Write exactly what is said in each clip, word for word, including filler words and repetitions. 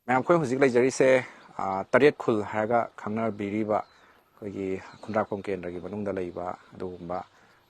ꯃꯌꯥꯝ, ꯑꯩꯈꯣꯏ ꯍꯧꯖꯤꯛ ꯂꯩꯖꯔꯤꯁꯦ, ꯑ, ꯇꯔꯦꯠ ꯈꯨꯜ ꯍꯥꯏꯔꯒ ꯈꯪꯅꯕꯤꯔꯤꯕ ꯑꯩꯈꯣꯏꯒꯤ ꯈꯨꯟꯗ꯭ꯔꯥꯛꯄꯝ ꯀꯦꯟꯗ꯭ꯔꯒꯤ ꯃꯅꯨꯡꯗ ꯂꯩꯕ ꯑꯗꯨꯒꯨꯝꯕ,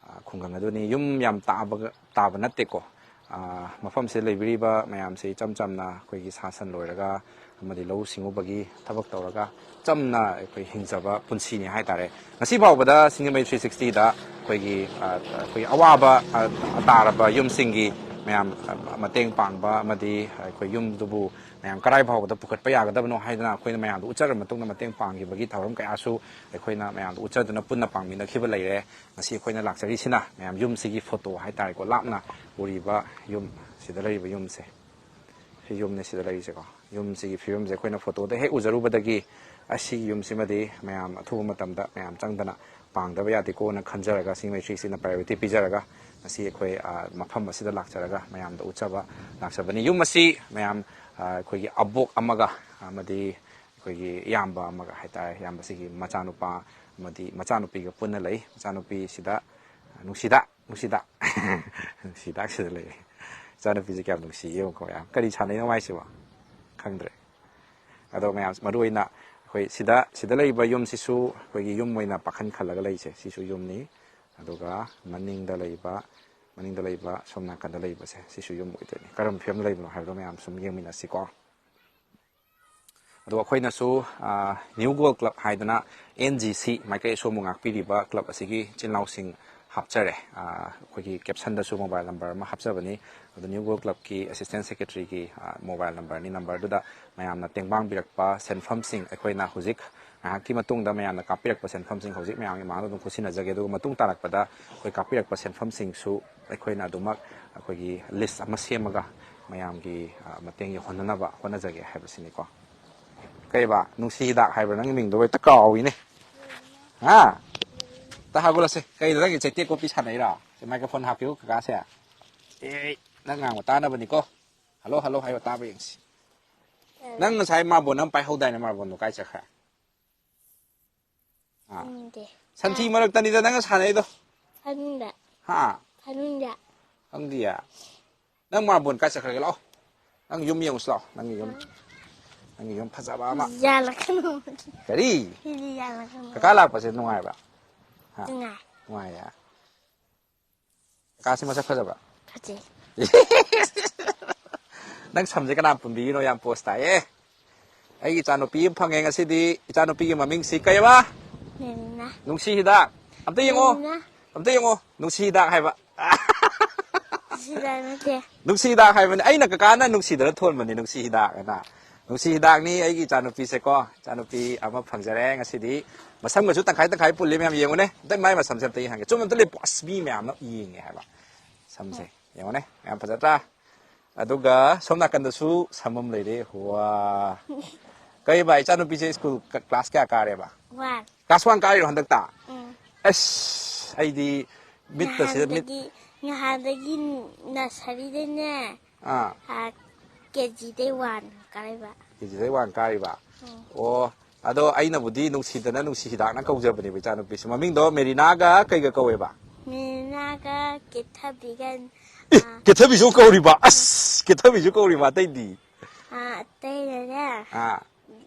ꯑ, ꯈꯨꯡꯒꯪ ꯑꯗꯨꯅꯤ꯫ ꯌꯨꯝ ꯌꯥꯝ ꯇꯥꯕ, ꯇꯥꯕ ꯅꯠꯇꯦꯀꯣ꯫ ꯑ, ꯃꯐꯝꯁꯤꯗ ꯂꯩꯕꯤꯔꯤꯕ ꯃꯌꯥꯝꯁꯦ ꯏꯆꯝ ꯆꯝꯅ ꯑꯩꯈꯣꯏꯒꯤ ꯁꯥ ꯁꯟ ꯂꯣꯏꯔꯒ ꯑꯃꯗꯤ ꯂꯧꯎ ꯁꯤꯡꯎꯕꯒꯤ ꯊꯕꯛ ꯇꯧꯔꯒ ꯆꯝꯅ ꯑꯩꯈꯣꯏ ꯍꯤꯡꯖꯕ ꯄꯨꯟꯁꯤꯅꯤ ꯍꯥꯏꯇꯥꯔꯦ꯫ ꯉꯁꯤ ꯐꯥꯎꯕꯗ ꯁꯤꯡꯖꯃꯩ ꯊ꯭ꯔꯤ ꯁꯤꯛꯁꯇꯤꯗ ꯑꯩꯈꯣꯏꯒꯤ, ꯑ, ꯑꯩꯈꯣꯏꯒꯤ ꯑꯋꯥꯕ, ꯑ, ꯇꯥꯔꯕ ꯌꯨꯝꯁꯤꯡꯒꯤ ꯃꯌꯥꯝ, ꯑ, ꯃꯇꯦꯡ ꯄꯥꯡꯕ ꯑꯃꯗꯤ ꯑꯩꯈꯣꯏ ꯌꯨꯝꯗꯨꯕꯨ ꯃꯌꯥꯝ ꯀꯔꯥꯏ ꯐꯥꯎꯕꯗ ꯄꯨꯈꯠꯄ ꯌꯥꯒꯗꯕꯅꯣ ꯍꯥꯏꯗꯅ ꯑꯩꯈꯣꯏꯅ ꯃꯌꯥꯝꯗ ꯎꯠꯆꯔꯕ ꯃꯇꯨꯡꯗ ꯃꯇꯦꯡ ꯄꯥꯡꯈꯤꯕꯒꯤ ꯊꯧꯔꯝ ꯀꯌꯥꯁꯨ ꯑꯩꯈꯣꯏꯅ ꯃꯌꯥꯝꯗ ꯎꯠꯆꯗꯨꯅ ꯄꯨꯟꯅ ꯄꯥꯡꯃꯤꯟꯅꯈꯤꯕ ꯂꯩꯔꯦ꯫ ꯉꯁꯤ ꯑꯩꯈꯣꯏꯅ ꯂꯥꯛꯆꯔꯤꯁꯤꯅ ꯃꯌꯥꯝ ꯌꯨꯝꯁꯤꯒꯤ ꯐꯣꯇꯣ ꯍꯥꯏꯇꯥꯔꯦꯀꯣ, ꯂꯥꯞꯅ ꯎꯔꯤꯕ ꯌꯨꯝ, ꯁꯤꯗ ꯂꯩꯔꯤꯕ ꯌꯨꯝꯁꯦ, ꯁꯤ ꯌꯨꯝꯅꯦ ꯁꯤꯗ ꯂꯩꯔꯤꯁꯦꯀꯣ꯫ ꯌꯨꯝꯁꯤꯒꯤ ꯐꯤꯕꯝꯁꯦ ꯑꯩꯈꯣꯏꯅ ꯐꯣꯇꯣꯗ ꯍꯦꯛ ꯎꯖꯔꯨꯕꯗꯒꯤ ꯑꯁꯤꯒꯤ ꯌꯨꯝꯁꯤꯃꯗꯤ ꯃꯌꯥꯝ ꯑꯊꯨꯕ ꯃꯇꯝꯗ ꯃꯌꯥꯝ ꯆꯪꯗꯅ ꯄꯥꯡꯗꯕ ꯌꯥꯗꯦꯀꯣꯅ ꯈꯟꯖꯔꯒ ꯁꯤꯡꯖꯃꯩ ꯊ꯭ꯔꯤ ꯁꯤꯛꯁꯇꯤꯅ priority ꯄꯤꯖꯔꯒ ꯉꯁꯤ ꯑꯩꯈꯣꯏ, ꯑ, ꯃꯐꯝ ꯑꯁꯤꯗ ꯂꯥꯛꯆꯔꯒ ꯃꯌꯥꯝꯗ ꯎꯠꯆꯕ ꯂꯥꯛꯆꯕꯅꯤ꯫ ꯌꯨꯝ ꯑꯁꯤ ꯃꯌꯥꯝ, ꯑ, ꯑꯩꯈꯣꯏꯒꯤ ꯑꯕꯣꯛ ꯑꯃꯒ ꯑꯃꯗꯤ ꯑꯩꯈꯣꯏꯒꯤ ꯏꯌꯥꯝꯕ ꯑꯃꯒ ꯍꯥꯏꯇꯥꯔꯦ, ꯏꯌꯥꯝꯕꯁꯤꯒꯤ ꯃꯆꯥꯅꯨꯄꯥ ꯑꯃꯗꯤ ꯃꯆꯥꯅꯨꯄꯤꯒ ꯄꯨꯟꯅ ꯂꯩ꯫ ꯃꯆꯥꯅꯨꯄꯤꯁꯤꯗ ꯅꯨꯡꯁꯤꯗ, ꯅꯨꯡꯁꯤꯗ, ꯅꯨꯡꯁꯤꯗ ꯁꯤꯗ ꯂꯩ꯫ ꯏꯆꯥꯅꯨꯄꯤꯁꯦ ꯀꯌꯥꯝ ꯅꯨꯡꯁꯤ ꯌꯦꯡꯉꯨꯀꯣ ꯃꯌꯥꯝ꯫ ꯀꯔꯤ ꯁꯥꯟꯅꯩꯅꯣ ꯃꯥꯏꯁꯤꯕꯣ? ꯈꯪꯗ꯭ꯔꯦ꯫ ꯑꯗꯣ ꯃꯌꯥꯝ, ꯃꯔꯨ ꯑꯣꯏꯅ ꯑꯩꯈꯣꯏ ꯁꯤꯗ, ꯁꯤꯗ ꯂꯩꯔꯤꯕ ꯌꯨꯝꯁꯤꯁꯨ ꯑꯩꯈꯣꯏꯒꯤ ꯌꯨꯝ ꯑꯣꯏꯅ ꯄꯥꯈꯟ ꯈꯜꯂꯒ ꯂꯩꯁꯦ꯫ ꯁꯤꯁꯨ ꯌꯨꯝꯅꯤ꯫ ꯑꯗꯨꯒ ꯃꯅꯤꯡꯗ ꯂꯩꯕ, ꯃꯅꯤꯡꯗ ꯂꯩꯕ, ꯁꯣꯝ ꯅꯥꯀꯟꯗ ꯂꯩꯕꯁꯦ, ꯁꯤꯁꯨ ꯌꯨꯝ ꯑꯣꯏꯗꯣꯏꯅꯤ꯫ ꯀꯔꯝꯕ ꯐꯤꯕꯝꯗ ꯂꯩꯕꯅꯣ ꯍꯥꯏꯕꯗꯣ ꯃꯌꯥꯝ ꯁꯨꯝ ꯌꯦꯡꯃꯤꯟꯅꯁꯤꯀꯣ꯫ ꯑꯗꯣ ꯑꯩꯈꯣꯏꯅꯁꯨ, ꯑ, New Goal Club ꯍꯥꯏꯗꯅ N G C ꯃꯥꯏꯀꯩ ꯑꯁꯣꯝꯕꯨ ꯉꯥꯛꯄꯤꯔꯤꯕ club ꯑꯁꯤꯒꯤ ꯏꯆꯤꯜ ꯏꯅꯥꯎꯁꯤꯡ ꯍꯥꯞꯆꯔꯦ꯫ ꯑ, ꯑꯩꯈꯣꯏꯒꯤ captionꯗꯁꯨ mobile number ꯑꯃ ꯍꯥꯞꯆꯕꯅꯤ꯫ ꯑꯗꯣ New Goal Clubꯀꯤ assistant secretaryꯒꯤ, ꯑ, mobile numberꯅꯤ꯫ Numberꯗꯨꯗ ꯃꯌꯥꯝꯅ ꯇꯦꯡꯕꯥꯡꯕꯤꯔꯛꯄ ꯁꯦꯟꯐꯝꯁꯤꯡ, ꯑꯩꯈꯣꯏꯅ ꯍꯧꯖꯤꯛ ꯉꯥꯏꯍꯥꯛꯀꯤ ꯃꯇꯨꯡꯗ ꯃꯌꯥꯝꯅ ꯀꯥꯞꯄꯤꯔꯛꯄ ꯁꯦꯟꯐꯝꯁꯤꯡ ꯍꯧꯖꯤꯛ ꯃꯌꯥꯝꯒꯤ ꯃꯃꯥꯡꯗ ꯑꯗꯨꯝ ꯈꯨꯠꯁꯤꯟꯅꯖꯒꯦ꯫ ꯑꯗꯨꯒ ꯃꯇꯨꯡ ꯇꯥꯔꯛꯄꯗ ꯑꯩꯈꯣꯏ ꯀꯥꯞꯄꯤꯔꯛꯄ ꯁꯦꯟꯐꯝꯁꯤꯡꯁꯨ ꯑꯩꯈꯣꯏꯅ ꯑꯗꯨꯃꯛ ꯑꯩꯈꯣꯏꯒꯤ list ꯑꯃ ꯁꯦꯝꯃꯒ ꯃꯌꯥꯝꯒꯤ, ꯑ, ꯃꯇꯦꯡ ꯌꯧꯍꯟꯅꯅꯕ ꯍꯣꯠꯅꯖꯒꯦ ꯍꯥꯏꯕꯁꯤꯅꯤꯀꯣ꯫ ꯀꯩꯕ? ꯅꯨꯡꯁꯤ ꯍꯤꯗꯥꯛ ꯍꯥꯏꯕ꯭ꯔꯥ? ꯅꯪꯒꯤ ꯃꯤꯡꯗꯣ ꯍꯦꯛꯇ ꯀꯥꯎꯏꯅꯦ꯫ ꯍꯥ? ꯇ ꯍꯧꯒꯠꯂꯁꯦ꯫ ꯀꯩꯅꯣ, ꯅꯪꯒꯤ ꯆꯩꯇꯦꯛ ꯀꯣꯠꯄꯤ ꯁꯥꯟꯅꯩꯔꯣ? ꯁꯤ microphone ꯍꯥꯞꯄꯤꯌꯨ, ꯀꯀꯥꯁꯦ꯫ ꯑꯦ, ꯅꯪ ꯉꯥꯡꯕ ꯇꯥꯅꯕꯅꯤꯀꯣ꯫ Hello, hello ꯍꯥꯏꯌꯣ, ꯇꯥꯕ ꯌꯦꯡꯁꯤ꯫ ꯅꯪ ꯉꯁꯥꯏ marble ꯑꯃ ꯄꯥꯏꯍꯧꯗꯥꯏꯅꯦ? Marbleꯗꯣ ꯀꯥꯏ ꯆꯠꯈ꯭ꯔꯦ? ꯑꯥ꯫ ꯈꯪꯗꯦ꯫ ꯁꯟꯊꯤ ꯃꯔꯛꯇꯅꯤꯗ ꯅꯪꯅ ꯁꯥꯟꯅꯩꯗꯣ꯫ ꯐꯃꯨꯡꯗ꯫ ꯍꯥ? ꯐꯃꯨꯡꯗ꯫ ꯈꯪꯗꯤꯌꯦ꯫ ꯅꯪ marbleꯀꯥꯏ ꯆꯠꯈ꯭ꯔꯒꯦ? ꯂꯥꯛꯑꯣ꯫ ꯅꯪ ꯌꯨꯝ ꯌꯦꯡꯉꯨꯁꯤ ꯂꯥꯛꯑꯣ꯫ ꯅꯪꯒꯤ ꯌꯨꯝ꯫ ꯅꯪꯒꯤ ꯌꯨꯝ ꯐꯖꯕ ꯑꯃ꯫ ꯌꯥꯜꯂꯛꯀꯅꯨ꯫ ꯀꯔꯤ? ꯁꯤꯗꯤ ꯌꯥꯜꯂꯛꯀꯅꯨ꯫ ꯀꯀꯥ ꯂꯥꯛꯄꯁꯦ ꯅꯨꯡꯉꯥꯏꯕ꯭ꯔꯥ? ꯅꯨꯡꯉꯥꯏ꯫ ꯅꯨꯡꯉꯥꯏꯌꯦ꯫ ꯀꯀꯥꯁꯤ ꯃꯁꯛ ꯐꯖꯕ꯭ꯔꯥ? ꯐꯖꯩ꯫ ꯅꯪ ꯁꯝꯁꯦ ꯀꯅꯥ ꯄꯨꯟꯕꯤꯔꯤꯅꯣ? ꯌꯥꯝ ꯄꯣꯁ ꯇꯥꯏꯌꯦ꯫ ꯑꯩꯒꯤ ꯏꯆꯥꯅꯨꯄꯤ ꯑꯃ ꯐꯪꯉꯦ ꯉꯁꯤꯗꯤ꯫ ꯏꯆꯥꯅꯨꯄꯤꯒꯤ ꯃꯃꯤꯡꯁꯤ ꯀꯩꯕ? ꯃꯦꯔꯤꯅꯥ꯫ ꯅꯨꯡꯁꯤ ꯍꯤꯗꯥꯛ꯫ ꯑꯝꯇ ꯌꯦꯡꯉꯣ꯫ ꯃꯦꯔꯤꯅꯥ꯫ ꯑꯝꯇ ꯌꯦꯡꯉꯣ꯫ ꯅꯨꯡꯁꯤ ꯍꯤꯗꯥꯛ ꯍꯥꯏꯕ꯫ ꯁꯤꯗ ꯅꯠꯇꯦ꯫ ꯅꯨꯡꯁꯤ ꯍꯤꯗꯥꯛ ꯍꯥꯏꯕꯅꯤ꯫ ꯑꯩꯅ ꯀꯀꯥꯅ ꯅꯨꯡꯁꯤꯗꯅ ꯊꯣꯟꯕꯅꯤ ꯅꯨꯡꯁꯤ ꯍꯤꯗꯥꯛ ꯍꯥꯏꯅ꯫ ꯅꯨꯡꯁꯤ ꯍꯤꯗꯥꯛꯅꯤ ꯑꯩꯒꯤ ꯏꯆꯥꯅꯨꯄꯤꯁꯦꯀꯣ꯫ ꯏꯆꯥꯅꯨꯄꯤ ꯑꯃ ꯐꯪꯖꯔꯦ ꯉꯁꯤꯗꯤ꯫ ꯃꯁꯝꯒꯁꯨ ꯇꯪꯈꯥꯏ ꯇꯪꯈꯥꯏ ꯄꯨꯜꯂꯤ ꯃꯌꯥꯝ ꯌꯦꯡꯉꯨꯅꯦ꯫ ꯑꯝꯇ ꯃꯥꯏ ꯃꯁꯝꯁꯦ ꯑꯝꯇ ꯌꯦꯡꯍꯟꯒꯦ꯫ ꯆꯨꯝꯅ ꯑꯝꯇ ꯂꯦꯞꯄꯣ꯫ ꯑꯁ ꯃꯤ ꯃꯌꯥꯝꯅ ꯌꯦꯡꯉꯦ ꯍꯥꯏꯕ꯫ ꯁꯝꯁꯦ ꯌꯦꯡꯉꯨꯅꯦ꯫ ꯌꯥꯝ ꯐꯖꯗ꯭ꯔꯥ? ꯑꯗꯨꯒ ꯁꯣꯝ ꯅꯥꯀꯟꯗꯁꯨ ꯁꯝ ꯑꯃ ꯂꯩꯔꯦ꯫ ꯋꯥ꯫ ꯀꯩꯕ ꯏꯆꯥꯅꯨꯄꯤꯁꯦ ꯁ꯭ꯀꯨꯜ ꯀ-, ꯀ꯭ꯂꯥꯁ ꯀꯌꯥ ꯀꯥꯔꯦꯕ? ꯋꯥꯟ꯫ ꯀ꯭ꯂꯥꯁ ꯋꯥꯟ ꯀꯥꯔꯤꯔꯣ ꯍꯟꯗꯛꯇ? ꯎꯝ꯫ ꯑꯁ ꯑꯩꯗꯤ ꯃꯤꯠꯇ ꯁꯤꯗ ꯃꯤꯠ ꯅꯍꯥꯟꯗꯒꯤ ꯅꯍꯥꯟꯗꯒꯤ ꯅꯁꯔꯤꯗꯩꯅꯦ꯫ ꯑꯥ꯫ ꯀꯦꯖꯤꯗꯩ ꯋꯥꯟ ꯀꯥꯔꯛꯏꯕ꯫ ꯀꯦꯖꯤꯗꯩ ꯋꯥꯟ ꯀꯥꯔꯤꯕ꯫ ꯎꯝ꯫ ꯑꯣ꯫ ꯑꯗꯣ ꯑꯩꯅꯕꯨꯗꯤ ꯅꯨꯡꯁꯤꯗꯅ ꯅꯨꯡꯁꯤ ꯍꯤꯗꯥꯛꯅ ꯀꯧꯖꯕꯅꯦꯕ ꯏꯆꯥꯅꯨꯄꯤꯁꯦ꯫ ꯃꯃꯤꯡꯗꯣ ꯃꯦꯔꯤꯅꯥꯒ ꯀꯩꯒ ꯀꯧꯋꯦꯕ? ꯃꯦꯔꯤꯅꯥꯒ ꯀꯦꯊꯕꯤꯒ꯫ ꯑꯦ, ꯀꯦꯊꯕꯤꯁꯨ ꯀꯧꯔꯤꯕ? ꯑꯁ ꯀꯦꯊꯕꯤꯁꯨ ꯀꯧꯔꯤꯕ꯫ ꯑꯇꯩꯗꯤ? ꯑꯥ, ꯑꯇꯩꯅꯅꯦ꯫ ꯑꯥ꯫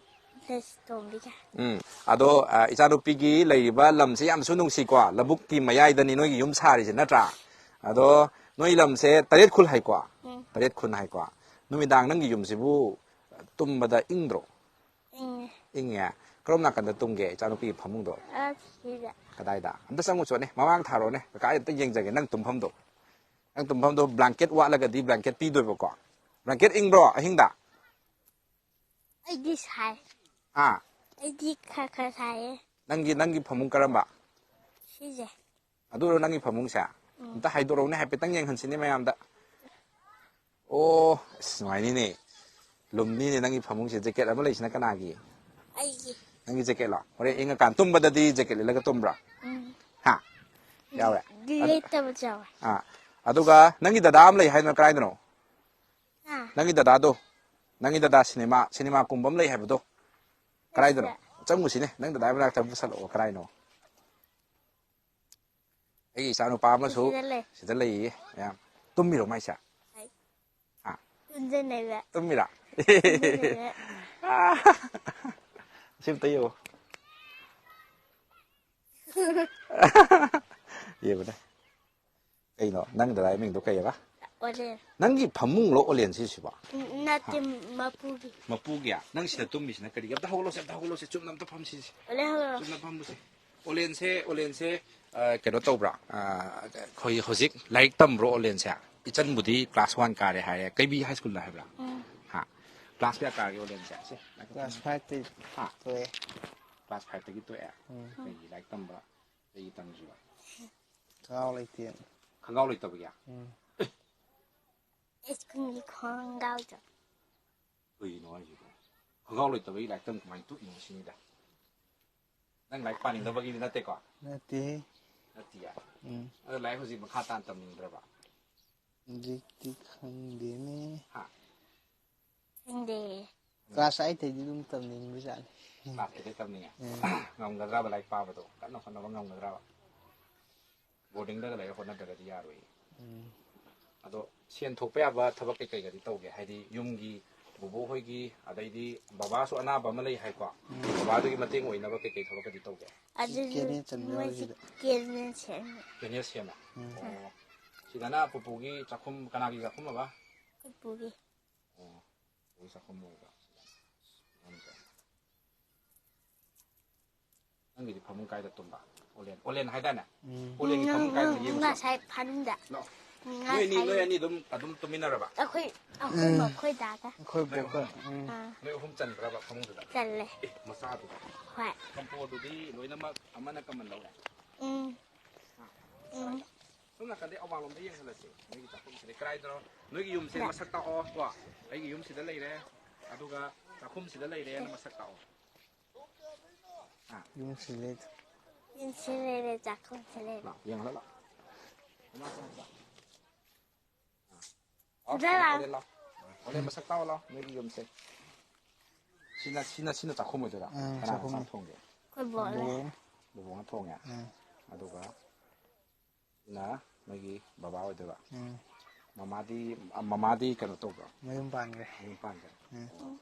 ꯂꯦꯁꯇꯣꯝꯕꯤꯒ꯫ ꯎꯝ꯫ ꯑꯗꯣ ꯑ, ꯏꯆꯥꯅꯨꯄꯤꯒꯤ ꯂꯩꯔꯤꯕ ꯂꯝꯁꯦ ꯌꯥꯝꯁꯨ ꯅꯨꯡꯁꯤꯀꯣ꯫ ꯂꯧꯕꯨꯛꯀꯤ ꯃꯌꯥꯏꯗꯅꯤ ꯅꯣꯏꯒꯤ ꯌꯨꯝ ꯁꯥꯔꯤꯁꯦ ꯅꯠꯇ꯭ꯔꯥ? ꯑꯗꯣ ꯅꯣꯏ ꯂꯝꯁꯦ ꯇꯔꯦꯠ ꯈꯨꯜ ꯍꯥꯏꯀꯣ꯫ ꯎꯝ꯫ ꯇꯔꯦꯠ ꯈꯨꯜ ꯍꯥꯏꯀꯣ꯫ ꯅꯨꯃꯤꯗꯥꯡ ꯅꯪꯒꯤ ꯌꯨꯝꯁꯤꯕꯨ ꯇꯨꯝꯕꯗ ꯏꯪꯗ꯭ꯔꯣ? ꯏꯪꯉꯦ꯫ ꯏꯪꯉꯦ꯫ ꯀꯔꯣꯝ ꯅꯥꯀꯟꯗ ꯇꯨꯝꯒꯦ ꯏꯆꯥꯅꯨꯄꯤꯒꯤ ꯐꯃꯨꯡꯗꯣ? ꯑꯁꯤꯗ꯫ ꯀꯗꯥꯏꯗ? ꯑꯝꯇ ꯆꯪꯉꯨ ꯆꯣꯅꯦ꯫ ꯃꯃꯥꯡ ꯊꯥꯔꯣꯅꯦ꯫ ꯀꯀꯥ ꯑꯝꯇ ꯌꯦꯡꯖꯒꯦ ꯅꯪ ꯇꯨꯝꯐꯝꯗꯣ꯫ ꯅꯪ ꯇꯨꯝꯐꯝꯗꯣ ꯕ꯭ꯂꯥꯡꯀꯦꯠ ꯋꯥꯠꯂꯒꯗꯤ ꯕ꯭ꯂꯥꯡꯀꯦꯠ ꯄꯤꯗꯣꯏꯕꯀꯣ꯫ ꯕ꯭ꯂꯥꯡꯀꯦꯠ ꯏꯪꯕ꯭ꯔꯣ ꯑꯍꯤꯡꯗ? ꯑꯩꯗꯤ ꯁꯥꯏ꯫ ꯍꯥ? ꯑꯩꯗꯤ ꯈꯔ ꯈꯔ ꯁꯥꯏꯌꯦ꯫ ꯅꯪꯒꯤ, ꯅꯪꯒꯤ ꯐꯃꯨꯡ ꯀꯔꯝꯕ? ꯁꯤꯁꯦ꯫ ꯑꯗꯨꯔꯣ ꯅꯪꯒꯤ ꯐꯃꯨꯡꯁꯦ? ꯎꯝ꯫ ꯑꯝꯇ ꯍꯥꯏꯗꯣꯔꯛꯎꯅꯦ ꯍꯥꯏꯐꯦꯠꯇꯪ ꯌꯦꯡꯍꯟꯁꯤꯅꯦ ꯃꯌꯥꯝꯗ꯫ ꯑꯣ ꯑꯁ ꯅꯨꯡꯉꯥꯏꯅꯤꯅꯦ꯫ ꯂꯨꯝꯅꯤꯅꯦ ꯅꯪꯒꯤ ꯐꯃꯨꯡꯁꯦ꯫ ꯖꯦꯀꯦꯠ ꯑꯃ ꯂꯩꯁꯤꯅ ꯀꯅꯥꯒꯤ? ꯑꯩꯒꯤ꯫ ꯅꯪꯒꯤ ꯖꯦꯀꯦꯠꯂꯣ? ꯍꯣꯔꯦꯟ ꯏꯪꯉꯀꯥꯟ ꯇꯨꯝꯕꯗꯗꯤ ꯖꯦꯀꯦꯠ ꯂꯤꯠꯂꯒ ꯇꯨꯝꯕ꯭ꯔꯥ? ꯎꯝ꯫ ꯍꯥ? ꯌꯥꯎꯋꯦ꯫ ꯂꯤꯠꯇꯕꯁꯨ ꯌꯥꯎꯋꯦ꯫ ꯑꯥ꯫ ꯑꯗꯨꯒ ꯅꯪꯒꯤ ꯗꯗꯥ ꯑꯃ ꯂꯩ ꯍꯥꯏꯗꯨꯅ ꯀꯗꯥꯏꯗꯅꯣ? ꯍꯥ? ꯅꯪꯒꯤ ꯗꯗꯥꯗꯣ, ꯅꯪꯒꯤ ꯗꯗꯥ ꯁꯤꯅꯦꯃꯥ, ꯁꯤꯅꯦꯃꯥ ꯀꯨꯝꯕ ꯑꯃ ꯂꯩ ꯍꯥꯏꯕꯗꯣ ꯀꯗꯥꯏꯗꯅꯣ? ꯆꯪꯉꯨꯁꯤꯅꯦ, ꯅꯪ ꯗꯗꯥ ꯃꯅꯥꯛꯇ ꯄꯨꯁꯜꯂꯛꯑꯣ꯫ ꯀꯗꯥꯏꯅꯣ? ꯑꯩꯒꯤ ꯏꯆꯥꯅꯨꯄꯥ ꯑꯃꯁꯨ ꯁꯤꯗ ꯂꯩ꯫ ꯁꯤꯗ ꯂꯩꯌꯦ꯫ ꯃꯌꯥꯝ ꯇꯨꯝꯃꯤꯔꯣ ꯃꯥꯏꯁꯦ? ꯍꯥꯏ꯫ ꯑꯥ꯫ ꯇꯨꯝꯖꯟꯅꯩꯕ꯫ ꯇꯨꯝꯃꯤꯔꯥ? ꯇꯨꯝꯖꯟꯅꯩꯕ꯫ ꯁꯤ ꯑꯝꯇ ꯌꯦꯡꯉꯣ꯫ ꯌꯦꯡꯉꯨꯅꯦ꯫ ꯀꯩꯅꯣ? ꯅꯪ ꯗꯗꯥꯒꯤ ꯃꯤꯡꯗꯣ ꯀꯩꯑꯕ? ꯑꯣꯂꯦꯟ꯫ ꯅꯪꯒꯤ ꯐꯃꯨꯡꯂꯣ ꯑꯣꯂꯦꯟ ꯁꯤꯁꯤꯕꯣ? ꯎꯝ, ꯅꯠꯇꯦ, ꯃꯄꯨꯒꯤ꯫ ꯃꯄꯨꯒꯤ? ꯅꯪ ꯁꯤꯗ ꯇꯨꯝꯃꯤꯁꯤꯅ ꯀꯔꯤꯒꯤ? ꯑꯝꯇ ꯍꯧꯒꯠꯂꯣꯁꯦ, ꯑꯝꯇ ꯍꯧꯒꯠꯂꯣꯁꯦ, ꯆꯨꯝꯅ ꯑꯝꯇ ꯐꯝꯁꯤꯁꯦ꯫ ꯑꯣꯂꯦꯟ, ꯍꯧꯒꯠꯂꯣ꯫ ꯆꯨꯝꯅ ꯐꯝꯃꯨꯁꯦ꯫ ꯑꯣꯂꯦꯟꯁꯦ, ꯑꯣꯂꯦꯟꯁꯦ, ꯑ, ꯀꯩꯅꯣ ꯇꯧꯕ꯭ꯔꯥ? ꯑ, ꯑꯩꯈꯣꯏ ꯍꯧꯖꯤꯛ ꯂꯥꯏꯔꯤꯛ ꯇꯝꯕ꯭ꯔꯣ ꯑꯣꯂꯦꯟꯁꯦ? ꯏꯆꯟꯕꯨꯗꯤ class one ꯀꯥꯔꯦ ꯍꯥꯏꯌꯦ꯫ ꯀꯩꯕꯤ High Schoolꯗ ꯍꯥꯏꯕ꯭ꯔꯥ? ꯎꯝ꯫ ꯍꯥ? Class ꯀꯌꯥ ꯀꯥꯔꯒꯦ ꯑꯣꯂꯦꯟꯁꯦ? ꯁꯦ, ꯂꯥꯏꯔꯤꯛ Class ꯇꯝꯕ꯫ Fiveꯇꯩ ꯍꯥ? ꯇꯣꯛꯑꯦ꯫ Class fiveꯇꯒꯤ ꯇꯣꯛꯑꯦ? ꯎꯝ꯫ ꯀꯩꯒꯤ ꯂꯥꯏꯔꯤꯛ ꯇꯝꯕ? ꯀꯩꯒꯤ ꯇꯝꯗ꯭ꯔꯤꯕ? ꯈꯣꯡꯒ꯭ꯔꯥꯎ ꯂꯩꯇꯦ꯫ ꯈꯣꯡꯒ꯭ꯔꯥꯎ ꯂꯩꯇꯕꯒꯤ? ꯎꯝ꯫ ꯁ꯭ꯀꯨꯜꯒꯤ ꯈꯣꯡꯒ꯭ꯔꯥꯎꯗꯣ꯫ ꯀꯩꯅꯣ ꯍꯥꯏꯁꯤꯕꯣ? ꯈꯣꯡꯒ꯭ꯔꯥꯎ ꯂꯩꯇꯕꯒꯤ ꯂꯥꯏꯔꯤꯛ ꯇꯝ ꯀꯃꯥꯏꯅ ꯇꯣꯛꯏꯅꯣ ꯁꯤꯅꯤꯗ꯫ ꯅꯪ ꯂꯥꯏꯔꯤꯛ ꯄꯥꯅꯤꯡꯗꯕꯒꯤꯗꯤ ꯅꯠꯇꯦꯀꯣ? ꯅꯠꯇꯦꯍꯦ꯫ ꯅꯠꯇꯤꯌꯦ? ꯎꯝ꯫ ꯑꯗꯣ ꯂꯥꯏꯔꯤꯛ ꯍꯧꯖꯤꯛ ꯃꯈꯥ ꯇꯥꯅ ꯇꯝꯅꯤꯡꯗ꯭ꯔꯕ? ꯍꯧꯖꯤꯛꯇꯤ ꯈꯪꯗꯦꯅꯦ꯫ ꯍꯥ? ꯈꯪꯗꯦ꯫ Class eightꯇꯩꯗꯤ ꯑꯗꯨꯝ ꯇꯝꯅꯤꯡꯕꯖꯥꯠꯅꯤ꯫ Class eightꯇꯩ ꯇꯝꯅꯤꯡꯉꯦ? ꯎꯝ꯫ ꯉꯝꯒꯗ꯭ꯔꯕ ꯂꯥꯏꯔꯤꯛ ꯄꯥꯕꯗꯣ? ꯀꯟꯅ ꯍꯣꯠꯅꯕ ꯉꯝꯒꯗ꯭ꯔꯕ? Boardingꯗꯒ ꯂꯩꯔ ꯍꯣꯠꯅꯗ꯭ꯔꯒꯗꯤ ꯌꯥꯔꯣꯏꯌꯦ꯫ ꯎꯝ꯫ ꯑꯗꯣ ꯁꯦꯟ ꯊꯣꯛꯄ ꯌꯥꯕ ꯊꯕꯛ ꯀꯩꯀꯩꯒꯗꯤ ꯇꯧꯒꯦ? ꯍꯥꯏꯗꯤ ꯌꯨꯝꯒꯤ, ꯕꯣꯕꯣ ꯍꯣꯏꯒꯤ, ꯑꯗꯩꯗꯤ ꯕꯕꯥꯁꯨ ꯑꯅꯥꯕ ꯑꯃ ꯂꯩ ꯍꯥꯏꯀꯣ? ꯎꯝ꯫ ꯕꯕꯥꯗꯨꯒꯤ ꯃꯇꯦꯡ ꯑꯣꯏꯅꯕ ꯀꯩꯀꯩ ꯊꯕꯛꯀꯗꯤ ꯇꯧꯒꯦ? ꯑꯗꯨꯁꯨ ꯀꯦꯅꯦꯜ ꯆꯟꯕ ꯃꯣꯏꯁꯨ ꯌꯥꯎꯔꯤꯁꯤꯗ꯫ ꯀꯦꯅꯦꯜ ꯁꯦꯝꯃꯦ꯫ ꯀꯦꯅꯦꯜ ꯁꯦꯝꯃꯦ? ꯎꯝ꯫ ꯑꯣ꯫ ꯁꯤꯗꯅ ꯄꯨꯄꯨꯒꯤ ꯆꯥꯛꯈꯨꯝ, ꯀꯅꯥꯒꯤ ꯆꯥꯛꯈꯨꯝ ꯑꯕ? ꯄꯨꯄꯨꯒꯤ꯫ ꯑꯣ, ꯄꯨꯄꯨꯒꯤ ꯆꯥꯛꯈꯨꯝ ꯑꯣꯏꯕ꯫ ꯅꯪꯒꯤꯗꯤ ꯐꯃꯨꯡ ꯀꯥꯏꯗ ꯇꯨꯝꯕ? ꯑꯣꯂꯦꯟ, ꯑꯣꯂꯦꯟ ꯍꯥꯏꯗꯥꯏꯅꯦ? ꯎꯝ꯫ ꯑꯣꯂꯦꯟꯒꯤ ꯐꯃꯨꯡ ꯀꯥꯏꯗꯅꯣ ꯌꯦꯡꯉꯨꯁꯤ ꯂꯥꯎ꯫ ꯉꯁꯥꯏ ꯐꯃꯨꯡꯗ꯫ ꯂꯥꯎ꯫ ꯅꯣꯏ ꯑꯅꯤ, ꯉꯁꯥꯏ ꯅꯣꯏ ꯑꯅꯤ ꯑꯗꯨꯝ, ꯑꯗꯨꯝ ꯇꯨꯝꯃꯤꯟꯅꯔꯕ? ꯑꯩꯈꯣꯏ ꯑꯍꯨꯝ ꯎꯝ꯫ ꯑꯩꯈꯣꯏ ꯗꯥꯒ꯫ ꯑꯩꯈꯣꯏ ꯅꯣꯏ ꯕꯣꯛꯀ꯫ ꯑꯍꯨꯝ? ꯎꯝ꯫ ꯑꯥ꯫ ꯅꯣꯏ ꯑꯍꯨꯝ ꯆꯟꯕ꯭ꯔꯕ ꯐꯃꯨꯡꯗꯨꯗ? ꯆꯜꯂꯦ꯫ ꯑꯦ, ꯃꯆꯥꯗꯨꯗ? ꯍꯣꯏ꯫ ꯀꯝꯄꯣꯔꯗꯨꯗꯤ ꯂꯣꯏꯅꯃꯛ ꯑꯃꯅ ꯀꯃꯟ ꯂꯧꯔꯦ? ꯎꯝ꯫ ꯎꯝ꯫ ꯁꯣꯝ ꯅꯥꯀꯟꯗꯩ ꯑꯋꯥꯡꯂꯣꯝꯗ ꯌꯦꯡꯍꯜꯂꯁꯤ꯫ ꯅꯣꯏꯒꯤ ꯆꯥꯛꯈꯨꯝꯁꯤꯗꯤ ꯀꯗꯥꯏꯗꯅꯣ? ꯅꯣꯏꯒꯤ ꯌꯨꯝꯁꯦ ꯗ꯫ ꯃꯁꯛ ꯇꯥꯛꯑꯣ ꯀꯣ꯫ ꯑꯩꯒꯤ ꯌꯨꯝꯁꯤꯗ ꯂꯩꯔꯦ, ꯑꯗꯨꯒ ꯆꯥꯛꯈꯨꯝꯁꯤꯗ ꯂꯩꯔꯦꯅ ꯃꯁꯛ ꯇꯥꯛꯑꯣ꯫ ꯑꯥ꯫ ꯌꯨꯝꯁꯤ ꯂꯩ꯫ ꯌꯨꯝꯁꯤ ꯂꯩꯔꯦ, ꯆꯥꯛꯈꯨꯝꯁꯤ ꯂꯩꯔꯦ꯫ ꯂꯥꯛ, ꯌꯦꯡꯍꯜꯂꯣ, ꯂꯥꯛ꯫ ꯃꯃꯥ ꯆꯪꯉꯛꯄ꯫ ꯑꯥ꯫ ꯁꯤꯗ ꯂꯥꯛꯑꯣ꯫ ꯑꯣꯂꯦꯟ ꯂꯥꯛꯑꯣ꯫ ꯑꯣꯂꯦꯟ ꯃꯁꯛ ꯇꯥꯛꯑꯣ ꯂꯥꯛꯑꯣ, ꯅꯣꯏꯒꯤ ꯌꯨꯝꯁꯦ꯫ ꯁꯤꯅ, ꯁꯤꯅ, ꯁꯤꯅ ꯆꯥꯛꯈꯨꯝ ꯑꯣꯏꯗꯣꯏꯔꯥ? ꯑꯥ, ꯀꯅꯥꯅ ꯆꯥꯛꯈꯨꯝꯅꯤ꯫ ꯆꯥꯛ ꯊꯣꯡꯒꯦ? ꯑꯩꯈꯣꯏ ꯕꯣꯛꯅ꯫ ꯕꯣꯕꯣꯛꯅ꯫ ꯕꯣꯕꯣꯛꯅ ꯊꯣꯡꯉꯦ꯫ ꯑꯥ꯫ ꯑꯗꯨꯒ ꯁꯤꯅ ꯅꯣꯏꯒꯤ ꯕꯕꯥ ꯑꯣꯏꯗꯣꯏꯕ꯫ ꯎꯝ꯫ ꯃꯃꯥꯗꯤ, ꯑ, ꯃꯃꯥꯗꯤ ꯀꯩꯅꯣ ꯇꯧꯕ꯭ꯔꯣ? ꯃꯌꯨꯝ ꯄꯥꯟꯈ꯭ꯔꯦ꯫ ꯃꯌꯨꯝ ꯄꯥꯟꯈ꯭ꯔꯦ꯫ ꯎꯝ꯫ ꯑꯣ꯫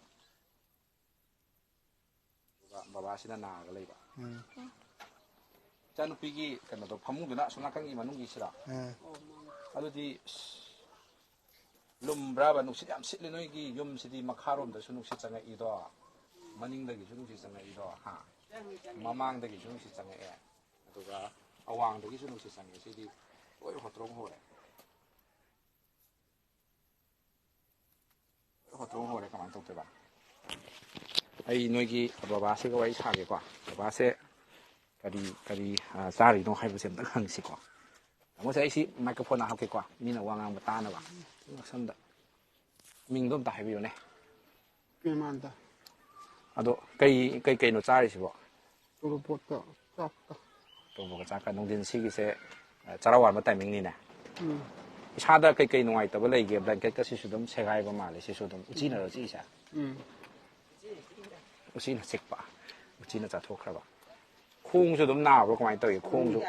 ꯕꯕꯥꯁꯤꯅ ꯅꯥꯔꯒ ꯂꯩꯕ꯫ ꯎꯝ꯫ ꯏꯆꯥꯅꯨꯄꯤꯒꯤ ꯀꯩꯅꯣꯗꯣ, ꯐꯃꯨꯡꯗꯨꯅ ꯑꯁꯣꯝ ꯅꯥꯀꯟꯒꯤ ꯃꯅꯨꯡꯒꯤꯁꯤꯔꯥ? ꯑꯥ꯫ ꯑꯗꯨꯗꯤ, ꯑꯁ, ꯂꯨꯝꯕ꯭ꯔꯥꯕ? ꯅꯨꯡꯁꯤꯠ ꯌꯥꯝ ꯁꯤꯠꯂꯤ ꯅꯣꯏꯒꯤ ꯌꯨꯝꯁꯤꯗꯤ, ꯃꯈꯥꯔꯣꯝꯗꯁꯨ ꯅꯨꯡꯁꯤꯠ ꯆꯪꯉꯛꯏꯗꯣ, ꯃꯅꯤꯡꯗꯒꯤꯁꯨ ꯅꯨꯡꯁꯤꯠ ꯆꯪꯉꯛꯏꯗꯣ, ꯍꯥ? ꯃꯃꯥꯡꯗꯒꯤꯁꯨ ꯅꯨꯡꯁꯤꯠ ꯆꯪꯉꯛꯑꯦ, ꯑꯗꯨꯒ ꯑꯋꯥꯡꯗꯒꯤꯁꯨ ꯅꯨꯡꯁꯤꯠ ꯆꯪꯉꯛꯑꯦ꯫ ꯁꯤꯗꯤ ꯂꯣꯏ ꯍꯣꯇ꯭ꯔꯣꯡ ꯍꯣꯔꯦ꯫ ꯍꯣꯇ꯭ꯔꯣꯡ ꯍꯣꯔꯦ, ꯀꯃꯥꯏꯅ ꯇꯧꯗꯣꯏꯕ? ꯑꯩ ꯅꯣꯏꯒꯤ ꯕꯕꯥꯁꯤꯒ ꯋꯥꯔꯤ ꯁꯥꯒꯦꯀꯣ꯫ ꯕꯕꯥꯁꯦ ꯀꯔꯤ, ꯀꯔꯤ, ꯑ, ꯆꯥꯔꯤꯅꯣ ꯍꯥꯏꯕꯁꯦ ꯑꯝꯇꯪ ꯍꯪꯁꯤꯀꯣ꯫ ꯇꯥꯃꯣꯁꯦ, ꯑꯩ ꯁꯤ ꯃꯥꯏꯀ꯭ꯔꯣꯐꯣꯟ ꯍꯥꯞꯀꯦꯀꯣ, ꯃꯤꯅ ꯋꯥ ꯉꯥꯡꯕ ꯇꯥꯅꯕ꯫ ꯁꯣꯝꯗ ꯃꯤꯡꯗꯣ ꯑꯝꯇ ꯍꯥꯏꯕꯤꯌꯨꯅꯦ꯫ ꯄꯦꯃꯥꯟꯗ꯫ ꯑꯗꯣ ꯀꯩ, ꯀꯩ ꯀꯩꯅꯣ ꯆꯥꯔꯤꯁꯤꯕꯣ? ꯇꯣꯔꯣꯕꯣꯠꯀ ꯆꯥꯛꯀ꯫ ꯇꯣꯔꯣꯕꯣꯠꯀ ꯆꯥꯛꯀ꯫ ꯅꯨꯡꯊꯤꯟ ꯁꯤꯒꯤꯁꯦ, ꯑ, ꯆꯔꯥ ꯋꯥꯟꯕ ꯇꯥꯏꯃꯤꯡꯅꯤꯅꯦ꯫ ꯎꯝ꯫ ꯏꯁꯥꯗ ꯀꯩ ꯀꯩ ꯅꯨꯡꯉꯥꯏꯇꯕ ꯂꯩꯒꯦ? ꯕ꯭ꯂꯦꯡꯀꯦꯠꯀ ꯁꯤꯁꯨ ꯑꯗꯨꯝ ꯁꯦꯒꯥꯏꯕ ꯃꯥꯜꯂꯦ꯫ ꯁꯤꯁꯨ ꯑꯗꯨꯝ ꯎꯆꯤꯅꯔꯣ ꯆꯤꯛꯏꯁꯦ? ꯎꯝ꯫ ꯎꯆꯤꯅ ꯆꯤꯛꯄ꯫ ꯎꯆꯤꯅ ꯆꯥꯊꯣꯛꯈ꯭ꯔꯕ꯫ ꯈꯣꯡꯁꯨ ꯑꯗꯨꯝ ꯅꯥꯕ꯭ꯔꯣ? ꯀꯃꯥꯏꯅ ꯇꯧꯏ ꯈꯣꯡꯁꯨ?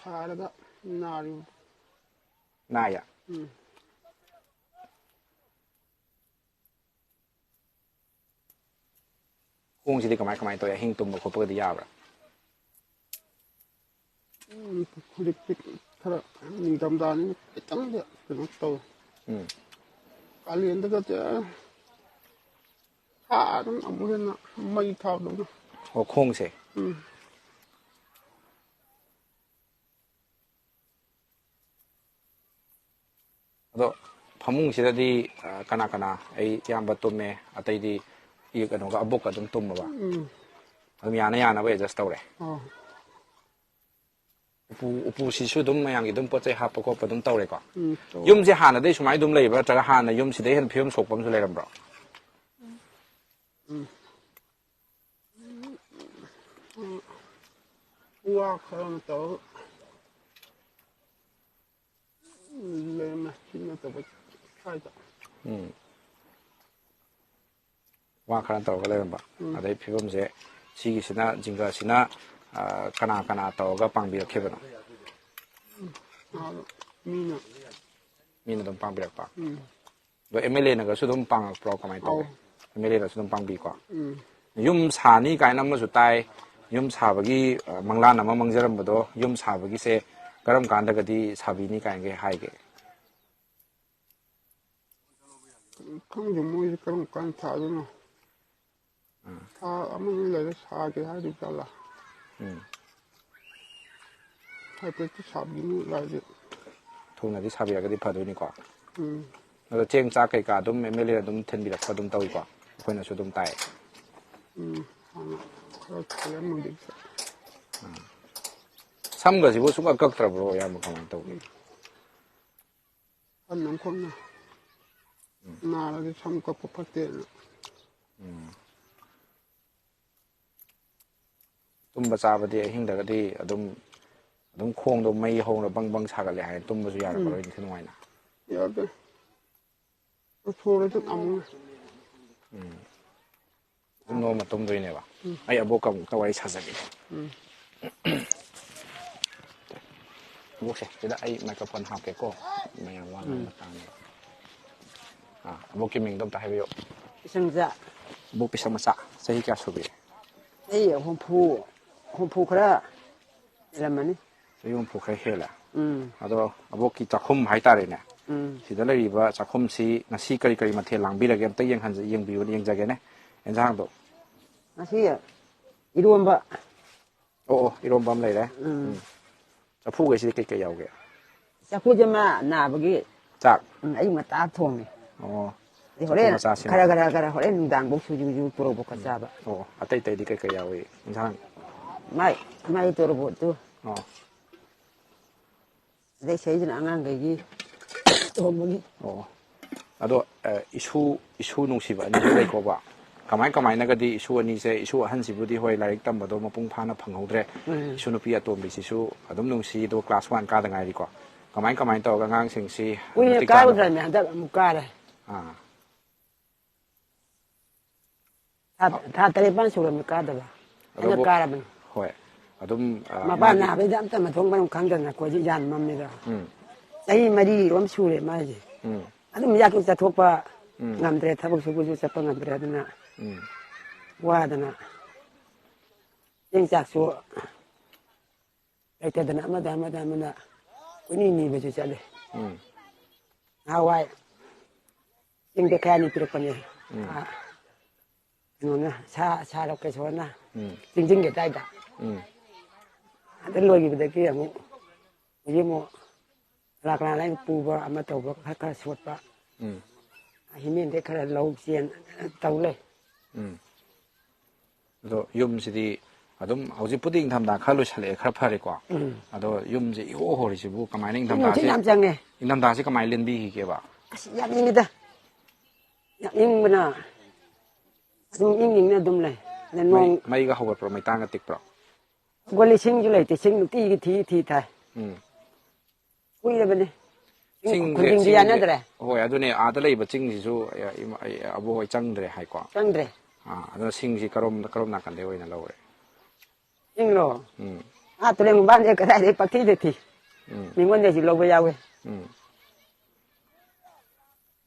ꯁꯥꯔꯒ ꯅꯥꯔꯤꯕ꯫ ꯅꯥꯏꯌꯦ? ꯎꯝ꯫ ꯈꯣꯡꯁꯤꯗꯤ ꯀꯃꯥꯏ ꯀꯃꯥꯏ ꯇꯧꯏ? ꯑꯍꯤꯡ ꯇꯨꯝꯕ ꯈꯣꯠꯄꯒꯗꯤ ꯌꯥꯕ꯭ꯔꯥ? ꯎꯝ, ꯍꯧꯖꯤꯛꯇꯤ ꯈꯔ ꯅꯤꯡꯊꯝꯊꯥꯅꯤꯅ ꯈꯤꯇꯪꯗꯤ ꯀꯩꯅꯣ ꯇꯧꯏ꯫ ꯎꯝ꯫ ꯀꯥꯂꯦꯟꯗꯒꯗꯤ ꯁꯥꯗꯅ ꯑꯃꯨꯛ ꯍꯦꯟꯅ ꯃꯩ ꯊꯥꯕꯗꯧꯅ꯫ ꯑꯣ, ꯈꯣꯡꯁꯦ? ꯎꯝ꯫ ꯑꯗꯣ ꯐꯃꯨꯡꯁꯤꯗꯗꯤ, ꯑ, ꯀꯅꯥ ꯀꯅꯥ? ꯑꯩ ꯏꯌꯥꯝꯕ ꯇꯨꯝꯃꯦ, ꯑꯇꯩꯗꯤ ꯏ-, ꯀꯩꯅꯣꯒ, ꯑꯕꯣꯛꯀ ꯑꯗꯨꯝ ꯇꯨꯝꯃꯕ? ꯎꯝ꯫ ꯑꯗꯨꯝ ꯌꯥꯅ ꯌꯥꯅꯕ ꯑꯦꯗꯖꯁ ꯇꯧꯔꯦ꯫ ꯑꯥ꯫ ꯎꯄꯨ, ꯎꯄꯨꯁꯤꯁꯨ ꯑꯗꯨꯝ ꯃꯌꯥꯝꯒꯤ ꯑꯗꯨꯝ ꯄꯣꯠ ꯆꯩ ꯍꯥꯞꯄ ꯈꯣꯠꯄ ꯑꯗꯨꯝ ꯇꯧꯔꯦꯀꯣ? ꯎꯝ, ꯇꯧꯔꯦ꯫ ꯌꯨꯝꯁꯦ ꯍꯥꯟꯅꯗꯩ ꯁꯨꯃꯥꯏꯅ ꯑꯗꯨꯝ ꯂꯩꯕ꯭ꯔꯥ, ꯅꯠꯇ꯭ꯔꯒ ꯍꯥꯟꯅ ꯌꯨꯝꯁꯤꯗꯩ ꯍꯦꯟꯅ ꯐꯤꯕꯝ ꯁꯣꯛꯄ ꯑꯃꯁꯨ ꯂꯩꯔꯝꯕ꯭ꯔꯣ? ꯎꯝ꯫ ꯎꯝ꯫ ꯋꯥ ꯈꯔ ꯑꯃ ꯇꯧꯔꯒ ꯂꯩꯔꯝꯃꯦ, ꯁꯤ ꯅꯠꯇꯕ ꯁ꯭ꯋꯥꯏꯗ꯫ ꯎꯝ꯫ ꯋꯥ ꯈꯔ ꯇꯧꯔꯒ ꯂꯩꯔꯝꯕ꯫ ꯎꯝ꯫ ꯑꯗꯩ ꯐꯤꯕꯝꯁꯦ ꯁꯤꯒꯤꯁꯤꯅ, ꯖꯤꯡꯒꯁꯤꯅ, ꯑ, ꯀꯅꯥ ꯀꯅꯥ ꯇꯧꯔꯒ ꯄꯥꯡꯕꯤꯔꯛꯈꯤꯕꯅꯣ? ꯎꯝ꯫ ꯑꯥ, ꯃꯤꯅ꯫ ꯃꯤꯅ ꯑꯗꯨꯝ ꯄꯥꯡꯕꯤꯔꯛꯄ? ꯎꯝ꯫ ꯑꯗꯣ ꯑꯦꯝ ꯑꯦꯜ ꯑꯦꯅꯒꯁꯨ ꯑꯗꯨꯝ ꯄꯥꯡꯉꯛꯄ꯭ꯔꯣ? ꯀꯃꯥꯏꯅ ꯇꯧꯒꯦ? ꯑꯧ꯫ ꯑꯦꯝ ꯑꯦꯜ ꯑꯦꯅꯁꯨ ꯑꯗꯨꯝ ꯄꯥꯡꯕꯤꯀꯣ? ꯎꯝ꯫ ꯌꯨꯝ ꯁꯥꯅꯤ ꯀꯥꯏꯅ ꯑꯃꯁꯨ ꯇꯥꯏ꯫ ꯌꯨꯝ ꯁꯥꯕꯒꯤ, ꯑ, ꯃꯪꯂꯥꯟ ꯑꯃ ꯃꯪꯖꯔꯝꯕꯗꯣ, ꯌꯨꯝ ꯁꯥꯕꯒꯤꯁꯦ ꯀꯔꯝ ꯀꯥꯟꯗꯒꯗꯤ ꯁꯥꯕꯤꯅꯤ ꯀꯥꯏꯅꯒ ꯍꯥꯏꯒꯦ? ꯈꯪꯗꯦ ꯃꯣꯏꯁꯦ ꯀꯔꯝ ꯀꯥꯟ ꯁꯥꯗꯣꯏꯅꯣ꯫ ꯎꯝ꯫ ꯊꯥ ꯑꯃꯅꯤ ꯂꯩꯔ ꯁꯥꯒꯦ ꯍꯥꯏꯔꯤꯕ ꯖꯥꯠꯂꯥ? ꯎꯝ꯫ ꯍꯥꯏꯐꯦꯠꯇꯤ ꯁꯥꯕꯤꯅꯤ ꯂꯥꯏꯗꯤ꯫ ꯊꯨꯅꯗꯤ ꯁꯥꯕꯤꯔꯒꯗꯤ ꯐꯗꯣꯏꯅꯤꯀꯣ꯫ ꯎꯝ꯫ ꯑꯗꯣ ꯆꯦꯡ ꯆꯥꯛ ꯀꯩꯀꯥ ꯑꯗꯨꯝ ꯑꯦꯝ ꯑꯦꯜ ꯑꯦꯅ ꯑꯗꯨꯝ ꯊꯤꯟꯕꯤꯔꯛꯄ ꯑꯗꯨꯝ ꯇꯧꯏꯀꯣ? ꯑꯩꯈꯣꯏꯅꯁꯨ ꯑꯗꯨꯝ ꯇꯥꯏ꯫ ꯎꯝ꯫ ꯍꯥꯟꯅ ꯈꯔ ꯊꯤꯔꯝꯃꯗꯤ꯫ ꯁꯝꯒꯁꯤꯕꯨ ꯁꯨꯡꯀꯛ ꯀꯛꯇ꯭ꯔꯕ꯭ꯔꯣ, ꯏꯌꯥꯝꯕ? ꯀꯃꯥꯏꯅ ꯇꯧꯒꯦ? ꯑꯍꯟ ꯑꯃꯈꯛꯅ ꯅꯥꯔꯗꯤ ꯁꯝ ꯀꯛꯄ ꯐꯠꯇꯦꯅ꯫ ꯎꯝ꯫ ꯇꯨꯝꯕ ꯆꯥꯕꯗꯤ ꯑꯍꯤꯡꯗꯒꯗꯤ ꯑꯗꯨꯝ, ꯑꯗꯨꯝ ꯈꯣꯡꯗꯣ ꯃꯩ ꯍꯧꯅ ꯕꯪ ꯕꯪ ꯁꯥꯒꯠꯂꯦ ꯍꯥꯏ, ꯇꯨꯝꯕꯁꯨ ꯌꯥꯔꯝꯃꯔꯣꯏ ꯎꯝ꯫ ꯅꯤꯡꯊꯤ ꯅꯨꯡꯉꯥꯏꯅ꯫ ꯌꯥꯗꯦ꯫ ꯎꯊꯣꯔꯁꯨ ꯑꯃꯨꯛ꯫ ꯎꯝ꯫ ꯑꯗꯨꯝ ꯅꯣꯝꯃ ꯇꯨꯝꯗꯣꯏꯅꯦꯕ꯫ ꯎꯝ꯫ ꯑꯩ ꯑꯕꯣꯛꯀ ꯑꯃꯨꯛꯇ ꯋꯥꯔꯤ ꯁꯥꯖꯒꯦ꯫ ꯎꯝ꯫ ꯑꯕꯣꯛꯁꯦ, ꯁꯤꯗ ꯑꯩ ꯃꯥꯏꯀ꯭ꯔꯣꯐꯣꯟ ꯍꯥꯞꯀꯦꯀꯣ, ꯃꯌꯥꯝ ꯋꯥ ꯎꯝ꯫ ꯉꯥꯡꯕ ꯇꯥꯅꯕ꯫ ꯑꯥ, ꯑꯕꯣꯛꯀꯤ ꯃꯤꯡꯗꯣ ꯑꯝꯇ ꯍꯥꯏꯕꯤꯌꯨ꯫ ꯄꯤꯁꯪꯖ꯫ ꯑꯕꯣꯛ ꯄꯤꯁꯪ ꯃꯆꯥ, ꯆꯍꯤ ꯀꯌꯥ ꯁꯨꯕꯤꯔꯦ? ꯑꯩ ꯍꯨꯝꯐꯨ, ꯍꯨꯝꯐꯨ ꯈꯔ ꯍꯦꯜꯂꯝꯃꯅꯤ꯫ ꯆꯍꯤ ꯍꯨꯝꯐꯨ ꯈꯔ ꯍꯦꯜꯂꯦ꯫ ꯎꯝ꯫ ꯑꯗꯣ ꯑꯕꯣꯛꯀꯤ ꯆꯥꯛꯈꯨꯝ ꯍꯥꯏꯇꯥꯔꯦꯅꯦ꯫ ꯎꯝ꯫ ꯁꯤꯗ ꯂꯩꯔꯤꯕ ꯆꯥꯛꯈꯨꯝꯁꯤ ꯉꯁꯤ ꯀꯔꯤ ꯀꯔꯤ ꯃꯊꯦꯜ ꯂꯥꯡꯕꯤꯔꯒꯦ? ꯑꯝꯇ ꯌꯦꯡꯍꯟꯖ-, ꯌꯦꯡꯕꯤꯌꯨ-, ꯌꯦꯡꯖꯒꯦꯅꯦ, ꯑꯦꯟꯁꯥꯡꯗꯣ꯫ ꯉꯁꯤ ꯏꯔꯣꯝꯕ꯫ ꯑꯣ, ꯑꯣ, ꯏꯔꯣꯝꯕ ꯑꯃ ꯂꯩꯔꯦ꯫ ꯎꯝ꯫ ꯎꯝ꯫ ꯆꯐꯨꯈꯩꯁꯤꯗꯤ ꯀꯩꯀꯩ ꯌꯥꯎꯒꯦ? ꯆꯐꯨꯁꯦ ꯃꯥ ꯅꯥꯕꯒꯤ, ꯆꯥꯛ? ꯎꯝ, ꯑꯌꯨꯛ ꯉꯟꯇꯥ ꯊꯣꯡꯉꯦ꯫ ꯑꯣ꯫ ꯑꯗꯩ ꯆꯐꯨ ꯍꯣꯔꯦꯟ ꯃꯆꯥꯁꯤꯃ꯫ ꯈꯔ, ꯈꯔ, ꯈꯔ ꯍꯣꯔꯦꯟ ꯅꯨꯡꯗꯥꯡꯐꯧ ꯁꯨꯖꯨ, ꯁꯨꯖꯨ ꯄꯨꯔꯛꯄ ꯈꯣꯠꯆꯥꯕ꯫ ꯑꯣ, ꯑꯇꯩ ꯑꯇꯩꯗꯤ ꯀꯩꯀꯩ ꯌꯥꯎꯏ ꯏꯟꯁꯥꯡ? ꯃꯥꯏ, ꯃꯥꯏ ꯇꯣꯔꯕꯣꯠꯇꯨ꯫ ꯑꯣ꯫ ꯑꯗꯩ ꯁꯤꯗꯩꯁꯤꯅ ꯑꯉꯥꯡꯈꯩꯒꯤ ꯊꯣꯡꯕꯒꯤ꯫ ꯑꯣ꯫ ꯑꯗꯣ, ꯑ, ꯏꯁꯨ, ꯏꯁꯨ ꯅꯨꯡꯁꯤꯕ ꯑꯅꯤꯁꯨ ꯂꯩꯀꯣꯕ꯫ ꯀꯃꯥꯏ ꯀꯃꯥꯏꯅꯒꯗꯤ ꯏꯁꯨ ꯑꯅꯤꯁꯦ, ꯏꯁꯨ ꯑꯍꯟꯁꯤꯕꯨꯗꯤ ꯍꯣꯏ ꯂꯥꯏꯔꯤꯛ ꯇꯝꯕꯗꯣ ꯃꯄꯨꯡ ꯐꯥꯅ ꯐꯪꯍꯧꯗ꯭ꯔꯦ꯫ ꯎꯝ꯫ ꯏꯁꯨ ꯅꯨꯄꯤ ꯑꯇꯣꯝꯕꯤꯁꯤꯁꯨ ꯑꯗꯨꯝ ꯅꯨꯡꯁꯤ, ꯑꯗꯨꯒ class one ꯀꯥꯗ ꯉꯥꯏꯔꯤꯀꯣ꯫ ꯀꯃꯥꯏ ꯀꯃꯥꯏꯅ ꯇꯧꯔꯒ ꯑꯉꯥꯡꯁꯤꯡꯁꯤ ꯀꯨꯏꯅ ꯃꯇꯤꯛ ꯆꯥꯅ ꯀꯥꯔꯨꯗ꯭ꯔꯕꯅꯦ, ꯍꯟꯗꯛ ꯑꯃꯨꯛ ꯀꯥꯔꯦ꯫ ꯑꯥ꯫ ꯊꯥ, ꯊꯥ ꯇꯔꯦꯠ ꯄꯥꯟ ꯁꯨꯔꯕꯅꯤ ꯀꯥꯗꯕ꯫ ꯑꯩꯅ ꯑꯗꯨꯕꯨ ꯀꯥꯔꯕꯅꯤ꯫ ꯍꯣꯏ꯫ ꯑꯗꯨꯝ, ꯑ, ꯃꯄꯥ ꯃꯥꯒꯤ ꯅꯥꯕꯩꯗ ꯑꯝꯇ ꯃꯊꯣꯡ ꯃꯔꯝ ꯈꯪꯗꯅ ꯑꯩꯈꯣꯏꯁꯦ ꯌꯥꯟ ꯃꯝꯃꯤꯗ꯫ ꯎꯝ꯫ ꯆꯍꯤ ꯃꯔꯤ ꯔꯣꯝ ꯁꯨꯔꯦ ꯃꯥꯏꯁꯦ꯫ ꯎꯝ꯫ ꯑꯗꯨꯝ ꯌꯥꯛꯀꯤ ꯆꯠꯊꯣꯛꯄ, ꯎꯝ꯫ ꯉꯝꯗ꯭ꯔꯦ, ꯊꯕꯛ ꯁꯨꯕꯁꯨ ꯆꯠꯄ ꯉꯝꯗ꯭ꯔꯦ꯫ ꯑꯗꯨꯅ ꯎꯝ꯫ ꯋꯥꯗꯅ ꯆꯦꯡ ꯆꯥꯛꯁꯨ ꯂꯩꯇꯗꯅ ꯑꯃꯗ ꯑꯃꯗ ꯑꯃꯗ ꯀꯣꯏꯅꯤ ꯅꯤꯕꯁꯨ ꯆꯠꯂꯦ꯫ ꯎꯝ꯫ ꯅꯍꯥꯟꯋꯥꯏ ꯆꯤꯡꯗ ꯀꯌꯥꯅꯤ ꯄꯤꯔꯛꯄꯅꯦ꯫ ꯎꯝ꯫ ꯑꯥ, ꯀꯩꯅꯣꯅ, ꯁꯥ, ꯁꯥ ꯂꯣꯀꯦꯁꯣꯔꯅ ꯎꯝ꯫ ꯆꯤꯡꯖꯤꯟꯒꯤ ꯑꯗꯥꯏꯗ꯫ ꯎꯝ꯫ ꯑꯗ ꯂꯣꯏꯈꯤꯕꯗꯒꯤ ꯑꯃꯨꯛ ꯍꯧꯖꯤꯛ ꯑꯃꯨꯛ ꯀꯅꯥ ꯀꯅꯥ ꯂꯥꯏ ꯄꯨꯕ ꯑꯃ ꯇꯧꯕ ꯈꯔ ꯈꯔ ꯁꯣꯠꯄ ꯎꯝ꯫ ꯍꯤꯃꯦꯟꯗꯩ ꯈꯔ ꯂꯧ ꯆꯦꯟ ꯇꯧ ꯂꯩ꯫ ꯎꯝ꯫ ꯑꯗꯣ ꯌꯨꯝꯁꯤꯗꯤ ꯑꯗꯨꯝ ꯍꯧꯖꯤꯛꯄꯨꯗꯤ ꯏꯪꯊꯝꯊꯥ ꯈꯔ ꯂꯣꯏꯁꯜꯂꯛꯑꯦ, ꯈꯔ ꯐꯔꯦꯀꯣ꯫ ꯎꯝ꯫ ꯑꯗꯣ ꯌꯨꯝꯁꯦ ꯏꯍꯣ ꯍꯣꯔꯤꯁꯤꯕꯨ ꯀꯃꯥꯏꯅ ꯏꯪꯊꯝꯊꯥꯁꯦ ꯅꯨꯡꯁꯤꯠ ꯌꯥꯝ ꯆꯪꯉꯦ꯫ ꯏꯪꯊꯝꯊꯥꯁꯦ ꯀꯃꯥꯏꯅ ꯂꯦꯟꯕꯤꯈꯤꯒꯦꯕ? ꯑꯁ, ꯌꯥꯝ ꯏꯪꯉꯤꯗ꯫ ꯌꯥꯝ ꯏꯪꯕꯅ ꯑꯗꯨꯝ ꯏꯪ ꯏꯪꯅ ꯑꯗꯨꯝ ꯂꯩ꯫ ꯑꯗ ꯃꯩ, ꯅꯣꯡ ꯃꯩꯒ ꯍꯧꯒꯠꯄ꯭ꯔꯣ? ꯃꯩꯇꯥꯟꯒ ꯇꯤꯛꯄ꯭ꯔꯣ? ꯍꯧꯒꯠꯂꯤ, ꯁꯤꯡꯁꯨ ꯂꯩꯇꯦ꯫ ꯁꯤꯡ ꯅꯨꯡꯇꯤꯒꯤ ꯊꯤ ꯊꯤ ꯊꯥꯏ꯫ ꯎꯝ꯫ ꯀꯨꯏꯔꯕꯅꯦ꯫ ꯆꯤꯡ ꯆꯤꯡꯁꯦ, ꯈꯨꯟꯗꯤꯡꯗꯤ ꯆꯤꯡꯁꯦ, ꯌꯥꯅꯗ꯭ꯔꯦ꯫ ꯍꯣꯏ, ꯑꯗꯨꯅꯦ, ꯑꯥꯗ ꯂꯩꯕ ꯆꯤꯡꯁꯤꯁꯨ, ꯑ, ꯏꯃꯥ-, ꯑ, ꯑꯕꯣꯛ ꯍꯣꯏ ꯆꯪꯗ꯭ꯔꯦ ꯍꯥꯏꯀꯣ? ꯆꯪꯗ꯭ꯔꯦ꯫ ꯑꯥ, ꯑꯗꯨꯅ ꯁꯤꯡꯁꯤ ꯀꯔꯣꯝ, ꯀꯔꯣꯝ ꯅꯥꯀꯟꯗꯩ ꯑꯣꯏꯅ ꯂꯧꯔꯦ? ꯆꯤꯡꯂꯣ? ꯎꯝ꯫ ꯑꯥ, ꯇꯨꯔꯦꯟ ꯃꯄꯥꯟꯁꯦ ꯀꯗꯥꯏꯗꯩ ꯄꯪꯊꯤꯗ ꯊꯤ꯫ ꯎꯝ꯫ ꯃꯤꯉꯣꯟꯗꯩꯁꯨ ꯂꯧꯕ ꯌꯥꯎꯋꯦ꯫ ꯎꯝ꯫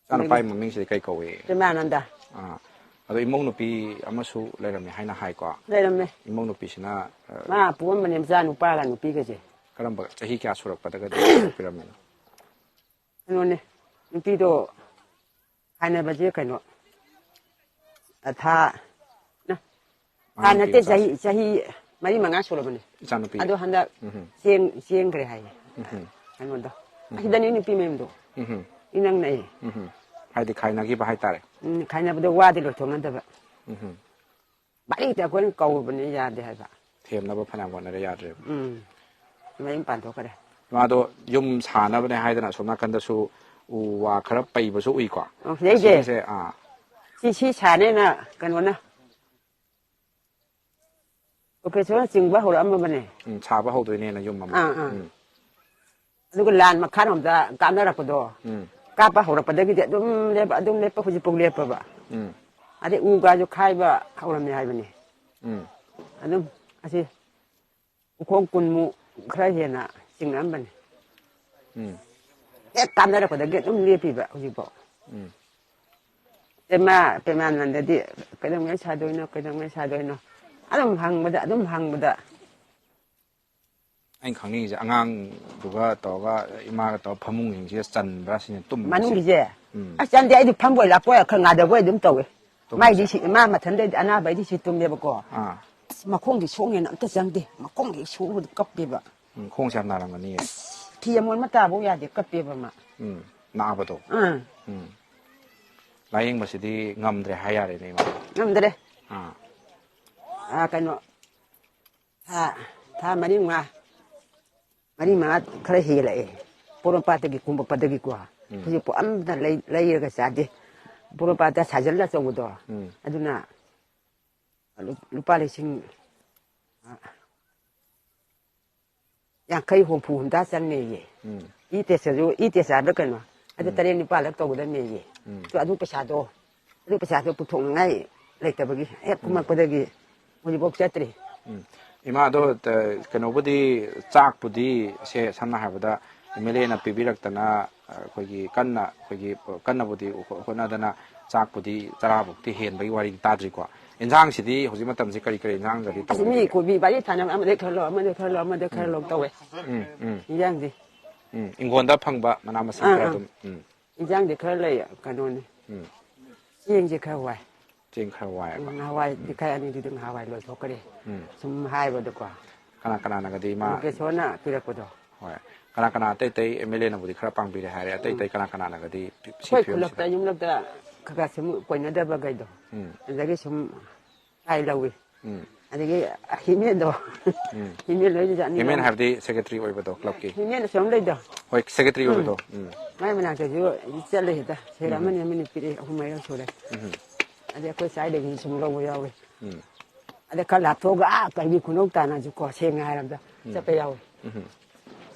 ꯏꯆꯥꯅꯨꯄꯥꯒꯤ ꯑꯗꯒꯤ ꯃꯃꯤꯡꯁꯤꯗꯤ ꯀꯩ ꯀꯧꯏ? ꯄ꯭ꯔꯦꯃꯥꯅꯟꯗ꯫ ꯑꯥ, ꯑꯗꯣ ꯏꯃꯧ ꯅꯨꯄꯤ ꯑꯃꯁꯨ ꯂꯩꯔꯝꯃꯦ ꯍꯥꯏꯅ ꯍꯥꯏꯀꯣ? ꯂꯩꯔꯝꯃꯦ꯫ ꯏꯃꯧ ꯅꯨꯄꯤꯁꯤꯅ, ꯑ, ꯃꯥ ꯄꯣꯛꯑꯝꯕꯅꯦ ꯃꯆꯥ ꯅꯨꯄꯥꯒ ꯅꯨꯄꯤꯒꯁꯦ꯫ ꯀꯔꯝꯕ, ꯆꯍꯤ ꯀꯌꯥ ꯁꯨꯔꯛꯄꯗꯒꯗꯤ ꯄꯣꯛꯄꯤꯔꯝꯃꯤꯅꯣ? ꯀꯩꯅꯣꯅꯦ, ꯅꯨꯄꯤꯗꯣ ꯈꯥꯏꯅꯕꯁꯦ ꯀꯩꯅꯣ, ꯑ, ꯊꯥ, ꯅ-, ꯊꯥ ꯑꯉꯥꯡ ꯅꯠꯇꯦ, ꯅꯨꯄꯤ ꯆꯍꯤ, ꯃꯆꯥꯁꯦ꯫ ꯆꯍꯤ ꯃꯔꯤ ꯃꯉꯥ ꯁꯨꯔꯕꯅꯦ꯫ ꯏꯆꯥꯅꯨꯄꯤ꯫ ꯑꯗꯣ ꯍꯟꯗꯛ ꯎꯝ꯫ ꯆꯦꯡ-, ꯆꯦꯟꯈ꯭ꯔꯦ ꯍꯥꯏꯌꯦ꯫ ꯎꯝ꯫ ꯀꯩꯅꯣꯗꯣ꯫ ꯎꯝ꯫ ꯑꯁꯤꯗꯅꯤ ꯅꯨꯄꯤ ꯃꯌꯨꯝꯗꯣ꯫ ꯎꯝ꯫ ꯏꯅꯛ ꯅꯛꯑꯦ꯫ ꯎꯝ꯫ ꯍꯥꯏꯗꯤ ꯈꯥꯏꯅꯈꯤꯕ ꯍꯥꯏꯇꯥꯔꯦ꯫ ꯎꯝ, ꯈꯥꯏꯅꯕꯗꯣ ꯋꯥꯗꯤ ꯂꯣꯏꯊꯣꯛꯅꯗꯕ꯫ ꯎꯝ꯫ ꯕꯥꯔꯤꯗ ꯑꯩꯈꯣꯏꯅ ꯀꯧꯔꯕꯅꯤ, ꯌꯥꯗꯦ ꯍꯥꯏꯕ꯫ ꯊꯦꯝꯅꯕ ꯐꯅꯌꯥꯝ ꯍꯣꯠꯅꯔꯦ, ꯌꯥꯗ꯭ꯔꯦꯕ꯫ ꯎꯝ꯫ ꯃꯌꯨꯝ ꯄꯥꯟꯊꯣꯛꯈ꯭ꯔꯦ꯫ ꯃꯥꯗꯣ ꯌꯨꯝ ꯁꯥꯅꯕꯅꯦ ꯍꯥꯏꯗꯅ ꯑꯁꯣꯝ ꯅꯥꯀꯟꯗꯁꯨ ꯎ ꯋꯥ ꯈꯔ ꯄꯩꯕꯁꯨ ꯎꯏꯀꯣ? ꯑꯣ, ꯁꯤꯗꯩꯁꯦ? ꯑꯁꯤꯒꯤꯁꯦ, ꯑꯥ꯫ ꯁꯤ, ꯁꯤ ꯁꯥꯅꯦꯅ ꯀꯩꯅꯣꯅ, ꯑꯣꯄꯔꯦꯁꯟꯅ ꯆꯤꯡꯕ ꯍꯧꯔꯛꯑꯝꯃꯕꯅꯦ꯫ ꯎꯝ, ꯁꯥꯕ ꯍꯧꯗꯣꯏꯅꯦꯅ ꯌꯨꯝ ꯑꯃ꯫ ꯑꯥ, ꯑꯥ꯫ ꯎꯝ꯫ ꯑꯗꯨꯒ ꯂꯥꯟ ꯃꯈꯥꯔꯣꯝꯗ ꯀꯥꯞꯅꯔꯛꯄꯗꯣ, ꯎꯝ꯫ ꯀꯥꯞꯄ ꯍꯧꯔꯛꯄꯗꯒꯤꯗꯤ ꯑꯗꯨꯝ ꯂꯦꯞꯄ, ꯑꯗꯨꯝ ꯂꯦꯞꯄ, ꯍꯧꯖꯤꯛꯐꯥꯎ ꯂꯦꯞꯄꯕ꯫ ꯎꯝ꯫ ꯑꯗꯩ ꯎ ꯀꯥꯁꯨ ꯈꯥꯏꯕ ꯍꯧꯔꯝꯃꯦ ꯍꯥꯏꯕꯅꯤ꯫ ꯎꯝ꯫ ꯑꯗꯨꯝ ꯑꯁꯤ ꯎꯈꯣꯡ ꯀꯨꯟꯃꯨꯛ ꯈꯔ ꯍꯦꯟꯅ ꯆꯤꯡꯉꯛꯑꯝꯕꯅꯤ꯫ ꯎꯝ꯫ ꯍꯦꯛ ꯀꯥꯞꯅꯔꯛꯄꯗꯒꯤ ꯑꯗꯨꯝ ꯂꯦꯞꯄꯤꯕ ꯍꯧꯖꯤꯛꯐꯥꯎ꯫ ꯎꯝ꯫ ꯄꯦꯃꯥ ꯄꯦꯃꯥꯅꯟꯗꯗꯤ ꯀꯩꯗꯧꯉꯩ ꯁꯥꯗꯣꯏꯅꯣ, ꯀꯩꯗꯧꯉꯩ ꯁꯥꯗꯣꯏꯅꯣ? ꯑꯗꯨꯝ ꯍꯪꯕꯗ, ꯑꯗꯨꯝ ꯍꯪꯕꯗ꯫ ꯑꯩꯅ ꯈꯪꯅꯤꯡꯉꯤꯁꯦ, ꯑꯉꯥꯡꯗꯨꯒ ꯇꯧꯔꯒ, ꯏꯃꯥꯒ ꯇꯧꯔꯒ ꯐꯃꯨꯡꯁꯤꯡꯁꯤꯗ ꯆꯟꯕ꯭ꯔꯥ ꯁꯤꯅꯤ, ꯇꯨꯝꯕꯁꯦ꯫ ꯃꯅꯨꯡꯒꯤꯁꯦ? ꯎꯝ꯫ ꯑꯁ, ꯆꯟꯗꯦ, ꯑꯩꯗꯤ ꯐꯝꯕꯣꯏ ꯂꯥꯛꯄꯣꯏ ꯈꯔ ꯉꯥꯗꯕꯣꯏ ꯑꯗꯨꯝ ꯇꯧꯋꯦ꯫ ꯇꯨꯝꯕꯁꯦ? ꯃꯥꯏꯗꯤ ꯁꯤ, ꯃꯥ ꯃꯊꯟꯇ ꯑꯅꯥꯕꯩꯗꯤ ꯁꯤ ꯇꯨꯝꯃꯦꯕꯀꯣ꯫ ꯑꯥ꯫ ꯑꯁ, ꯃꯈꯣꯡꯗꯤ ꯁꯣꯛꯉꯦꯅ ꯑꯝꯇ ꯆꯪꯗꯦ, ꯃꯈꯣꯡꯗꯤ ꯁꯣꯛꯑꯕꯗ ꯀꯞꯄꯦꯕ꯫ ꯎꯝ, ꯈꯣꯡꯁꯦ ꯌꯥꯝ ꯅꯥꯔꯝꯒꯅꯤꯌꯦ꯫ ꯐꯤ ꯑꯃꯣꯟ ꯑꯃ ꯇꯥꯕꯧ ꯌꯥꯗꯦ, ꯀꯞꯄꯦꯕ ꯃꯥ꯫ ꯎꯝ, ꯅꯥꯕꯗꯣ꯫ ꯑꯥ꯫ ꯎꯝ꯫ ꯂꯥꯏꯌꯦꯡꯕꯁꯤꯗꯤ ꯉꯝꯗ꯭ꯔꯦ ꯍꯥꯏ ꯌꯥꯔꯦꯅꯦ, ꯏꯃꯥ꯫ ꯉꯝꯗ꯭ꯔꯦ꯫ ꯑꯥ꯫ ꯑꯥ, ꯀꯩꯅꯣ, ꯊꯥ, ꯊꯥ ꯃꯔꯤ ꯃꯉꯥ, ꯃꯔꯤ ꯃꯉꯥ ꯈꯔ ꯍꯦꯜꯂꯛꯑꯦ꯫ ꯄꯣꯔꯣꯝꯄꯥꯠꯇꯒꯤ ꯀꯨꯝꯕꯄꯗꯒꯤꯀꯣ꯫ ꯎꯝ꯫ ꯍꯧꯖꯤꯛꯄꯨ ꯑꯝꯇ ꯂꯩ-, ꯂꯩꯔꯒ ꯆꯥꯗꯦ꯫ ꯄꯣꯔꯣꯝꯄꯥꯠꯇ ꯁꯥꯖꯜ ꯑꯆꯧꯕꯗꯣ꯫ ꯎꯝ꯫ ꯑꯗꯨꯅ ꯂꯨ-, ꯂꯨꯄꯥ ꯂꯤꯁꯤꯡ, ꯑ, ꯌꯥꯡꯈꯩ, ꯍꯨꯝꯐꯨ, ꯍꯨꯝꯗ꯭ꯔꯥ ꯆꯪꯅꯦꯌꯦ꯫ ꯎꯝ꯫ ꯏ ꯇꯦꯁꯇꯁꯨ, ꯏ ꯇꯦꯁ ꯍꯥꯏꯕ꯭ꯔꯥ ꯀꯩꯅꯣ? ꯑꯗꯨ ꯎꯝ꯫ ꯇꯔꯦꯠ ꯅꯤꯄꯥꯜꯂꯛ ꯇꯧꯒꯗꯕꯅꯦꯌꯦ꯫ ꯎꯝ꯫ ꯑꯗꯨ, ꯑꯗꯨ ꯄꯩꯁꯥꯗꯣ, ꯑꯗꯨ ꯄꯩꯁꯥꯗꯣ ꯄꯨꯊꯣꯛꯅꯤꯡꯉꯥꯏ ꯂꯩꯇꯕꯒꯤ ꯍꯦꯛ ꯀꯨꯝꯃꯛꯄꯗꯒꯤ ꯍꯧꯖꯤꯛꯐꯥꯎ ꯆꯠꯇ꯭ꯔꯤ꯫ ꯎꯝ꯫ ꯏꯃꯥ, ꯑꯗꯣ, ꯇ-, ꯀꯩꯅꯣꯕꯨꯗꯤ, ꯆꯥꯛꯄꯨꯗꯤ, ꯁꯦ, ꯁꯝꯅ ꯍꯥꯏꯔꯕꯗ, ꯑꯦꯝ ꯑꯦꯜ ꯑꯦꯅ ꯄꯤꯕꯤꯔꯛꯇꯅ, ꯑ, ꯑꯩꯈꯣꯏꯒꯤ ꯀꯟꯅ, ꯑꯩꯈꯣꯏꯒꯤ ꯀꯟꯅꯕꯨꯗꯤ ꯍꯣ-, ꯍꯣꯠꯅꯗꯅ, ꯆꯥꯛꯄꯨꯗꯤ ꯆꯔꯥꯕꯨꯛꯇꯤ ꯍꯦꯟꯕꯒꯤ ꯋꯥꯔꯤꯗꯤ ꯇꯥꯗ꯭ꯔꯤꯀꯣ꯫ ꯏꯟꯁꯥꯡꯁꯤꯗꯤ ꯍꯧꯖꯤꯛ ꯃꯇꯝꯁꯤ ꯀꯔꯤ ꯀꯔꯤ ꯏꯟꯁꯥꯡꯒꯗꯤ ꯑꯁ, ꯃꯤ ꯇꯧꯕꯤꯒꯦ? ꯀꯣꯕꯤ ꯚꯥꯔꯤ ꯊꯥꯅꯕ ꯑꯃꯗꯩ ꯈꯔ ꯂꯧ, ꯑꯃꯗꯩ ꯈꯔ ꯂꯧ, ꯑꯃꯗꯩ ꯈꯔ ꯂꯧ ꯇꯧꯋꯦ꯫ ꯎꯝ, ꯎꯝ, ꯏꯟꯖꯥꯡꯗꯤ꯫ ꯎꯝ꯫ ꯏꯪꯈꯣꯜꯗ ꯐꯪꯕ ꯃꯅꯥ ꯃꯁꯤꯡ ꯑꯥ, ꯈꯔ ꯑꯥ꯫ ꯑꯗꯨꯝ, ꯎꯝ, ꯏꯟꯖꯥꯡꯗꯤ ꯈꯔ ꯂꯩ, ꯀꯩꯅꯣꯅꯤ꯫ ꯎꯝ꯫ ꯆꯦꯡꯁꯦ ꯈꯔ ꯋꯥꯏ꯫ ꯆꯦꯡ ꯈꯔ ꯋꯥꯏꯑꯕ꯫ ꯎꯝ, ꯅꯍꯥꯟꯋꯥꯏꯗꯤ ꯈꯔ ꯑꯅꯤꯗꯨꯗꯤ ꯅꯍꯥꯟꯋꯥꯏ ꯂꯣꯏꯊꯣꯛꯈ꯭ꯔꯦ꯫ ꯎꯝ꯫ ꯁꯨꯝ ꯍꯥꯏꯕꯗꯀꯣ꯫ ꯀꯅꯥ ꯀꯅꯥꯅꯒꯗꯤ ꯏꯃꯥ? ꯃꯨꯀꯦꯁꯣꯔꯅ ꯄꯤꯔꯛꯄꯗꯣ꯫ ꯍꯣꯏ꯫ ꯀꯅꯥ ꯀꯅꯥ ꯑꯇꯩ ꯑꯇꯩ ꯑꯦꯝ ꯑꯦꯜ ꯑꯦꯅꯕꯨꯗꯤ ꯈꯔ ꯄꯥꯡꯕꯤꯔꯦ ꯍꯥꯏꯔꯦ, ꯑꯇꯩ ꯑꯇꯩ ꯀꯅꯥ ꯀꯅꯥꯅꯒꯗꯤ ꯁꯤ ꯑꯩꯈꯣꯏ ꯐꯤꯕꯝꯁꯤꯗ? ꯈꯨꯜꯂꯛꯇ, ꯌꯨꯝꯂꯛꯇ ꯈꯔ ꯈꯔ ꯁꯨꯝ ꯀꯣꯏꯅꯗꯕꯈꯩꯗꯣ꯫ ꯎꯝ꯫ ꯑꯗꯒꯤ ꯁꯨꯝ ꯍꯥꯏ ꯂꯧꯏ꯫ ꯎꯝ꯫ ꯑꯗꯒꯤ ꯍꯤꯃꯦꯟꯗꯣ꯫ ꯎꯝ꯫ ꯍꯤꯃꯦꯟ ꯂꯣꯏꯅ ꯖꯥꯠꯅꯤ꯫ ꯍꯤꯃꯦꯟ ꯍꯥꯏꯕꯗꯤ ꯁꯦꯀ꯭ꯔꯦꯇꯔꯤ ꯑꯣꯏꯕꯗꯣ, ꯀ꯭ꯂꯕꯀꯤ? ꯍꯤꯃꯦꯟ ꯑꯁꯣꯝ ꯂꯩꯗꯣ꯫ ꯍꯣꯏ, ꯁꯦꯀ꯭ꯔꯦꯇꯔꯤ ꯑꯣꯏꯕꯗꯣ꯫ ꯎꯝ꯫ ꯃꯥꯏ ꯃꯅꯥꯛꯇꯁꯨ ꯆꯠꯂꯦ ꯍꯦꯛꯇ꯫ ꯁꯦꯔ ꯑꯃꯅꯤ ꯑꯃꯅꯤ ꯄꯤꯔꯛꯑꯦ, ꯑꯍꯨꯝ ꯃꯔꯤ ꯁꯨꯔꯦ꯫ ꯎꯝ꯫ ꯑꯗꯩ ꯑꯩꯈꯣꯏ ꯁ꯭ꯋꯥꯏꯗꯒꯤ ꯁꯨꯝ ꯂꯧꯕ ꯌꯥꯎꯋꯦ꯫ ꯎꯝ꯫ ꯑꯗꯩ ꯈꯔ ꯂꯥꯞꯊꯣꯛꯑꯒ ꯑꯥ ꯀꯩꯕꯤ ꯈꯨꯅꯧ ꯇꯥꯅꯁꯨꯀꯣ, ꯁꯦꯡꯅ ꯍꯥꯏꯔꯕꯗ ꯎꯝ꯫ ꯆꯠꯄ ꯌꯥꯎꯋꯦ꯫ ꯎꯝ꯫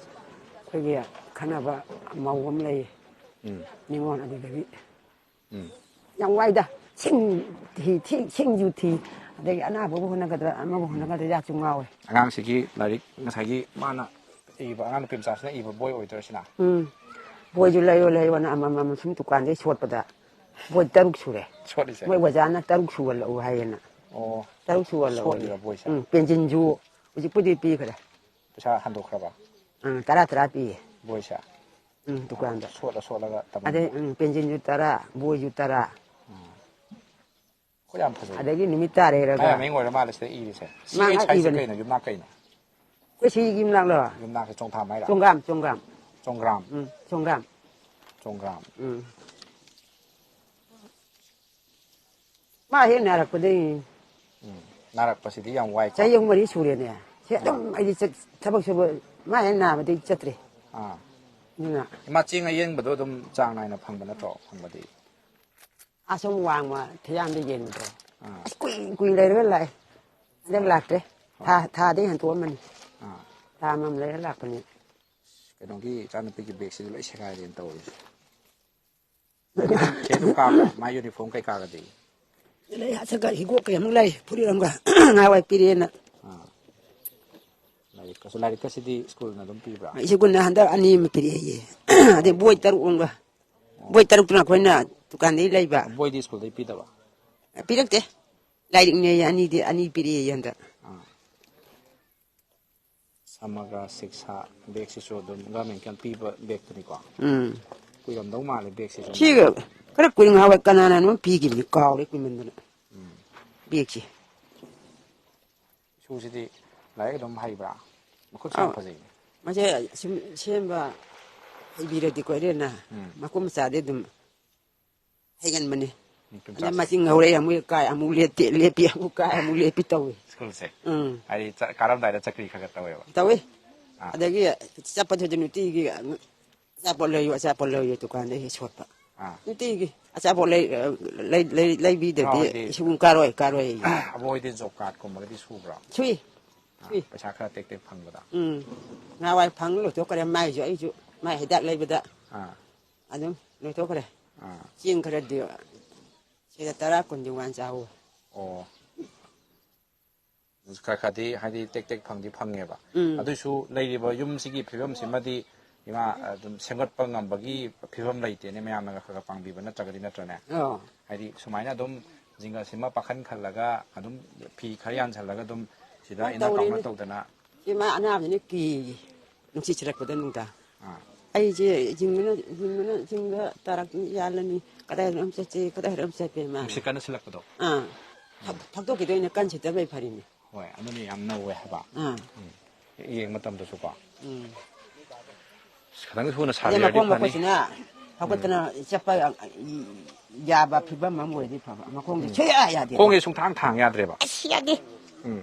ꯑꯩꯈꯣꯏꯒꯤ ꯈꯪꯅꯕ ꯃꯧ ꯑꯃ ꯂꯩꯌꯦ꯫ ꯎꯝ꯫ ꯅꯤꯉꯣꯜ ꯑꯗꯨꯗꯒꯤ꯫ ꯎꯝ꯫ ꯌꯥꯝ ꯋꯥꯏꯗ꯫ ꯁꯤꯡ ꯊꯤ, ꯊꯤ, ꯁꯤꯡꯁꯨ ꯊꯤ꯫ ꯑꯗꯒꯤ ꯑꯅꯥꯕꯕꯨ ꯍꯣꯠꯅꯒꯗ꯭ꯔꯥ, ꯑꯃꯕꯨ ꯍꯣꯠꯅꯒꯗ꯭ꯔꯥ, ꯌꯥꯝꯁꯨ ꯉꯥꯎꯋꯦ꯫ ꯑꯉꯥꯡꯁꯤꯒꯤ ꯂꯥꯏꯔꯤꯛ ꯉꯁꯥꯏꯒꯤ ꯃꯥꯅ ꯏꯕ, ꯑꯉꯥꯡ ꯅꯨꯄꯤ ꯃꯆꯥꯁꯤꯅ ꯏꯕ ꯕꯣꯏ ꯑꯣꯏꯗꯣꯏꯔꯁꯤꯅ? ꯎꯝ꯫ ꯕꯣꯏꯁꯨ ꯂꯩꯌꯣ, ꯂꯩꯌꯣꯅ ꯑꯃꯃꯝ ꯁꯨꯝ ꯗꯨꯀꯥꯟꯗꯩ ꯁꯣꯠꯄꯗ ꯕꯣꯏ ꯇꯔꯨꯛ ꯁꯨꯔꯦ꯫ ꯁꯣꯠꯂꯤꯁꯦ? ꯃꯣꯏ ꯑꯣꯖꯥꯅ ꯇꯔꯨꯛ ꯁꯨꯍꯜꯂꯛꯎ ꯍꯥꯏꯌꯦꯅ꯫ ꯑꯣ꯫ ꯇꯔꯨꯛ ꯁꯨꯍꯜꯂꯛꯎ꯫ ꯁꯣꯠꯂꯤꯔꯣ ꯕꯣꯏꯁꯦ? ꯎꯝ, ꯄꯦꯟꯁꯤꯟꯁꯨ ꯍꯧꯖꯤꯛꯄꯨꯗꯤ ꯄꯤꯈ꯭ꯔꯦ꯫ ꯄꯩꯁꯥ ꯍꯟꯗꯣꯛꯈ꯭ꯔꯕ? ꯎꯝ, ꯇꯔꯥ ꯇꯔꯥ ꯄꯤꯌꯦ꯫ ꯕꯣꯏꯁꯦ? ꯎꯝ, ꯗꯨꯀꯥꯟꯗ꯫ ꯁꯣꯠꯂ ꯁꯣꯠꯂꯒ ꯇꯝꯍꯟꯕ? ꯑꯗꯩ, ꯎꯝ, ꯄꯦꯟꯁꯤꯟꯁꯨ ꯇꯔꯥ, ꯕꯣꯏꯁꯨ ꯇꯔꯥ꯫ ꯎꯝ꯫ ꯈꯨꯠ ꯌꯥꯝ ꯐꯖꯩ꯫ ꯑꯗꯒꯤ ꯅꯨꯃꯤꯠ ꯇꯥꯔꯦꯔꯒ ꯃꯥꯏ ꯃꯃꯤꯡ ꯑꯣꯏꯔ ꯃꯥꯜꯂꯦ ꯁꯤꯗ ꯏꯔꯤꯁꯦ꯫ ꯁꯤ ꯃꯥ ꯑꯩ ꯁꯥꯏꯁꯦ ꯏꯕꯅꯤ꯫ ꯀꯩꯅꯣ? ꯌꯨꯝꯅꯥꯛ ꯀꯩꯅꯣ? ꯑꯩꯈꯣꯏ ꯁꯤꯒꯤ ꯌꯨꯝꯅꯥꯛꯂꯣ? ꯌꯨꯝꯅꯥꯛꯁꯦ ꯆꯣꯡꯊꯥꯝ ꯍꯥꯏꯔ? ꯆꯣꯡꯒꯥꯝ, ꯆꯣꯡꯒꯥꯝ꯫ ꯆꯣꯡꯒ꯭ꯔꯥꯝ꯫ ꯎꯝ, ꯆꯣꯡꯒꯥꯝ꯫ ꯆꯣꯡꯒ꯭ꯔꯥꯝ꯫ ꯎꯝ꯫ ꯃꯥ ꯍꯦꯛ ꯅꯥꯔꯛꯄꯗꯩ꯫ ꯎꯝ꯫ ꯅꯥꯔꯛꯄꯁꯤꯗꯤ ꯌꯥꯝ ꯋꯥꯏꯀꯣ? ꯆꯍꯤ ꯑꯍꯨꯝ ꯃꯔꯤ ꯁꯨꯔꯦꯅꯦ꯫ ꯁꯤ ꯑꯗꯨꯝ ꯑꯥ꯫ ꯑꯩꯗꯤ ꯆꯠ-, ꯊꯕꯛ ꯁꯨꯕ, ꯃꯥ ꯍꯦꯛ ꯅꯥꯕꯗꯩ ꯆꯠꯇ꯭ꯔꯦ꯫ ꯑꯥ꯫ ꯑꯗꯨꯅ ꯏꯃꯥ, ꯆꯦꯡ ꯑꯌꯦꯡꯕꯗꯣ ꯑꯗꯨꯝ ꯆꯥꯡ ꯅꯥꯏꯅ ꯐꯪꯕ ꯅꯠꯇ꯭ꯔꯣ? ꯐꯪꯕꯗꯤ? ꯑꯁꯣꯝ ꯋꯥꯡꯃ ꯊꯤꯌꯥꯝꯗ ꯌꯦꯟꯕꯗꯣ꯫ ꯑꯥ꯫ ꯑꯁ ꯀꯨꯏ ꯀꯨꯏ ꯂꯩꯔꯒ ꯂꯥꯛꯑꯦ꯫ ꯍꯟꯗꯛ ꯂꯥꯛꯇ꯭ꯔꯦ꯫ ꯊꯥ, ꯑꯥ꯫ ꯊꯥꯗꯩ ꯍꯟꯇꯣꯛꯑꯝꯃꯅꯤ꯫ ꯑꯥ꯫ ꯊꯥ ꯑꯃꯃꯝ ꯂꯩꯔ ꯂꯥꯛꯄꯅꯤ꯫ ꯀꯩꯅꯣꯒꯤ ꯏꯆꯥꯅꯨꯄꯤꯒꯤ ꯕꯦꯒꯁꯤꯗꯤ ꯂꯣꯏ ꯁꯦꯒꯥꯏꯔꯦꯅ ꯇꯧꯔꯤꯁꯦ꯫ ꯁꯤ ꯑꯗꯨꯝ ꯀꯥꯕ, ꯃꯥꯏ ꯌꯨꯅꯤꯐꯣꯔꯝ ꯀꯩꯀꯥꯒꯗꯤ? ꯂꯩ, ꯑꯁ, ꯍꯤꯒꯣꯛ ꯀꯩ ꯑꯃꯨꯛ ꯂꯩ, ꯐꯨꯔꯤꯠ ꯑꯃꯒ ꯉꯍꯥꯟꯋꯥꯏ ꯄꯤꯔꯛꯑꯦꯅ꯫ ꯑꯥ꯫ ꯂꯥꯏꯔꯤꯛꯀꯁꯨ, ꯂꯥꯏꯔꯤꯛꯀꯁꯤꯗꯤ ꯁ꯭ꯀꯨꯜꯅ ꯑꯗꯨꯝ ꯄꯤꯕ꯭ꯔꯥ? ꯁ꯭ꯀꯨꯜꯅ ꯍꯟꯗꯛ ꯑꯅꯤ ꯑꯃ ꯄꯤꯔꯛꯑꯦꯌꯦ꯫ ꯑꯗꯩ ꯕꯣꯏ ꯇꯔꯨꯛ ꯑꯃꯒ꯫ ꯑꯣ꯫ ꯕꯣꯏ ꯇꯔꯨꯛꯇꯨꯅ ꯑꯩꯈꯣꯏꯅ ꯗꯨꯀꯥꯟꯗꯒꯤ ꯂꯩꯕ꯫ ꯕꯣꯏꯗꯤ ꯁ꯭ꯀꯨꯜꯗꯒꯤ ꯄꯤꯗꯕ? ꯄꯤꯔꯛꯇꯦ꯫ ꯂꯥꯏꯔꯤꯛꯅꯦꯌꯦ ꯑꯅꯤꯗꯤ, ꯑꯅꯤ ꯄꯤꯔꯛꯑꯦꯌꯦ ꯍꯟꯗꯛ꯫ ꯑꯥ꯫ ꯁꯃꯒ꯭ꯔ ꯁꯤꯛꯁꯥ ꯕꯦꯒꯁꯤꯁꯨ ꯑꯗꯨꯝ ꯒꯚꯔꯟꯃꯦꯟꯠꯀꯤ ꯄꯤꯕ ꯕꯦꯒꯇꯨꯅꯤꯀꯣ? ꯎꯝ꯫ ꯀꯨꯏꯔꯝꯗꯧ ꯃꯥꯜꯂꯦ ꯕꯦꯒꯁꯤꯁꯨ꯫ ꯁꯤꯒ ꯈꯔ ꯀꯨꯏꯅ ꯉꯍꯥꯟꯋꯥꯏ ꯀꯅꯥꯅꯅꯣ ꯄꯤꯈꯤꯕꯅꯤ, ꯀꯥꯎꯔꯦ ꯀꯨꯏꯃꯟꯗꯅ꯫ ꯎꯝ꯫ ꯕꯦꯒꯁꯤ꯫ ꯏꯁꯨꯁꯤꯗꯤ ꯂꯥꯏꯔꯤꯛ ꯑꯗꯨꯝ ꯍꯩꯕ꯭ꯔꯥ? ꯃꯈꯨꯠꯁꯨ ꯌꯥꯝ ꯑꯥ, ꯐꯖꯩꯅꯦ꯫ ꯃꯁꯦ ꯁꯨꯝ ꯁꯦꯝꯕ ꯍꯩꯕꯤꯔꯗꯤꯀꯣ ꯏꯔꯦꯟꯅ, ꯎꯝ꯫ ꯃꯈꯨꯠ ꯃꯆꯥꯗꯤ ꯑꯗꯨꯝ ꯍꯩꯒꯟꯕꯅꯤ꯫ ꯅꯨꯄꯤ ꯑꯗ ꯃꯆꯥꯁꯦ꯫ ꯃꯆꯤꯡ ꯍꯧꯔꯛꯑꯦ, ꯑꯃꯨꯛ ꯀꯥꯏ, ꯑꯃꯨꯛ ꯂꯦꯞꯇꯦ, ꯂꯦꯞꯄꯤ, ꯑꯃꯨꯛ ꯀꯥꯏ, ꯑꯃꯨꯛ ꯂꯦꯞꯄꯤ ꯇꯧꯏ꯫ ꯁ꯭ꯀꯨꯜꯁꯦ? ꯎꯝ꯫ ꯍꯥꯏꯗꯤ ꯆ-, ꯀꯥꯔꯝꯗꯥꯏꯗ ꯆꯀ꯭ꯔꯤ ꯈꯔ ꯈꯔ ꯇꯧꯋꯦꯕ? ꯇꯧꯏ꯫ ꯑꯥ꯫ ꯑꯗꯒꯤ ꯆꯠꯄꯗꯨꯗ ꯅꯨꯡꯇꯤꯒꯤ ꯑꯆꯥꯄꯣꯠ ꯂꯩꯌꯨ, ꯑꯆꯥꯄꯣꯠ ꯂꯩꯌꯨ ꯗꯨꯀꯥꯟꯗꯒꯤ ꯁꯣꯠꯄ꯫ ꯑꯥ꯫ ꯅꯨꯡꯇꯤꯒꯤ ꯑꯆꯥꯄꯣꯠ ꯂꯩ-, ꯂꯩ-, ꯂꯩ-, ꯂꯩꯕꯤꯗꯗꯤ ꯏꯃꯥ ꯍꯣꯏꯗꯤ ꯁ꯭ꯀꯨꯜ ꯀꯥꯔꯣꯏ, ꯀꯥꯔꯣꯏ꯫ ꯑꯕꯣꯛ ꯍꯣꯏꯗꯤ ꯖꯣꯕ ꯀꯥꯔꯗꯀꯨꯝꯕꯒꯗꯤ ꯁꯨꯕ꯭ꯔꯣ? ꯁꯨꯏ꯫ ꯑꯥ, ꯁꯨꯏ꯫ ꯄꯩꯁꯥ ꯈꯔ ꯇꯦꯛ ꯇꯦꯛ ꯐꯪꯕꯗ? ꯎꯝ꯫ ꯅꯍꯥꯟꯋꯥꯏ ꯐꯪ ꯂꯣꯏꯊꯣꯛꯈ꯭ꯔꯦ ꯃꯥꯏꯁꯨ ꯑꯩꯁꯨ, ꯃꯥꯏ ꯍꯤꯗꯥꯛ ꯂꯩꯕꯗ꯫ ꯑꯥ꯫ ꯑꯗꯨꯝ ꯂꯣꯏꯊꯣꯛꯈ꯭ꯔꯦ꯫ ꯑꯥ꯫ ꯆꯦꯡ ꯈꯔꯗꯤ ꯁꯤꯗ ꯇꯔꯥ ꯀꯨꯟꯗꯤ ꯋꯥꯟ ꯆꯥꯍꯧꯋꯦ꯫ ꯑꯣ꯫ ꯈꯔ ꯈꯔꯗꯤ ꯍꯥꯏꯗꯤ ꯇꯦꯛ ꯇꯦꯛ ꯐꯪꯗꯤ ꯐꯪꯉꯦꯕ꯫ ꯎꯝ꯫ ꯑꯗꯨꯏꯁꯨ ꯂꯩꯔꯤꯕ ꯌꯨꯝꯁꯤꯒꯤ ꯐꯤꯕꯝꯁꯤꯃꯗꯤ ꯏꯃꯥ, ꯑꯗꯨꯝ ꯁꯦꯝꯒꯠꯄ ꯉꯝꯕꯒꯤ ꯐꯤꯕꯝ ꯂꯩꯇꯦꯅꯦ, ꯃꯌꯥꯝꯅꯒ ꯈꯔ ꯈꯔ ꯄꯥꯡꯕꯤꯕ ꯅꯠꯇ꯭ꯔꯒꯗꯤ, ꯅꯠꯇ꯭ꯔꯅꯦ? ꯑꯣ꯫ ꯍꯥꯏꯗꯤ ꯁꯨꯃꯥꯏꯅ ꯑꯗꯨꯝ ꯖꯤꯡꯒꯁꯤꯃ ꯄꯥꯈꯟ ꯈꯜꯂꯒ ꯑꯗꯨꯝ ꯐꯤ ꯈꯔ ꯌꯥꯟꯁꯜꯂꯒ ꯑꯗꯨꯝ ꯁꯤꯗ ꯃꯥ ꯏꯟꯅ ꯇꯧꯔꯤꯅꯤ꯫ ꯀꯥꯎꯅ ꯇꯧꯗꯅ꯫ ꯏꯃꯥ ꯑꯅꯥꯕꯅꯤꯅ ꯀꯤꯌꯦ꯫ ꯅꯨꯡꯁꯤꯠ ꯁꯤꯠꯂꯛꯄꯗ ꯅꯨꯡꯗꯥꯡ꯫ ꯑꯥ꯫ ꯑꯩꯁꯦ ꯍꯤꯡꯕꯅ, ꯍꯤꯡꯕꯅ ꯆꯤꯡꯗ ꯇꯥꯔꯛ ꯌꯥꯜꯂꯅꯤ, ꯀꯗꯥꯏꯗꯅꯣꯝ ꯆꯠꯁꯤ, ꯀꯗꯥꯏꯗꯅꯣꯝ ꯆꯠꯄꯦ ꯃꯥ꯫ ꯅꯨꯡꯁꯤꯠ ꯀꯟꯅ ꯁꯤꯜꯂꯛꯄꯗꯣ꯫ ꯑꯥ꯫ ꯐꯛ-, ꯐꯥꯛꯇꯣꯛꯈꯤꯗꯣꯏꯅꯦ, ꯀꯟ ꯁꯤꯠꯇꯕꯩ ꯐꯔꯤꯅꯦ꯫ ꯍꯣꯏ, ꯑꯗꯨꯅ ꯌꯥꯝ ꯅꯧꯋꯦ ꯍꯥꯏꯕ꯫ ꯑꯥ꯫ ꯎꯝ꯫ ꯌꯦꯡꯕ ꯃꯇꯝꯗꯁꯨꯀꯣ꯫ ꯎꯝ꯫ ꯑꯁ, ꯈꯤꯇꯪ ꯊꯨꯅ ꯑꯗꯩ ꯁꯥꯕꯤꯔꯗꯤ ꯃꯈꯣꯡ ꯐꯅꯤ꯫ ꯃꯈꯨꯠꯁꯤꯅ ꯍꯧꯒꯠꯇꯅ ꯎꯝ꯫ ꯆꯠꯄ ꯌꯥꯕ ꯐꯤꯕꯝ ꯑꯃ ꯑꯣꯏꯔꯗꯤ ꯐꯕ꯫ ꯃꯈꯣꯡꯁꯦ ꯎꯝ꯫ ꯁꯨꯡꯌꯥ ꯌꯥꯗꯦ꯫ ꯈꯣꯡꯁꯦ ꯁꯨꯡꯊꯥꯡ ꯊꯥꯡ ꯌꯥꯗ꯭ꯔꯦꯕ꯫ ꯑꯁ, ꯌꯥꯗꯦ꯫ ꯎꯝ꯫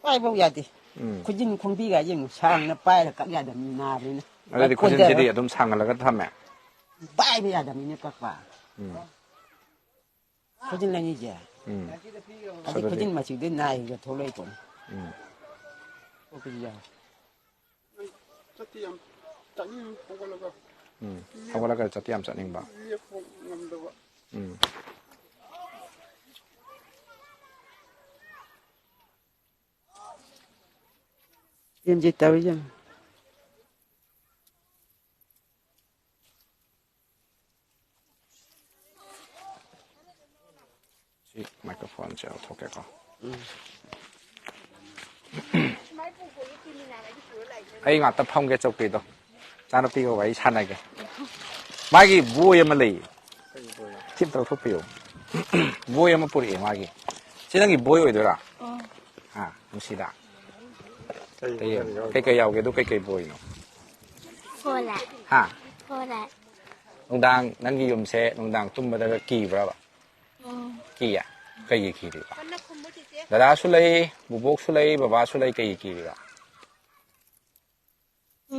ꯄꯥꯏꯐꯧ ꯌꯥꯗꯦ꯫ ꯎꯝ꯫ ꯈꯨꯖꯤꯟ ꯈꯣꯡꯕꯤꯒ ꯌꯦꯡꯉꯨ, ꯁꯥꯡꯅ ꯄꯥꯏꯔ ꯀꯛ ꯌꯥꯗꯕꯅꯤ, ꯅꯥꯕꯅꯤꯅ꯫ ꯑꯗꯨꯗꯤ ꯈꯨꯖꯤꯟꯁꯤꯗꯤ ꯀꯣꯟꯊꯔ ꯑꯗꯨꯝ ꯁꯥꯡꯍꯜꯂꯒ ꯊꯝꯃꯦ? ꯄꯥꯏꯕ ꯌꯥꯗꯕꯅꯤꯅ ꯀꯛꯄ꯫ ꯎꯝ꯫ ꯈꯨꯖꯤꯟ ꯑꯅꯤꯁꯦ꯫ ꯎꯝ꯫ ꯑꯁꯤ ꯑꯗꯨꯗꯤ ꯈꯨꯖꯤꯟ ꯃꯆꯨꯗꯤ ꯅꯥꯏꯒ ꯊꯣꯛꯂꯛꯏ ꯄꯣꯠꯅꯤ꯫ ꯎꯝ꯫ ꯀꯣꯛꯄꯁꯨ ꯌꯥꯎꯏ꯫ ꯆꯠꯇꯤ ꯌꯥꯝ ꯆꯠꯅꯤꯡ ꯍꯧꯒꯠꯂꯒ ꯎꯝ꯫ ꯍꯧꯒꯠꯂꯒ ꯆꯠꯇꯤ ꯌꯥꯝ ꯆꯠꯅꯤꯡꯕ꯫ ꯂꯦꯞꯄ ꯉꯝꯗꯕ꯫ ꯎꯝ꯫ ꯌꯦꯟꯖꯤ ꯇꯧꯔꯤ ꯌꯦꯡꯉꯨ꯫ ꯁꯤ ꯃꯥꯏꯀ꯭ꯔꯣꯐꯣꯟꯁꯦ ꯂꯧꯊꯣꯛꯀꯦꯀꯣ꯫ ꯎꯝ꯫ ꯑꯩ ꯉꯥꯛꯇ ꯐꯝꯒꯦ ꯆꯧꯀ꯭ꯔꯤꯗꯣ꯫ ꯏꯆꯥꯅꯨꯄꯤꯒ ꯋꯥꯔꯤ ꯁꯥꯟꯅꯒꯦ꯫ ꯃꯥꯒꯤ ꯕꯣꯏ ꯑꯃ ꯂꯩꯌꯦ꯫ ꯁꯤ ꯑꯝꯇ ꯂꯧꯊꯣꯛꯄꯤꯌꯨ꯫ ꯕꯣꯏ ꯑꯃ ꯄꯨꯔꯛꯑꯦ ꯃꯥꯒꯤ꯫ ꯁꯤ ꯅꯪꯒꯤ ꯕꯣꯏ ꯑꯣꯏꯗꯣꯏꯔꯥ? ꯎꯝ꯫ ꯑꯥ, ꯅꯨꯡꯁꯤꯗ꯫ ꯀꯩ ꯀꯩ ꯌꯥꯎꯒꯦ? ꯀꯩꯀꯩ ꯌꯥꯎꯒꯦ? ꯑꯗꯨ ꯀꯩꯀꯩ ꯕꯣꯏꯅꯣ? Four light. ꯍꯥ? Four light. ꯅꯨꯡꯗꯥꯡ ꯅꯪꯒꯤ ꯌꯨꯝꯁꯦ ꯅꯨꯡꯗꯥꯡ ꯇꯨꯝꯕꯗꯒ ꯀꯤꯕ꯭ꯔꯕ? ꯎꯝ꯫ ꯀꯤꯌꯦ? ꯀꯩꯒꯤ ꯀꯤꯔꯤꯕ? ꯗꯗꯥꯁꯨ ꯂꯩ, ꯕꯨꯕꯣꯛꯁꯨ ꯂꯩ, ꯕꯕꯥꯁꯨ ꯂꯩ, ꯀꯩꯒꯤ ꯀꯤꯔꯤꯕ?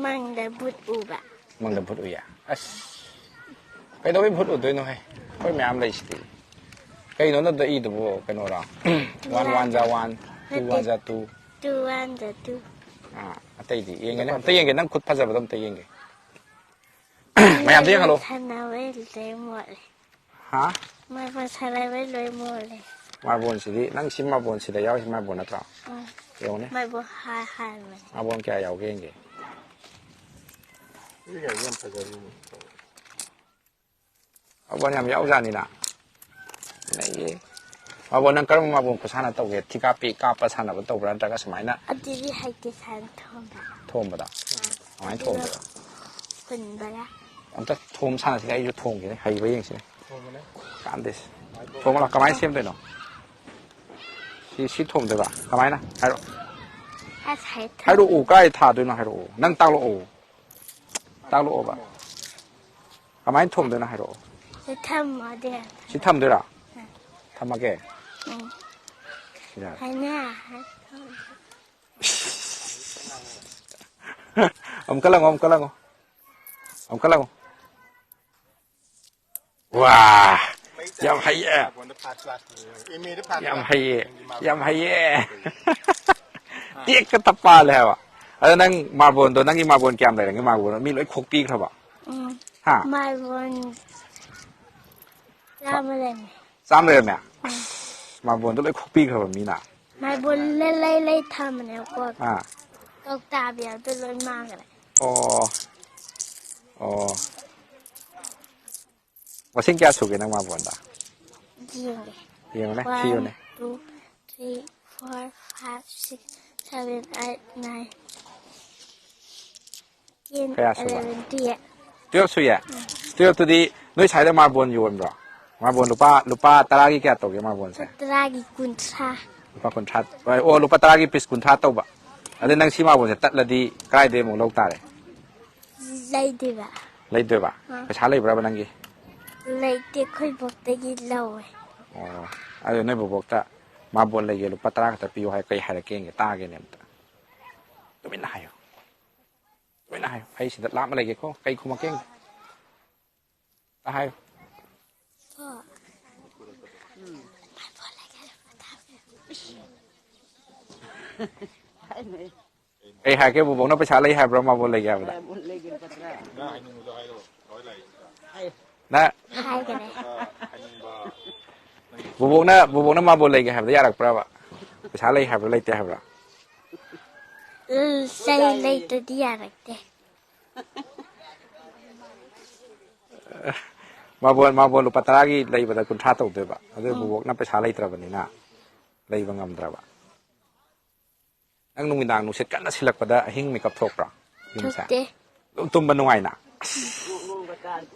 ꯃꯪꯗ ꯚꯨꯠ ꯎꯕ꯫ ꯃꯪꯗ ꯚꯨꯠ ꯎꯏꯌꯦ? ꯑꯁ, ꯀꯩꯗꯧꯕꯩ ꯚꯨꯠ ꯎꯗꯣꯏꯅꯣꯍꯦ? ꯑꯩꯈꯣꯏ ꯃꯌꯥꯝ ꯂꯩꯁꯤꯗꯤ꯫ ꯀꯩꯅꯣ ꯅꯠꯇ ꯏꯗꯨꯕꯨ ꯀꯩꯅꯣꯔꯣ? One one ꯖꯥ one, two one ꯖꯥ two꯫ Two one ꯖꯥ two꯫ ꯑꯥ, ꯑꯇꯩꯗꯤ ꯌꯦꯡꯒꯦꯅꯦ, ꯑꯝꯇ ꯌꯦꯡꯒꯦ, ꯅꯪ ꯈꯨꯠ ꯐꯖꯕꯗꯣ ꯑꯝꯇ ꯌꯦꯡꯒꯦ꯫ ꯃꯌꯥꯝꯗ ꯌꯦꯡꯍꯜꯂꯣ꯫ ꯁꯥꯟꯅꯕꯩ ꯂꯣꯏ ꯃꯣꯠꯂꯦ꯫ ꯍꯥ? ꯃꯥꯔꯕꯣꯜ ꯁꯥꯟꯅꯕꯩ ꯂꯣꯏ ꯃꯣꯠꯂꯦ꯫ ꯃꯥꯔꯕꯣꯜꯁꯤꯗꯤ, ꯅꯪ ꯁꯤ ꯃꯥꯔꯕꯣꯜꯁꯤꯗ ꯌꯥꯎꯔꯤꯁꯤ ꯃꯥꯔꯕꯣꯜ ꯅꯠꯇ꯭ꯔꯣ? ꯎꯝ꯫ ꯌꯦꯡꯉꯨꯅꯦ꯫ ꯃꯥꯔꯕꯣꯜ ꯍꯥ-, ꯍꯥꯟꯕꯅꯦ꯫ ꯃꯥꯔꯕꯣꯜ ꯀꯌꯥ ꯌꯥꯎꯒꯦ ꯌꯦꯡꯒꯦ꯫ ꯁꯤ ꯒꯥꯔꯤ ꯌꯥꯝ ꯐꯖꯔꯤꯅꯦ꯫ ꯃꯥꯔꯕꯣꯜ ꯌꯥꯝ ꯌꯥꯎꯖꯥꯠꯅꯤꯅ꯫ ꯅꯩꯌꯦ꯫ ꯃꯥꯔꯕꯣꯜ, ꯅꯪ ꯀꯔꯝꯕ ꯃꯥꯔꯕꯣꯜ ꯈꯨꯁꯥꯟꯅ ꯇꯧꯒꯦ? ꯊꯤꯀꯥ ꯄꯤ ꯀꯥꯞꯄ ꯁꯥꯟꯅꯕ ꯇꯧꯕ꯭ꯔꯥ, ꯅꯠꯇ꯭ꯔꯒ ꯁꯨꯃꯥꯏꯅ? ꯑꯗꯨꯗꯤ ꯍꯩꯇꯦ, ꯁꯥꯔ, ꯊꯣꯝꯕ꯫ ꯊꯣꯝꯕꯗ? ꯀꯃꯥꯏꯅ ꯊꯣꯝꯗꯣꯏꯕ? ꯍꯨꯟꯕꯗ꯫ ꯑꯝꯇ ꯊꯣꯝ ꯁꯥꯟꯅꯁꯤꯅꯦ, ꯑꯩꯁꯨ ꯊꯣꯝꯒꯦꯅꯦ, ꯍꯩꯕ꯭ꯔꯥ ꯌꯦꯡꯁꯤꯅꯦ꯫ ꯀꯥꯟꯗꯦꯁꯦ꯫ ꯊꯣꯝꯃꯣ ꯂꯥꯎ꯫ ꯀꯃꯥꯏꯅ ꯁꯦꯝꯗꯣꯏꯅꯣ? ꯁꯤ, ꯁꯤ ꯊꯣꯝꯗꯣꯏꯕ? ꯀꯃꯥꯏꯅ? ꯍꯥꯏꯔꯛꯑꯣ꯫ ꯑꯁ, ꯍꯩꯇꯦ꯫ ꯍꯥꯏꯔꯛꯑꯣ, ꯀꯥꯏ ꯊꯥꯗꯣꯏꯅꯣ ꯍꯥꯏꯔꯛꯑꯣ꯫ ꯅꯪ ꯇꯥꯛꯂꯛꯑꯣ꯫ ꯇꯥꯛꯂꯛꯑꯣꯕ꯫ ꯀꯃꯥꯏꯅ ꯊꯣꯝꯗꯣꯏꯅꯣ ꯍꯥꯏꯔꯛꯑꯣ꯫ ꯁꯤ ꯊꯝꯃꯣ ꯑꯗꯨꯗꯤ꯫ ꯁꯤ ꯊꯝꯗꯣꯏꯔꯥ? ꯊꯝꯃꯒꯦ꯫ ꯎꯝ꯫ ꯌꯥꯔꯦ꯫ ꯍꯥꯏꯅ꯫ ꯑꯃꯨꯛꯀ ꯂꯪꯉꯣ, ꯑꯃꯨꯛꯀ ꯂꯪꯉꯣ꯫ ꯑꯃꯨꯛꯀ ꯂꯪꯉꯣ꯫ ꯋꯥ! ꯌꯥꯝ ꯍꯩꯌꯦ꯫ ꯌꯥꯝ ꯍꯩꯌꯦ꯫ ꯌꯥꯝ ꯍꯩꯌꯦ꯫ ꯇꯦꯛꯀ ꯇꯞ ꯄꯥꯜꯂꯦ ꯍꯥꯏꯕ꯫ ꯑꯗꯣ ꯅꯪ ꯃꯥꯔꯕꯣꯜꯗꯣ, ꯅꯪꯒꯤ ꯃꯥꯔꯕꯣꯜ ꯀꯌꯥꯝ ꯂꯩꯔꯒꯦ? ꯃꯥꯔꯕꯣꯜ ꯃꯤ ꯂꯣꯏ ꯈꯣꯛꯄꯤꯈ꯭ꯔꯕ? ꯎꯝ꯫ ꯍꯥ? ꯃꯥꯔꯕꯣꯜ ꯆꯥꯝꯃ ꯂꯩꯔꯝꯃꯦ꯫ ꯆꯥꯝꯃ ꯂꯩꯔꯝꯃꯦ? ꯎꯝ꯫ ꯑꯁ, ꯃꯥꯔꯕꯣꯜꯗꯣ ꯂꯣꯏ ꯈꯣꯛꯄꯤꯈ꯭ꯔꯕ ꯃꯤꯅ? ꯃꯥꯔꯕꯣꯜ ꯂꯩ ꯂꯩ ꯊꯝꯕꯅꯦꯕꯀꯣ꯫ ꯑꯥ꯫ ꯀꯧꯇꯥ ꯕꯦꯜꯗꯣ ꯂꯣꯏ ꯃꯥꯡꯈ꯭ꯔꯦ꯫ ꯑꯣ꯫ ꯑꯣ꯫ ꯃꯁꯤꯡ ꯀꯌꯥ ꯁꯨꯒꯦ ꯅꯪ ꯃꯥꯔꯕꯣꯜꯗ? ꯌꯦꯡꯒꯦ꯫ ꯌꯦꯡꯉꯨꯅꯦ, ꯊꯤꯌꯨꯅꯦ꯫ One, two, three, four, five, six, seven, eight, nine, ten, ꯀꯌꯥ ꯁꯨꯕ? Eleven, twelve꯫ Twelve ꯁꯨꯏꯌꯦ? ꯎꯝ꯫ Twelve ꯇꯨꯗꯤ ꯅꯣꯏ ꯁ꯭ꯋꯥꯏꯗ ꯃꯥꯔꯕꯣꯜ ꯌꯣꯟꯕ꯭ꯔꯣ? ꯃꯥꯔꯕꯣꯜ ꯂꯨꯄꯥ, ꯂꯨꯄꯥ ꯇꯔꯥꯒꯤ ꯀꯌꯥ ꯇꯧꯒꯦ ꯃꯥꯔꯕꯣꯜꯁꯦ? ꯂꯨꯄꯥ ꯇꯔꯥꯒꯤ ꯀꯨꯟꯊ꯭ꯔꯥ꯫ ꯂꯨꯄꯥ ꯀꯨꯟꯊ꯭ꯔꯥ꯫ ꯑꯣ, ꯂꯨꯄꯥ ꯇꯔꯥꯒꯤ piece ꯀꯨꯟꯊ꯭ꯔꯥ ꯇꯧꯕ꯫ ꯑꯗꯨ ꯅꯪ ꯁꯤ ꯃꯥꯔꯕꯣꯜꯁꯦ ꯇꯠꯂꯗꯤ ꯀꯗꯥꯏꯗꯩ ꯑꯃꯨꯛ ꯂꯧ ꯇꯥꯔꯦ? ꯂꯩꯗꯣꯏꯕ꯫ ꯂꯩꯗꯣꯏꯕ? ꯑꯥ꯫ ꯄꯩꯁꯥ ꯂꯩꯕ꯭ꯔꯕ ꯅꯪꯒꯤ? ꯂꯩꯇꯦ, ꯑꯩꯈꯣꯏ ꯕꯣꯛꯇꯒꯤ ꯂꯧꯋꯦ꯫ ꯑꯣ, ꯑꯗꯨ ꯅꯣꯏ ꯕꯣꯕꯣꯛꯇ ꯃꯥꯔꯕꯣꯜ ꯂꯩꯒꯦ, ꯂꯨꯄꯥ ꯇꯔꯥ ꯈꯛꯇ ꯄꯤꯌꯨ ꯍꯥꯏ, ꯀꯩ ꯍꯥꯏꯔꯛꯀꯦ ꯌꯦꯡꯒꯦ, ꯇꯥꯒꯦꯅꯦ ꯑꯝꯇ꯫ ꯇꯨꯃꯤꯟꯅ ꯍꯥꯏꯌꯨ꯫ ꯇꯨꯃꯤꯟꯅ ꯍꯥꯏꯌꯨ꯫ ꯑꯩ ꯁꯤꯗ ꯂꯥꯞꯅ ꯂꯩꯒꯦꯀꯣ, ꯀꯩ ꯈꯨꯝꯃꯛꯀꯦ ꯌꯦꯡꯒꯦ꯫ ꯇ ꯍꯥꯏꯌꯨ꯫ ꯀꯣ꯫ ꯀꯩ ꯍꯥꯏꯔꯛꯀꯦ? ꯕꯣꯕꯣꯛꯅ ꯄꯩꯁꯥ ꯂꯩ ꯍꯥꯏꯕ꯭ꯔꯥ, ꯃꯥꯔꯕꯣꯜ ꯂꯩꯒꯦ ꯍꯥꯏꯕꯗ? ꯅꯪ ꯍꯥꯏꯅꯤꯡꯕꯗꯣ ꯍꯥꯏꯔꯛꯑꯣ, ꯂꯣꯏ ꯂꯩ꯫ ꯅꯪ ꯍꯥꯏꯒꯅꯤ꯫ ꯕꯣꯕꯣꯛꯅ, ꯕꯣꯕꯣꯛꯅ ꯃꯥꯔꯕꯣꯜ ꯂꯩꯒꯦ ꯍꯥꯏꯕꯗ ꯌꯥꯔꯛꯄ꯭ꯔꯕ? ꯄꯩꯁꯥ ꯂꯩ ꯍꯥꯏꯕ꯭ꯔꯥ, ꯂꯩꯇꯦ ꯍꯥꯏꯕ꯭ꯔꯥ? ꯎꯝ, ꯂꯩ, ꯂꯩꯇꯗꯤ ꯌꯥꯔꯛꯇꯦ꯫ ꯃꯥꯕꯣꯟ ꯃꯥꯕꯣꯟ ꯂꯨꯄꯥ ꯇꯔꯥꯒꯤ ꯂꯩꯕꯗ ꯀꯨꯟꯊ꯭ꯔꯥ ꯇꯧꯗꯣꯏꯕ, ꯑꯗꯨ ꯕꯨꯕꯣꯛꯅ ꯄꯩꯁꯥ ꯂꯩꯇ꯭ꯔꯕꯅꯤꯅ ꯂꯩꯕ ꯉꯝꯗ꯭ꯔꯕ꯫ ꯅꯪ ꯅꯨꯃꯤꯗꯥꯡ ꯅꯨꯡꯁꯤꯠ ꯀꯟꯅ ꯁꯤꯜꯂꯛꯄꯗ ꯑꯍꯤꯡ ꯃꯤꯀꯞ ꯊꯣꯛꯄ꯭ꯔꯣ? ꯌꯨꯝꯁꯦ? ꯊꯣꯛꯇꯦ꯫ ꯑꯗꯨꯝ ꯇꯨꯝꯕ ꯅꯨꯡꯉꯥꯏꯅ?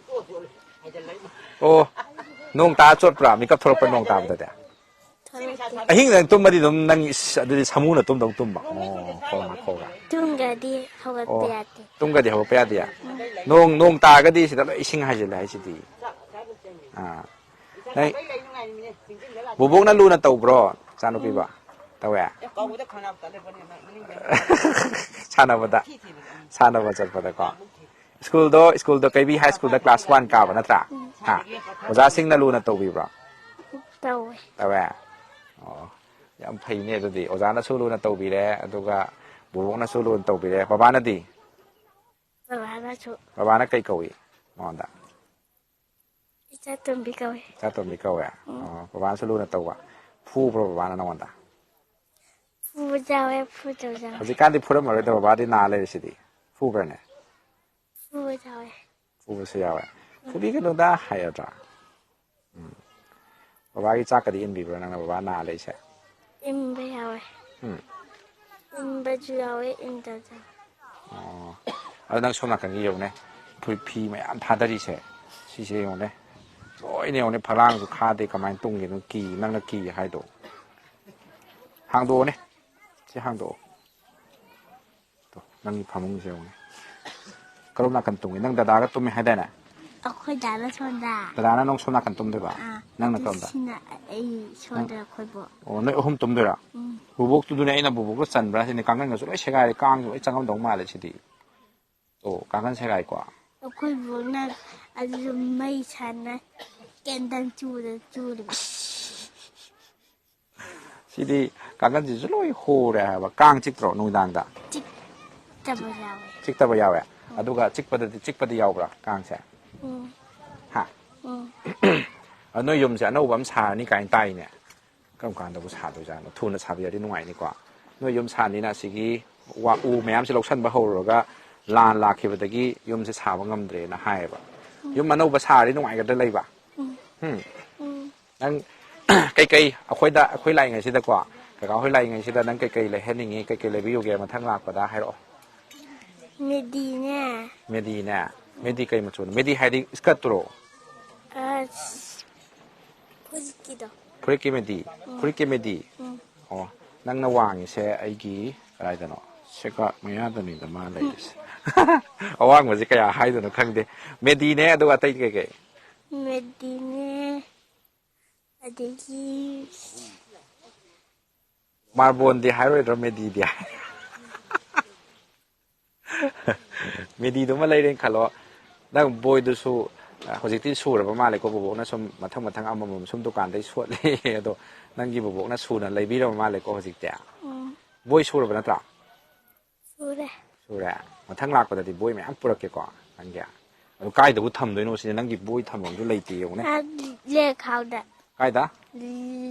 ꯑꯣ, ꯅꯣꯡ ꯇꯥ ꯆꯣꯠꯄ꯭ꯔꯥ? ꯃꯤꯀꯞ ꯊꯣꯛꯂꯛꯄ ꯅꯣꯡ ꯇꯥꯕꯗꯗꯤ? ꯊꯣꯛꯂꯛꯇꯦ꯫ ꯑꯍꯤꯡꯗ ꯅꯪ ꯇꯨꯝꯃꯗꯤ ꯑꯗꯨꯝ ꯅꯪ, ꯏꯁ, ꯑꯗꯨꯗꯤ ꯁꯥꯃꯨꯅ ꯇꯨꯝꯗꯧ ꯇꯨꯝꯕ꯫ ꯑꯣ, ꯈꯣꯡꯅ ꯈꯣꯡꯅ꯫ ꯇꯨꯝꯒ꯭ꯔꯗꯤ ꯍꯧꯒꯠꯄ ꯑꯣ, ꯌꯥꯗꯦ꯫ ꯇꯨꯝꯒ꯭ꯔꯗꯤ ꯍꯧꯒꯠꯄ ꯌꯥꯗꯦ? ꯅꯣꯡ, ꯅꯣꯡ ꯇꯥꯔꯒꯗꯤ ꯁꯤꯗ ꯂꯣꯏ ꯏꯁꯤꯡ ꯍꯥꯏꯖꯤꯜꯂꯦ ꯍꯥꯏꯁꯤꯗꯤ꯫ ꯑꯥ꯫ ꯅꯪ ꯕꯣꯕꯣꯛꯅ ꯂꯨꯅ ꯇꯧꯕ꯭ꯔꯣ, ꯏꯆꯥꯅꯨꯄꯤꯕꯣ? ꯎꯝ꯫ ꯇꯧꯋꯦ? ꯁꯥꯟꯅꯕꯗ? ꯁꯥꯟꯅꯕ ꯆꯠꯄꯗꯀꯣ? ꯁ꯭ꯀꯨꯜꯗꯣ, ꯁ꯭ꯀꯨꯜꯗꯣ ꯀꯩꯕꯤ ꯍꯥꯏ ꯁ꯭ꯀꯨꯜꯗ ꯀ꯭ꯂꯥꯁ ꯋꯥꯟ ꯀꯥꯕ ꯅꯠꯇ꯭ꯔꯥ? ꯎꯝ꯫ ꯍꯥ? ꯑꯣꯖꯥꯁꯤꯡꯅ ꯂꯨꯅ ꯇꯧꯕꯤꯕ꯭ꯔꯣ? ꯇꯧꯋꯦ꯫ ꯇꯧꯋꯦ? ꯑꯣ, ꯌꯥꯝ ꯐꯩꯅꯦ ꯑꯗꯨꯗꯤ꯫ ꯑꯣꯖꯥꯅꯁꯨ ꯂꯨꯅ ꯇꯧꯕꯤꯔꯦ, ꯑꯗꯨꯒ ꯕꯣꯕꯣꯛꯅꯁꯨ ꯂꯨꯅ ꯇꯧꯕꯤꯔꯦ꯫ ꯕꯕꯥꯅꯗꯤ? ꯕꯕꯥꯅꯁꯨ꯫ ꯕꯕꯥꯅ ꯀꯩ ꯀꯧꯏ ꯃꯉꯣꯟꯗ? ꯏꯆꯥ ꯇꯣꯝꯕꯤ ꯀꯧꯏ꯫ ꯏꯆꯥ ꯇꯣꯝꯕꯤ ꯀꯧꯋꯦ? ꯎꯝ꯫ ꯑꯣ, ꯕꯕꯥꯅꯁꯨ ꯂꯨꯅ ꯇꯧꯕ꯫ ꯐꯨꯕ꯭ꯔꯣ ꯕꯕꯥꯅ ꯅꯉꯣꯟꯗ? ꯐꯨꯕꯁꯨ ꯌꯥꯎꯋꯦ, ꯐꯨꯗꯕꯁꯨ ꯌꯥꯎꯋꯦ꯫ ꯍꯧꯖꯤꯛꯀꯥꯟꯗꯤ ꯐꯨꯔꯝꯃꯔꯣꯏꯗ, ꯕꯕꯥꯗꯤ ꯅꯥ ꯂꯩꯔꯤꯁꯤꯗꯤ꯫ ꯐꯨꯕ꯭ꯔꯅꯦ? ꯐꯨꯕꯁꯨ ꯌꯥꯎꯋꯦ꯫ ꯐꯨꯕꯁꯨ ꯌꯥꯎꯋꯦ꯫ ꯐꯨꯕꯤꯒꯅꯨꯗ ꯍꯥꯏꯔꯗ꯭ꯔꯥ? ꯎꯝ꯫ ꯕꯕꯥꯒꯤ ꯆꯥꯛꯀꯗꯤ ꯏꯟꯕꯤꯕ꯭ꯔꯥ ꯅꯪꯅ, ꯕꯕꯥ ꯅꯥ ꯂꯩꯁꯦ? ꯏꯟꯕ ꯌꯥꯎꯋꯦ꯫ ꯎꯝ꯫ ꯏꯟꯕꯁꯨ ꯌꯥꯎꯋꯦ, ꯏꯟꯗꯕꯁꯨ ꯌꯥꯎꯋꯦ꯫ ꯑꯣ꯫ ꯑꯗꯣ ꯅꯪ ꯁꯣꯝ ꯅꯥꯀꯟꯒꯤ ꯌꯦꯡꯉꯨꯅꯦ, ꯐꯨꯔꯤꯠ ꯐꯤ ꯃꯌꯥꯝ ꯊꯥꯗꯔꯤꯁꯦ, ꯁꯤꯁꯦ ꯌꯦꯡꯉꯨꯅꯦ, ꯂꯣꯏꯅ ꯌꯦꯡꯉꯨꯅꯦ, ꯐꯛꯂꯥꯡꯁꯨ ꯈꯥꯗꯦ, ꯀꯃꯥꯏꯅ ꯇꯨꯝꯒꯦ? ꯅꯪ ꯀꯤ, ꯅꯪꯅ ꯀꯤ ꯍꯥꯏꯗꯣ꯫ ꯍꯥꯡꯗꯣꯛꯑꯣꯅꯦ, ꯁꯤ ꯍꯥꯡꯗꯣꯛꯑꯣ꯫ ꯇꯣ, ꯅꯪꯒꯤ ꯐꯃꯨꯡꯁꯦ ꯌꯦꯡꯉꯨꯅꯦ꯫ ꯀꯔꯣꯝ ꯅꯥꯀꯟ ꯇꯨꯝꯒꯦ? ꯅꯪ ꯗꯗꯥꯒ ꯇꯨꯝꯃꯦ ꯍꯥꯏꯗꯥꯏꯅꯦ? ꯑꯩꯈꯣꯏ ꯗꯥꯅ ꯁꯣꯝꯗ꯫ ꯗꯗꯥꯅ ꯅꯪ ꯁꯣꯝ ꯅꯥꯀꯟ ꯇꯨꯝꯗꯣꯏꯕ? ꯑꯥ, ꯅꯪꯅ ꯑꯗꯨ ꯀꯔꯣꯝꯗ? ꯁꯤꯅ ꯑꯩ ꯁꯣꯝꯗ ꯅꯪ ꯑꯩꯈꯣꯏꯕꯣꯛ꯫ ꯑꯣ, ꯅꯣꯏ ꯑꯍꯨꯝ ꯇꯨꯝꯗꯣꯏꯔꯣ? ꯎꯝ꯫ ꯕꯨꯕꯣꯛꯇꯨꯗꯨꯅꯦ ꯑꯩꯅ ꯕꯨꯕꯣꯛꯇꯣ ꯆꯟꯕ꯭ꯔꯥ ꯁꯤꯅꯤ, ꯀꯥꯡꯈꯟꯒꯁꯨ ꯂꯣꯏ ꯁꯦꯒꯥꯏꯔꯦ, ꯀꯥꯡꯁꯨ ꯂꯣꯏ ꯆꯪꯉꯝꯗꯧ ꯃꯥꯜꯂꯦ ꯁꯤꯗꯤ꯫ ꯑꯣ, ꯀꯥꯡꯈꯟ ꯁꯦꯒꯥꯏꯀꯣ? ꯑꯩꯈꯣꯏ ꯕꯣꯛꯅ ꯑꯗꯨꯁꯨ ꯃꯩ ꯁꯥꯟꯅ ꯀꯦꯟꯗꯜ ꯆꯨꯗ ꯆꯨꯔꯤꯕ꯫ ꯁꯤꯗꯤ ꯀꯥꯡꯈꯟꯁꯤꯁꯨ ꯂꯣꯏ ꯍꯣꯔꯦ ꯍꯥꯏꯕ꯫ ꯀꯥꯡ ꯆꯤꯛꯇ꯭ꯔꯣ ꯅꯨꯡꯗꯥꯡꯗ? ꯆꯤꯛꯇꯕ ꯌꯥꯎꯋꯦ꯫ ꯆꯤꯛꯇꯕ ꯌꯥꯎꯋꯦ? ꯎꯝ꯫ ꯑꯗꯨꯒ ꯆꯤꯛꯄꯗꯗꯤ, ꯆꯤꯛꯄꯗꯤ ꯌꯥꯎꯕ꯭ꯔꯥ ꯀꯥꯡꯁꯦ? ꯎꯝ꯫ ꯍꯥ? ꯎꯝ꯫ ꯑ, ꯅꯣꯏ ꯌꯨꯝꯁꯦ ꯑꯅꯧꯕ ꯑꯃ ꯁꯥꯔꯅꯤ ꯀꯥꯏꯅ ꯇꯥꯏꯅꯦ꯫ ꯀꯔꯝ ꯀꯥꯟꯗꯕꯨ ꯁꯥꯗꯣꯏꯖꯥꯠꯅꯣ? ꯊꯨꯅ ꯁꯥꯕꯤꯔꯗꯤ ꯅꯨꯡꯉꯥꯏꯅꯤꯀꯣ꯫ ꯅꯣꯏ ꯌꯨꯝ ꯁꯥꯅꯤꯅ ꯑꯁꯤꯒꯤ ꯋꯥ, ꯎ ꯃꯌꯥꯝꯁꯦ ꯂꯧꯁꯟꯕ ꯍꯧꯔꯨꯔꯒ ꯂꯥꯟ ꯂꯥꯛꯈꯤꯕꯗꯒꯤ ꯌꯨꯝꯁꯦ ꯁꯥꯕ ꯉꯝꯗ꯭ꯔꯦꯅ ꯍꯥꯏꯌꯦꯕ꯫ ꯌꯨꯝ ꯑꯅꯧꯕ ꯁꯥꯔꯗꯤ ꯅꯨꯡꯉꯥꯏꯒꯗ꯭ꯔꯥ ꯂꯩꯕ? ꯎꯝ꯫ ꯅꯪ ꯀꯩꯀꯩ ꯑꯩꯈꯣꯏꯗ, ꯑꯩꯈꯣꯏ ꯂꯥꯛꯏꯉꯩꯁꯤꯗꯀꯣ, ꯀꯀꯥ ꯍꯣꯏ ꯂꯥꯛꯏꯉꯩꯁꯤꯗ ꯅꯪ ꯀꯩꯀꯩ ꯂꯩꯍꯟꯅꯤꯡꯉꯤ, ꯀꯩꯀꯩ ꯂꯩꯕꯤꯌꯨꯒꯦ ꯃꯊꯪ ꯂꯥꯛꯄꯗ ꯍꯥꯏꯔꯛꯑꯣ꯫ ꯃꯦꯗꯤꯅꯦ꯫ ꯃꯦꯗꯤꯅꯦ? ꯃꯦꯗꯤ ꯀꯩ ꯃꯆꯨꯅꯣ? ꯃꯦꯗꯤ ꯍꯥꯏꯗꯤ ꯏꯁꯀꯔꯠꯇꯨꯔꯣ? ꯑꯁ, ꯐꯨꯔꯤꯠꯀꯤꯗꯣ꯫ ꯐꯨꯔꯤꯠꯀꯤ ꯃꯦꯗꯤ? ꯎꯝ꯫ ꯐꯨꯔꯤꯠꯀꯤ ꯃꯦꯗꯤ? ꯎꯝ꯫ ꯑꯣ, ꯅꯪꯅ ꯋꯥꯡꯉꯤꯁꯦ ꯑꯩꯒꯤ ꯀꯗꯥꯏꯗꯅꯣ? ꯁꯦꯀꯥ ꯃꯌꯥꯗꯅꯤꯗ ꯃꯥ ꯂꯩꯔꯤꯁꯦ꯫ ꯑꯋꯥꯡꯕꯁꯦ ꯀꯌꯥ ꯍꯥꯏꯗꯣꯏꯅꯣ ꯈꯪꯗꯦ꯫ ꯃꯦꯗꯤꯅꯦ, ꯑꯗꯨꯒ ꯑꯇꯩꯗꯤ ꯀꯩꯀꯩ? ꯃꯦꯗꯤꯅꯦ, ꯑꯗꯒꯤ ꯃꯥꯔꯕꯣꯟꯗꯤ ꯍꯥꯏꯔꯣꯏꯗ꯭ꯔꯣ, ꯃꯦꯗꯤꯗꯤ? ꯃꯦꯗꯤꯗꯨꯃ ꯂꯩꯔꯦꯅ ꯈꯜꯂꯣ꯫ ꯅꯪ ꯕꯣꯏꯗꯨꯁꯨ, ꯑ, ꯍꯧꯖꯤꯛꯇꯤ ꯁꯨꯔꯕ ꯃꯥꯜꯂꯦꯀꯣ, ꯕꯣꯕꯣꯛꯅ ꯁꯨꯝ ꯃꯊꯪ ꯃꯊꯪ ꯑꯃꯃꯝ ꯁꯨꯝ ꯗꯨꯀꯥꯟꯗꯩ ꯁꯣꯠꯂꯦ꯫ ꯑꯗꯣ ꯅꯪꯒꯤ ꯕꯣꯕꯣꯛꯅ ꯁꯨꯅ ꯂꯩꯕꯤꯔꯕ ꯃꯥꯜꯂꯦꯀꯣ ꯍꯧꯖꯤꯛꯇꯤ꯫ ꯎꯝ꯫ ꯕꯣꯏ ꯁꯨꯔꯕ ꯅꯠꯇ꯭ꯔꯥ? ꯁꯨꯔꯦ꯫ ꯁꯨꯔꯦ꯫ ꯃꯊꯪ ꯂꯥꯛꯄꯗꯗꯤ ꯕꯣꯏ ꯃꯌꯥꯝ ꯄꯨꯔꯛꯀꯦꯀꯣ ꯅꯪꯒꯤ꯫ ꯑꯗꯨ ꯀꯥꯏꯗꯕꯨ ꯊꯝꯗꯣꯏꯅꯣ ꯁꯤꯅꯤ, ꯅꯪꯒꯤ ꯕꯣꯏ ꯊꯝꯐꯝꯁꯨ ꯂꯩꯇꯦ ꯌꯦꯡꯉꯨꯅꯦ꯫ ꯑ, ꯂꯦꯈꯥꯎꯗ꯫ ꯀꯥꯏꯗ?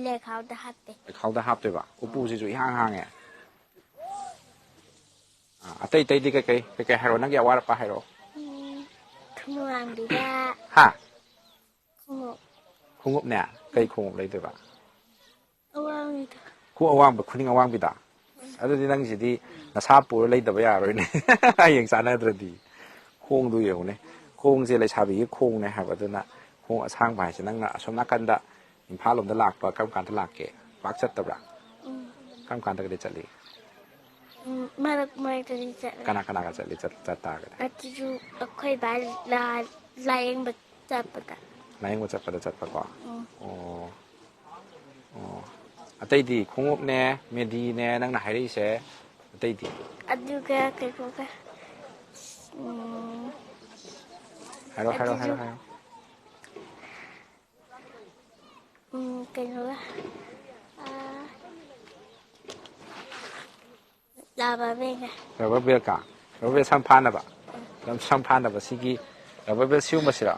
ꯂꯦꯈꯥꯎꯗ ꯍꯥꯞꯄꯦ꯫ ꯂꯦꯈꯥꯎꯗ ꯍꯥꯞꯇꯣꯏꯕ? ꯎꯄꯨꯁꯤꯁꯨ ꯏꯍꯥꯡ ꯍꯥꯡꯉꯦ꯫ ꯑꯥ, ꯑꯇꯩ ꯑꯇꯩꯗꯤ ꯀꯩꯀꯩ, ꯀꯩꯀꯩ ꯍꯥꯏꯔꯛꯑꯣ, ꯅꯪꯒꯤ ꯑꯋꯥꯠ ꯑꯄꯥ ꯍꯥꯏꯔꯛꯑꯣ꯫ ꯎꯝ, ꯊꯨꯝ ꯂꯥꯡꯕꯤꯗ꯫ ꯍꯥ? ꯈꯣꯡꯎꯞ꯫ ꯈꯣꯡꯎꯞꯅꯦ? ꯀꯩ ꯈꯣꯡꯎꯞ ꯂꯩꯗꯣꯏꯕ? ꯑꯋꯥꯡꯕꯤꯗ꯫ ꯈꯨ ꯑꯋꯥꯡꯕ, ꯈꯨꯅꯤꯡ ꯑꯋꯥꯡꯕꯤꯗ? ꯑꯗꯨꯗꯤ ꯅꯪꯁꯤꯗꯤ ꯅꯁꯥ ꯄꯨꯔ ꯂꯩꯇꯕ ꯌꯥꯔꯣꯏꯅꯦ꯫ ꯍꯌꯦꯡ ꯆꯥꯟꯅꯗ꯭ꯔꯗꯤ꯫ ꯈꯣꯡꯗꯨ ꯌꯦꯡꯉꯨꯅꯦ꯫ ꯈꯣꯡꯁꯦ ꯂꯩꯁꯥꯕꯤꯒꯤ ꯈꯣꯡꯅꯦ ꯍꯥꯏꯕ, ꯑꯗꯨꯅ ꯈꯣꯡ ꯑꯁꯥꯡꯕ ꯍꯥꯏꯁꯦ ꯅꯪꯅ ꯑꯁꯣꯝ ꯅꯥꯀꯟꯗ ꯏꯝꯐꯥꯜ ꯂꯣꯝꯗ ꯂꯥꯛꯄ ꯀꯔꯝ ꯀꯥꯟꯗ ꯂꯥꯛꯀꯦ? ꯄꯥꯛ ꯆꯠꯇꯕ꯭ꯔꯥ? ꯎꯝ꯫ ꯀꯔꯝ ꯀꯥꯟꯗꯒꯗꯤ ꯆꯠꯂꯤ? ꯎꯝ, ꯃꯔꯛ ꯃꯔꯛꯇꯗꯤ ꯆꯠꯂꯦ꯫ ꯀꯅꯥ ꯀꯅꯥꯒ ꯆꯠꯂꯤ, ꯆꯠ-, ꯆꯠ ꯇꯥꯔꯒꯗꯤ? ꯑꯗꯨꯁꯨ ꯑꯩꯈꯣꯏ ꯕꯥ ꯂꯥ-, ꯂꯥꯌꯦꯡꯕ ꯆꯠꯄꯗ꯫ ꯂꯥꯌꯦꯡꯕ ꯆꯠꯄꯗ ꯆꯠꯄꯀꯣ? ꯎꯝ꯫ ꯑꯣ꯫ ꯑꯣ꯫ ꯑꯇꯩꯗꯤ ꯈꯣꯡꯎꯞꯅꯦ, ꯃꯦꯗꯤꯅꯦ, ꯅꯪꯅ ꯍꯥꯏꯔꯛꯏꯁꯦ, ꯑꯇꯩꯗꯤ? ꯑꯗꯨꯒ ꯀꯩꯅꯣꯒ, ꯎꯝ, ꯍꯥꯏꯔꯣ, ꯍꯥꯏꯔꯣ, ꯑꯗꯨꯁꯨ ꯍꯥꯏꯔꯣ, ꯍꯥꯏꯔꯣ꯫ ꯎꯝ, ꯀꯩꯅꯣꯒ, ꯑꯥ, ꯂꯥꯕ ꯕꯦꯜꯒ꯫ ꯔꯕꯔ ꯕꯦꯜꯒ? ꯔꯕꯔ ꯕꯦꯜ ꯁꯝ ꯐꯥꯅꯕ? ꯁꯝ, ꯁꯝ ꯐꯥꯅꯕ ꯁꯤꯒꯤ ꯔꯕꯔ ꯕꯦꯜ ꯁꯤꯒꯨꯝꯕꯁꯤꯔꯣ?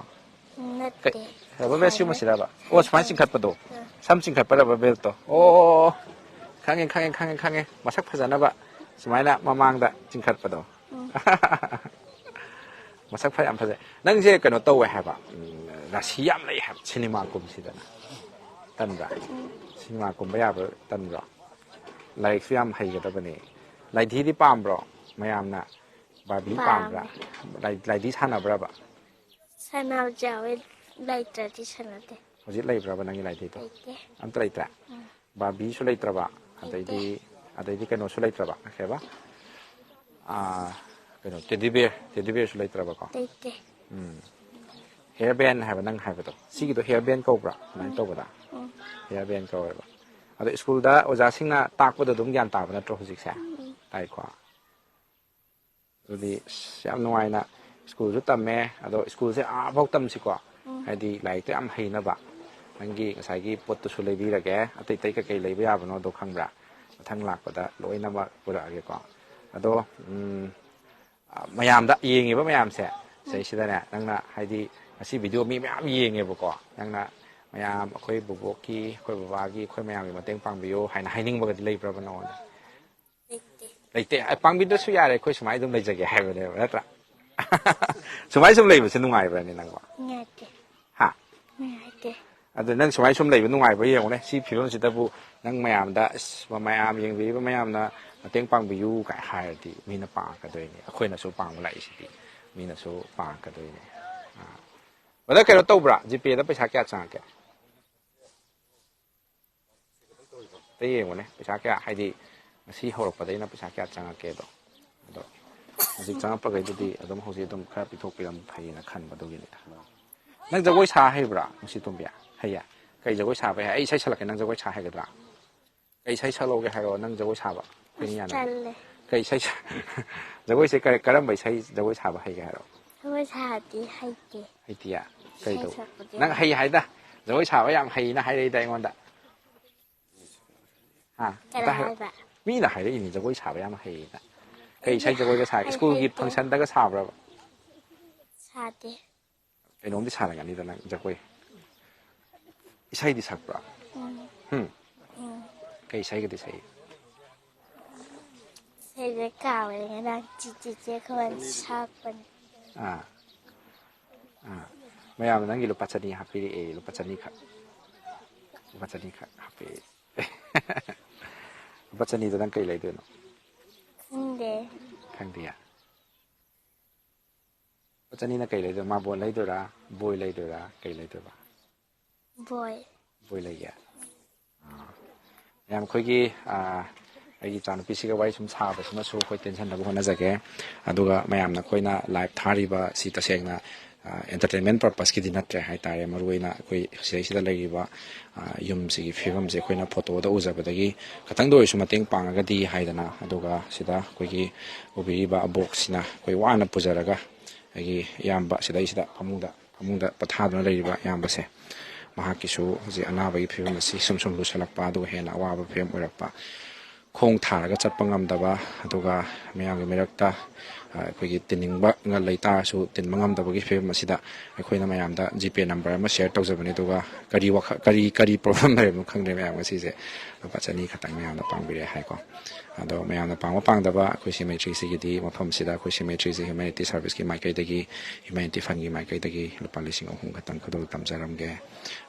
ꯀꯩ-, ꯅꯠꯇꯦ꯫ ꯔꯕꯔ ꯕꯦꯜ ꯁꯨꯃꯥꯏꯅ꯫ ꯁꯤꯒꯨꯝꯕꯁꯤꯔꯕ? ꯑꯣ, ꯁꯨꯃꯥꯏꯅ ꯆꯤꯡꯈꯠꯄꯗꯣ? ꯑꯥ꯫ ꯁꯝ ꯆꯤꯡꯈꯠꯄ ꯔꯕꯔ ꯕꯦꯜꯗꯣ? ꯑꯣ, ꯑꯣ, ꯑꯣ, ꯑꯣ꯫ ꯈꯪꯉꯦ, ꯈꯪꯉꯦ, ꯈꯪꯉꯦ, ꯈꯪꯉꯦ꯫ ꯃꯁꯛ ꯐꯖꯅꯕ ꯁꯨꯃꯥꯏꯅ ꯃꯃꯥꯡꯗ ꯆꯤꯡꯈꯠꯄꯗꯣ꯫ ꯎꯝ꯫ ꯃꯁꯛ ꯐ ꯌꯥꯝ ꯐꯖꯩ꯫ ꯅꯪꯁꯦ ꯀꯩꯅꯣ ꯇꯧꯋꯦ ꯍꯥꯏꯕ, ꯎꯝ, ꯔꯥꯁꯤ ꯌꯥꯝ ꯂꯩ ꯍꯥꯏꯕ ꯁꯤꯅꯦꯃꯥ ꯀꯨꯝꯁꯤꯗꯅ꯫ ꯇꯟꯕ꯭ꯔꯥ? ꯁꯤꯅꯦꯃꯥ ꯀꯨꯝꯕ ꯌꯥꯕ ꯇꯟꯕ꯭ꯔꯣ? ꯂꯥꯏꯔꯤꯛꯁꯨ ꯌꯥꯝ ꯍꯩꯒꯗꯕꯅꯦ꯫ ꯂꯥꯏꯙꯤꯗꯤ ꯄꯥꯝꯕ꯭ꯔꯣ? ꯃꯌꯥꯝꯅ ꯕꯥꯔꯕꯤ ꯄꯥꯝꯕ꯭ꯔꯥ? ꯄꯥꯝꯃꯦ꯫ ꯂꯥꯏ-, ꯂꯥꯏꯙꯤ ꯁꯥꯟꯅꯕ꯭ꯔꯕ? ꯁꯥꯟꯅꯕꯁꯨ ꯌꯥꯎꯋꯦ, ꯂꯩꯇ꯭ꯔꯗꯤ ꯁꯥꯟꯅꯗꯦ꯫ ꯍꯧꯖꯤꯛ ꯂꯩꯕ꯭ꯔꯕ ꯅꯪꯒꯤ ꯂꯥꯏꯙꯤꯗꯣ? ꯂꯩꯇꯦ꯫ ꯑꯝꯇ ꯂꯩꯇ꯭ꯔꯦ? ꯎꯝ꯫ ꯕꯥꯔꯕꯤꯁꯨ ꯂꯩꯇ꯭ꯔꯕ? ꯂꯩꯇꯦ꯫ ꯑꯗꯩꯗꯤ, ꯑꯗꯩꯗꯤ ꯀꯩꯅꯣꯁꯨ ꯂꯩꯇ꯭ꯔꯕ? ꯀꯩꯕ? ꯑꯥ, ꯀꯩꯅꯣ, ꯇꯦꯗꯤ ꯕꯤꯌꯔ, ꯇꯦꯗꯤ ꯕꯤꯌꯔꯁꯨ ꯂꯩꯇ꯭ꯔꯕꯀꯣ? ꯂꯩꯇꯦ꯫ ꯎꯝ꯫ ꯍꯦꯌꯔ ꯕꯦꯟ ꯍꯥꯏꯕ ꯅꯪ ꯍꯥꯏꯕꯗꯣ, ꯁꯤꯒꯤꯗꯣ ꯍꯦꯌꯔ ꯕꯦꯟ ꯀꯧꯕ꯭ꯔꯥ? ꯑꯗꯨꯃꯥꯏꯅ ꯎꯝ꯫ ꯇꯧꯕꯗ? ꯎꯝ꯫ ꯍꯦꯌꯔ ꯕꯦꯟ ꯀꯧꯋꯦꯕ꯫ ꯑꯗꯣ ꯁ꯭ꯀꯨꯜꯗ ꯑꯣꯖꯥꯁꯤꯡꯅ ꯇꯥꯛꯄꯗꯣ ꯑꯗꯨꯝ ꯒ꯭ꯌꯥꯟ ꯇꯥꯕ ꯅꯠꯇ꯭ꯔꯣ ꯍꯧꯖꯤꯛꯁꯦ? ꯎꯝ꯫ ꯇꯥꯏꯀꯣ? ꯑꯗꯨꯗꯤ ꯑꯁ, ꯌꯥꯝ ꯅꯨꯡꯉꯥꯏꯅ ꯁ꯭ꯀꯨꯜꯁꯨ ꯇꯝꯃꯦ꯫ ꯑꯗꯣ ꯁ꯭ꯀꯨꯜꯁꯦ ꯑꯥꯐꯥꯎ ꯇꯝꯁꯤꯀꯣ꯫ ꯎꯝ꯫ ꯍꯥꯏꯗꯤ ꯂꯥꯏꯔꯤꯛꯇꯣ ꯌꯥꯝ ꯍꯩꯅꯕ꯫ ꯅꯪꯒꯤ ꯉꯁꯥꯏꯒꯤ ꯄꯣꯠꯇꯨꯁꯨ ꯂꯩꯕꯤꯔꯒꯦ꯫ ꯑꯇꯩ ꯑꯇꯩ ꯀꯩꯀꯩ ꯂꯩꯕ ꯌꯥꯕꯅꯣꯗꯣ ꯈꯪꯕ꯭ꯔꯥ? ꯃꯊꯪ ꯂꯥꯛꯄꯗ ꯂꯣꯏꯅꯃꯛ ꯄꯨꯔꯛꯑꯒꯦꯀꯣ꯫ ꯑꯗꯣ, ꯎꯝ, ꯑ, ꯃꯌꯥꯝꯗ ꯌꯦꯡꯉꯤꯕ ꯃꯌꯥꯝꯁꯦ, ꯎꯝ꯫ ꯁꯤꯗꯩꯁꯤꯗꯅꯦ, ꯅꯪꯅ ꯍꯥꯏꯗꯤ ꯉꯁꯤ ꯚꯤꯗꯤꯑꯣ ꯃꯤ ꯃꯌꯥꯝ ꯌꯦꯡꯉꯦꯕꯀꯣ꯫ ꯅꯪꯅ ꯃꯌꯥꯝ, ꯑꯩꯈꯣꯏ ꯕꯣꯕꯣꯛꯀꯤ, ꯑꯩꯈꯣꯏ ꯕꯕꯥꯒꯤ, ꯑꯩꯈꯣꯏ ꯃꯌꯥꯝꯒꯤ ꯃꯇꯦꯡ ꯄꯥꯡꯕꯤꯌꯨ ꯍꯥꯏꯅ ꯍꯥꯏꯅꯤꯡꯕꯒꯗꯤ ꯂꯩꯕ꯭ꯔꯕ ꯅꯉꯣꯟꯗ? ꯂꯩꯇꯦ꯫ ꯂꯩꯇꯦ꯫ ꯑ, ꯄꯥꯡꯕꯤꯗ꯭ꯔꯁꯨ ꯌꯥꯔꯦ, ꯑꯩꯈꯣꯏ ꯁꯨꯃꯥꯏꯅ ꯑꯗꯨꯝ ꯂꯩꯖꯒꯦ ꯍꯥꯏꯕꯅꯦꯕ, ꯅꯠꯇ꯭ꯔꯥ? ꯁꯨꯃꯥꯏ ꯁꯨꯝ ꯂꯩꯕꯁꯦ ꯅꯨꯡꯉꯥꯏꯕ꯭ꯔꯅꯦ ꯅꯪꯕꯣ? ꯅꯨꯡꯉꯥꯏꯇꯦ꯫ ꯍꯥ? ꯅꯨꯡꯉꯥꯏꯇꯦ꯫ ꯑꯗꯨ ꯅꯪ ꯁꯨꯃꯥꯏ ꯁꯨꯝ ꯂꯩꯕ ꯅꯨꯡꯉꯥꯏꯕ꯭ꯔꯥ ꯌꯦꯡꯉꯨꯅꯦ꯫ ꯁꯤ ꯐꯤꯕꯝꯁꯤꯗꯕꯨ ꯅꯪ ꯃꯌꯥꯝꯗ, "ꯑꯁ, ꯃꯌꯥꯝ ꯌꯦꯡꯕꯤꯔꯤꯕ ꯃꯌꯥꯝꯅ ꯃꯇꯦꯡ ꯄꯥꯡꯕꯤꯌꯨ" ꯀꯥꯏ ꯍꯥꯏꯔꯗꯤ ꯃꯤꯅ ꯄꯥꯡꯉꯛꯀꯗꯣꯏꯅꯤ꯫ ꯑꯩꯈꯣꯏꯅꯁꯨ ꯄꯥꯡꯕ ꯂꯥꯛꯏꯁꯤꯗꯤ ꯃꯤꯅꯁꯨ ꯄꯥꯡꯉꯛꯀꯗꯣꯏꯅꯤ꯫ ꯑꯥ꯫ ꯕ꯭ꯔꯗꯔ, ꯀꯩꯅꯣ ꯇꯧꯕ꯭ꯔꯥ? ꯖꯤꯄꯦꯗ ꯄꯩꯁꯥ ꯀꯌꯥ ꯆꯪꯉꯛꯀꯦ? ꯑꯝꯇ ꯌꯦꯡꯉꯨꯅꯦ, ꯄꯩꯁꯥ ꯀꯌꯥ, ꯍꯥꯏꯗꯤ ꯉꯁꯤ ꯍꯧꯔꯛꯄꯗꯩꯅ ꯄꯩꯁꯥ ꯀꯌꯥ ꯆꯪꯉꯛꯀꯦꯗꯣ꯫ ꯑꯗꯣ ꯍꯧꯖꯤꯛ ꯆꯪꯉꯛꯄꯈꯩꯗꯨꯗꯤ ꯑꯗꯨꯝ ꯍꯧꯖꯤꯛ ꯑꯗꯨꯝ ꯈꯔ ꯄꯤꯊꯣꯛꯄꯤꯔꯝ ꯐꯩꯌꯦꯅ ꯈꯟꯕꯗꯨꯒꯤꯅꯤꯗ꯫ ꯅꯪ ꯖꯒꯣꯏ ꯁꯥ ꯍꯩꯕ꯭ꯔꯥ, ꯅꯨꯡꯁꯤꯇꯣꯝꯕꯤ? ꯍꯩꯌꯦ? ꯀꯩ ꯖꯒꯣꯏ ꯁꯥꯕ ꯍꯩ? ꯑꯩ ꯏꯁꯩ ꯁꯛꯂꯛꯀꯦ, ꯅꯪ ꯖꯒꯣꯏ ꯁꯥ ꯍꯩꯒꯗ꯭ꯔꯥ? ꯀꯩ ꯏꯁꯩ ꯁꯛꯂꯛꯑꯣꯒꯦ ꯍꯥꯏꯔꯣ, ꯅꯪ ꯖꯒꯣꯏ ꯁꯥꯕ? ꯑꯩꯈꯣꯏꯅ ꯌꯥꯅꯕ꯫ ꯇꯜꯂꯦ꯫ ꯀꯩ ꯏꯁꯩ ꯁ-, ꯖꯒꯣꯏꯁꯦ ꯀꯔꯤ, ꯀꯔꯝꯕ ꯏꯁꯩ ꯖꯒꯣꯏ ꯁꯥꯕ ꯍꯩꯒꯦ ꯍꯥꯏꯔꯣ? ꯖꯒꯣꯏ ꯁꯥꯕꯗꯤ ꯍꯩꯇꯦ꯫ ꯍꯩꯇꯤꯌꯦ? ꯏꯁꯩ ꯀꯩꯗꯧ-, ꯁꯛꯄꯗꯤ ꯅꯪ ꯍꯩ ꯍꯩ꯫ ꯍꯥꯏꯗ, ꯖꯒꯣꯏ ꯁꯥꯕ ꯌꯥꯝ ꯍꯩꯅ ꯍꯥꯏꯔꯛꯏꯗ ꯑꯩꯉꯣꯟꯗ꯫ ꯍꯥ? ꯀꯅꯥ ꯑꯝꯇ ꯍꯥꯏꯔꯣ꯫ ꯍꯥꯏꯕ? ꯃꯤꯅ ꯍꯥꯏꯔꯛꯏꯅꯤ, ꯖꯒꯣꯏ ꯁꯥꯕ ꯌꯥꯝ ꯍꯩꯌꯦꯅ꯫ ꯀꯩ ꯑꯩꯗꯤ ꯏꯁꯩ ꯖꯒꯣꯏꯒ ꯁꯥꯒꯦ? ꯍꯩ ꯁ꯭ꯀꯨꯜꯒꯤ ꯍꯩꯇꯦ꯫ ꯐꯪꯁꯟꯗꯒ ꯁꯥꯕ꯭ꯔꯕ? ꯁꯥꯗꯦ꯫ ꯀꯩꯅꯣꯝꯗꯤ ꯁꯥꯔꯝꯒꯅꯤꯗ ꯅꯪ ꯖꯒꯣꯏ꯫ ꯏꯁꯩꯗꯤ ꯁꯛꯄ꯭ꯔꯣ? ꯎꯝ꯫ ꯍꯨꯝ? ꯎꯝ꯫ ꯀꯩ ꯏꯁꯩꯒꯗꯤ ꯁꯛꯏ? ꯏꯁꯩꯁꯦ ꯀꯥꯎꯔꯦ, ꯉꯔꯥꯡ ꯆꯤ ꯆꯤ ꯆꯦ ꯈꯣꯟ ꯁꯥꯛꯄꯅꯤ꯫ ꯑꯥ, ꯑꯥ, ꯃꯌꯥꯝꯅ ꯅꯪꯒꯤ ꯂꯨꯄꯥ ꯆꯅꯤ ꯍꯥꯞꯄꯤꯔꯛꯑꯦ, ꯂꯨꯄꯥ ꯆꯅꯤꯈꯛ, ꯂꯨꯄꯥ ꯆꯅꯤꯈꯛ ꯍꯥꯞꯄꯤꯔꯛꯑꯦ. ꯂꯨꯄꯥ ꯆꯅꯤꯗꯣ ꯅꯪ ꯀꯩ ꯂꯩꯗꯣꯏꯅꯣ? ꯈꯪꯗꯦ. ꯈꯪꯗꯤꯌꯦ. ꯂꯨꯄꯥ ꯆꯅꯤꯅ ꯀꯩ ꯂꯩꯗꯣꯏꯅꯣ? ꯃꯥꯔꯕꯣꯜ ꯂꯩꯗꯣꯏꯔꯥ, ꯕꯣꯏ ꯂꯩꯗꯣꯏꯔꯥ, ꯀꯩ ꯂꯩꯗꯣꯏꯕ? ꯕꯣꯏ. ꯕꯣꯏ ꯂꯩꯒꯦ. ꯑꯥ. ꯃꯌꯥꯝ ꯑꯩꯈꯣꯏꯒꯤ, ꯑꯥ, ꯑꯩꯒꯤ ꯏꯆꯥꯅꯨꯄꯤꯁꯤꯒ ꯋꯥꯔꯤ ꯁꯨꯝ ꯁꯥꯕꯁꯤꯅꯁꯨ ꯑꯩꯈꯣꯏ ꯇꯦꯟꯁꯟꯅꯕ ꯍꯣꯠꯅꯖꯒꯦ. ꯑꯗꯨꯒ ꯃꯌꯥꯝꯅ ꯑꯩꯈꯣꯏꯅ ꯂꯥꯏꯚ ꯊꯥꯔꯤꯕ ꯁꯤ ꯇꯁꯦꯡꯅ, ꯑꯥ, ꯑꯦꯟꯇꯔꯇꯦꯟꯃꯦꯟ ꯄꯔꯄꯁꯀꯤꯗꯤ ꯅꯠꯇ꯭ꯔꯦ ꯍꯥꯏꯇꯥꯔꯦ. ꯃꯔꯨꯑꯣꯏꯅ ꯑꯩꯈꯣꯏ ꯁꯤꯗꯩꯁꯤꯗ ꯂꯩꯔꯤꯕ, ꯑꯥ, ꯌꯨꯝꯁꯤꯒꯤ ꯐꯤꯕꯝꯁꯦ ꯑꯩꯈꯣꯏꯅ ꯐꯣꯇꯣꯗ ꯎꯖꯕꯗꯒꯤ ꯈꯤꯇꯪꯗ ꯑꯣꯏꯔꯁꯨ ꯃꯇꯦꯡ ꯄꯥꯡꯉꯒꯗꯤ ꯍꯥꯏꯗꯅ, ꯑꯗꯨꯒ ꯁꯤꯗ ꯑꯩꯈꯣꯏꯒꯤ ꯎꯕꯤꯔꯤꯕ ꯑꯕꯣꯛꯁꯤꯅ ꯑꯩꯈꯣꯏ ꯋꯥꯅ ꯄꯨꯖꯔꯒ ꯑꯩꯒꯤ ꯏꯌꯥꯝꯕ ꯁꯤꯗꯩꯁꯤꯗ ꯐꯃꯨꯡꯗ, ꯐꯃꯨꯡꯗ ꯄꯣꯊꯥꯗꯨꯅ ꯂꯩꯔꯤꯕ ꯏꯌꯥꯝꯕꯁꯦ, ꯃꯍꯥꯛꯀꯤꯁꯨ ꯍꯧꯖꯤꯛ ꯑꯅꯥꯕꯒꯤ ꯐꯤꯕꯝ ꯑꯁꯤ ꯁꯨꯝ ꯁꯨꯝ ꯂꯨꯁꯜꯂꯛꯄ, ꯑꯗꯨꯒ ꯍꯦꯟꯅ ꯑꯋꯥꯕ ꯐꯤꯕꯝ ꯑꯣꯏꯔꯛꯄ, ꯈꯣꯡ ꯊꯥꯔꯒ ꯆꯠꯄ ꯉꯝꯗꯕ, ꯑꯗꯨꯒ ꯃꯌꯥꯝꯒꯤ ꯃꯔꯛꯇ, ꯑ, ꯑꯩꯈꯣꯏꯒꯤ ꯇꯤꯟꯅꯤꯡꯕ ꯂꯩ ꯇꯥꯔꯁꯨ ꯇꯤꯟꯕ ꯉꯝꯗꯕꯒꯤ ꯐꯤꯕꯝ ꯑꯁꯤꯗ ꯑꯩꯈꯣꯏꯅ ꯃꯌꯥꯝꯗ ꯖꯤꯄꯦ ꯅꯝꯕꯔ ꯑꯃ ꯁꯤꯌꯔ ꯇꯧꯖꯕꯅꯤ꯫ ꯑꯗꯨꯒ ꯀꯔꯤ ꯋꯥꯈꯜ, ꯀꯔꯤ, ꯀꯔꯤ ꯄ꯭ꯔꯣꯕ꯭ꯂꯦꯝ ꯂꯩꯔꯕꯅꯣ ꯈꯪꯗ꯭ꯔꯦ, ꯃꯌꯥꯝ ꯉꯁꯤꯁꯦ ꯂꯨꯄꯥ ꯆꯅꯤ ꯈꯛꯇꯪ ꯃꯌꯥꯝꯅ ꯄꯥꯡꯕꯤꯔꯦ ꯍꯥꯏꯀꯣ꯫ ꯑꯗꯣ ꯃꯌꯥꯝꯅ ꯄꯥꯡꯕ ꯄꯥꯡꯗꯕ, ꯑꯩꯈꯣꯏ ꯁꯤ ꯃꯩꯇ꯭ꯔꯤꯁꯤꯒꯤꯗꯤ ꯃꯐꯝꯁꯤꯗ ꯑꯩꯈꯣꯏ ꯁꯤ ꯃꯩꯇ꯭ꯔꯤꯁꯤ ꯍ꯭ꯌꯨꯃꯦꯅꯤꯇꯤ ꯁꯥꯔꯚꯤꯁꯀꯤ ꯃꯥꯏꯀꯩꯗꯒꯤ, ꯍ꯭ꯌꯨꯃꯦꯅꯤꯇꯤ ꯐꯟꯒꯤ ꯃꯥꯏꯀꯩꯗꯒꯤ ꯂꯨꯄꯥ ꯂꯤꯁꯤꯡ ꯑꯍꯨꯝ ꯈꯛꯇꯪ ꯈꯨꯗꯣꯜ ꯇꯝꯖꯔꯝꯒꯦ꯫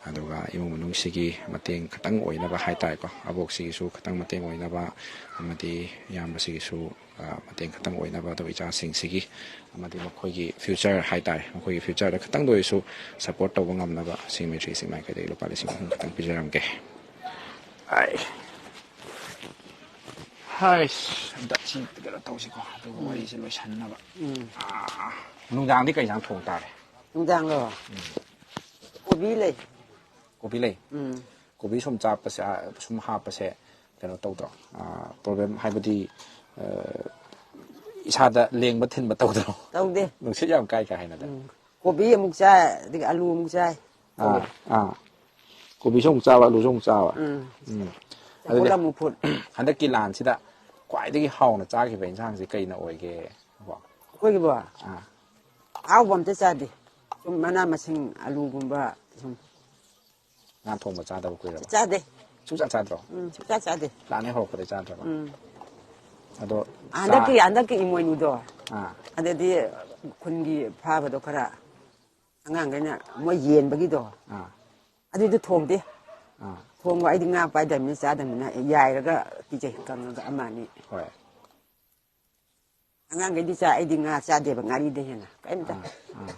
ꯑꯗꯨꯒ ꯏꯃꯨꯡ ꯃꯅꯨꯡꯁꯤꯒꯤ ꯃꯇꯦꯡ ꯈꯛꯇꯪ ꯑꯣꯏꯅꯕ ꯍꯥꯏ ꯇꯥꯔꯦꯀꯣ, ꯑꯕꯣꯛꯁꯤꯒꯤꯁꯨ ꯈꯛꯇꯪ ꯃꯇꯦꯡ ꯑꯣꯏꯅꯕ, ꯑꯃꯗꯤ ꯏꯌꯥꯝꯕꯁꯤꯒꯤꯁꯨ, ꯑ, ꯃꯇꯦꯡ ꯈꯛꯇꯪ ꯑꯣꯏꯅꯕ, ꯑꯗꯨꯒ ꯏꯆꯥꯁꯤꯡꯁꯤꯒꯤ ꯑꯃꯗꯤ ꯃꯈꯣꯏꯒꯤ ꯐ꯭ꯌꯨꯆꯔ ꯍꯥꯏ ꯇꯥꯔꯦ, ꯃꯈꯣꯏꯒꯤ ꯐ꯭ꯌꯨꯆꯔꯗ ꯈꯛꯇꯪꯗ ꯑꯣꯏꯔꯁꯨ ꯁꯄꯣꯔꯠ ꯇꯧꯕ ꯉꯝꯅꯕ ꯁꯤ ꯃꯩꯇ꯭ꯔꯤꯁꯤ ꯃꯥꯏꯀꯩꯗꯒꯤ ꯂꯨꯄꯥ ꯂꯤꯁꯤꯡ ꯑꯍꯨꯝ ꯈꯛꯇꯪ ꯄꯤꯖꯔꯝꯒꯦ꯫ ꯑꯥꯏ꯫ ꯍꯥꯏꯁ, ꯑꯝꯇ ꯁꯤ ꯀꯩꯅꯣ ꯇꯧꯁꯤꯀꯣ, ꯑꯗꯨꯒ ꯋꯥꯔꯤꯁꯦ ꯂꯣꯏꯁꯟꯅꯕ꯫ ꯎꯝ꯫ ꯑꯥ, ꯅꯨꯡꯗꯥꯡꯗꯤ ꯀꯩ ꯏꯟꯁꯥꯡ ꯊꯣꯡ ꯇꯥꯔꯦ? ꯅꯨꯡꯗꯥꯡꯂꯣ? ꯀꯣꯕꯤ ꯂꯩ꯫ ꯀꯣꯕꯤ ꯂꯩ? ꯎꯝ꯫ ꯀꯣꯕꯤ ꯁꯨꯝ ꯆꯥꯞꯄꯁꯦ, ꯑ, ꯁꯨꯝ ꯍꯥꯞꯄꯁꯦ ꯀꯩꯅꯣ ꯇꯧꯗ꯭ꯔꯣ? ꯑ, ꯄ꯭ꯔꯣꯕ꯭ꯂꯦꯝ ꯍꯥꯏꯕꯗꯤ, ꯑ, ꯏꯁꯥꯗ ꯂꯦꯡꯕ ꯊꯤꯟꯕ ꯇꯧꯗ꯭ꯔꯣ? ꯇꯧꯗꯦ꯫ ꯅꯨꯡꯁꯤꯠ ꯌꯥꯝ ꯀꯥꯏ ꯀꯥꯏ ꯍꯥꯏꯅꯗ? ꯎꯝ꯫ ꯀꯣꯕꯤ ꯑꯃꯨꯛ ꯆꯥꯏ, ꯑꯗꯒꯤ ꯑꯂꯨ ꯑꯃꯨꯛ ꯆꯥꯏ꯫ ꯑꯥ, ꯑꯥ꯫ ꯀꯣꯕꯤꯁꯨ ꯑꯃꯨꯛ ꯆꯥꯕ, ꯑꯂꯨꯁꯨ ꯑꯃꯨꯛ ꯆꯥꯕ꯫ ꯎꯝ꯫ ꯎꯝ꯫ ꯆꯝꯐꯨꯠ ꯑꯃꯨꯛ ꯐꯨꯠ꯫ ꯍꯟꯗꯛꯀꯤ ꯂꯥꯟꯁꯤꯗ ꯈ꯭ꯋꯥꯏꯗꯒꯤ ꯍꯥꯎꯅ ꯆꯥꯈꯤꯕ ꯏꯟꯁꯥꯡꯁꯤ ꯀꯩꯅ ꯑꯣꯏꯒꯦ? ꯑꯩꯈꯣꯏꯒꯤꯕꯣ? ꯑꯥ꯫ ꯑꯍꯥꯎꯕ ꯑꯝꯇ ꯆꯥꯗꯦ꯫ ꯁꯨꯝ ꯃꯅꯥ ꯃꯁꯤꯡ ꯑꯂꯨꯒꯨꯝꯕ ꯁꯨꯝ꯫ ꯉꯥ ꯊꯣꯡꯕ ꯆꯥꯗꯕ ꯀꯨꯏꯔꯕ? ꯆꯥꯗꯦ꯫ ꯁꯨꯡꯆꯥ ꯆꯥꯗ꯭ꯔꯣ? ꯎꯝ, ꯁꯨꯡꯆꯥ ꯆꯥꯗꯦ꯫ ꯂꯥꯟ ꯍꯦꯛ ꯍꯧꯔꯛꯄꯗꯩ ꯆꯥꯗ꯭ꯔꯕ? ꯎꯝ꯫ ꯑꯗꯣ ꯍꯟꯗꯛꯀꯤ ꯆꯥ- ꯍꯟꯗꯛꯀꯤ ꯏꯃꯣꯏꯅꯨꯗꯣ꯫ ꯑꯥ꯫ ꯑꯗꯨꯗꯤ ꯈꯨꯟꯒꯤ ꯐꯥꯕꯗꯣ ꯈꯔ ꯑꯉꯥꯡꯈꯩꯅ ꯃꯣꯏ ꯌꯦꯟꯕꯒꯤꯗꯣ, ꯑꯥ꯫ ꯑꯗꯨꯏꯗꯣ ꯊꯣꯡꯗꯦ꯫ ꯑꯥ꯫ ꯊꯣꯡꯕ ꯑꯩꯗꯤ ꯉꯥ ꯄꯥꯏꯗꯕꯅꯤꯅ ꯆꯥꯗꯕꯅꯤꯅ ꯌꯥꯏꯔꯒ ꯄꯤꯖꯩ, ꯀꯪꯉꯒ ꯑꯃ ꯑꯅꯤ꯫ ꯍꯣꯏ꯫ ꯑꯉꯥꯡꯈꯩꯗꯤ ꯆꯥ, ꯑꯩꯗꯤ ꯉꯥ ꯆꯥꯗꯦꯕ, ꯉꯥꯔꯤꯗ ꯍꯦꯟꯅ ꯀꯔꯤꯝꯇ꯫ ꯑꯥ, ꯑꯥ꯫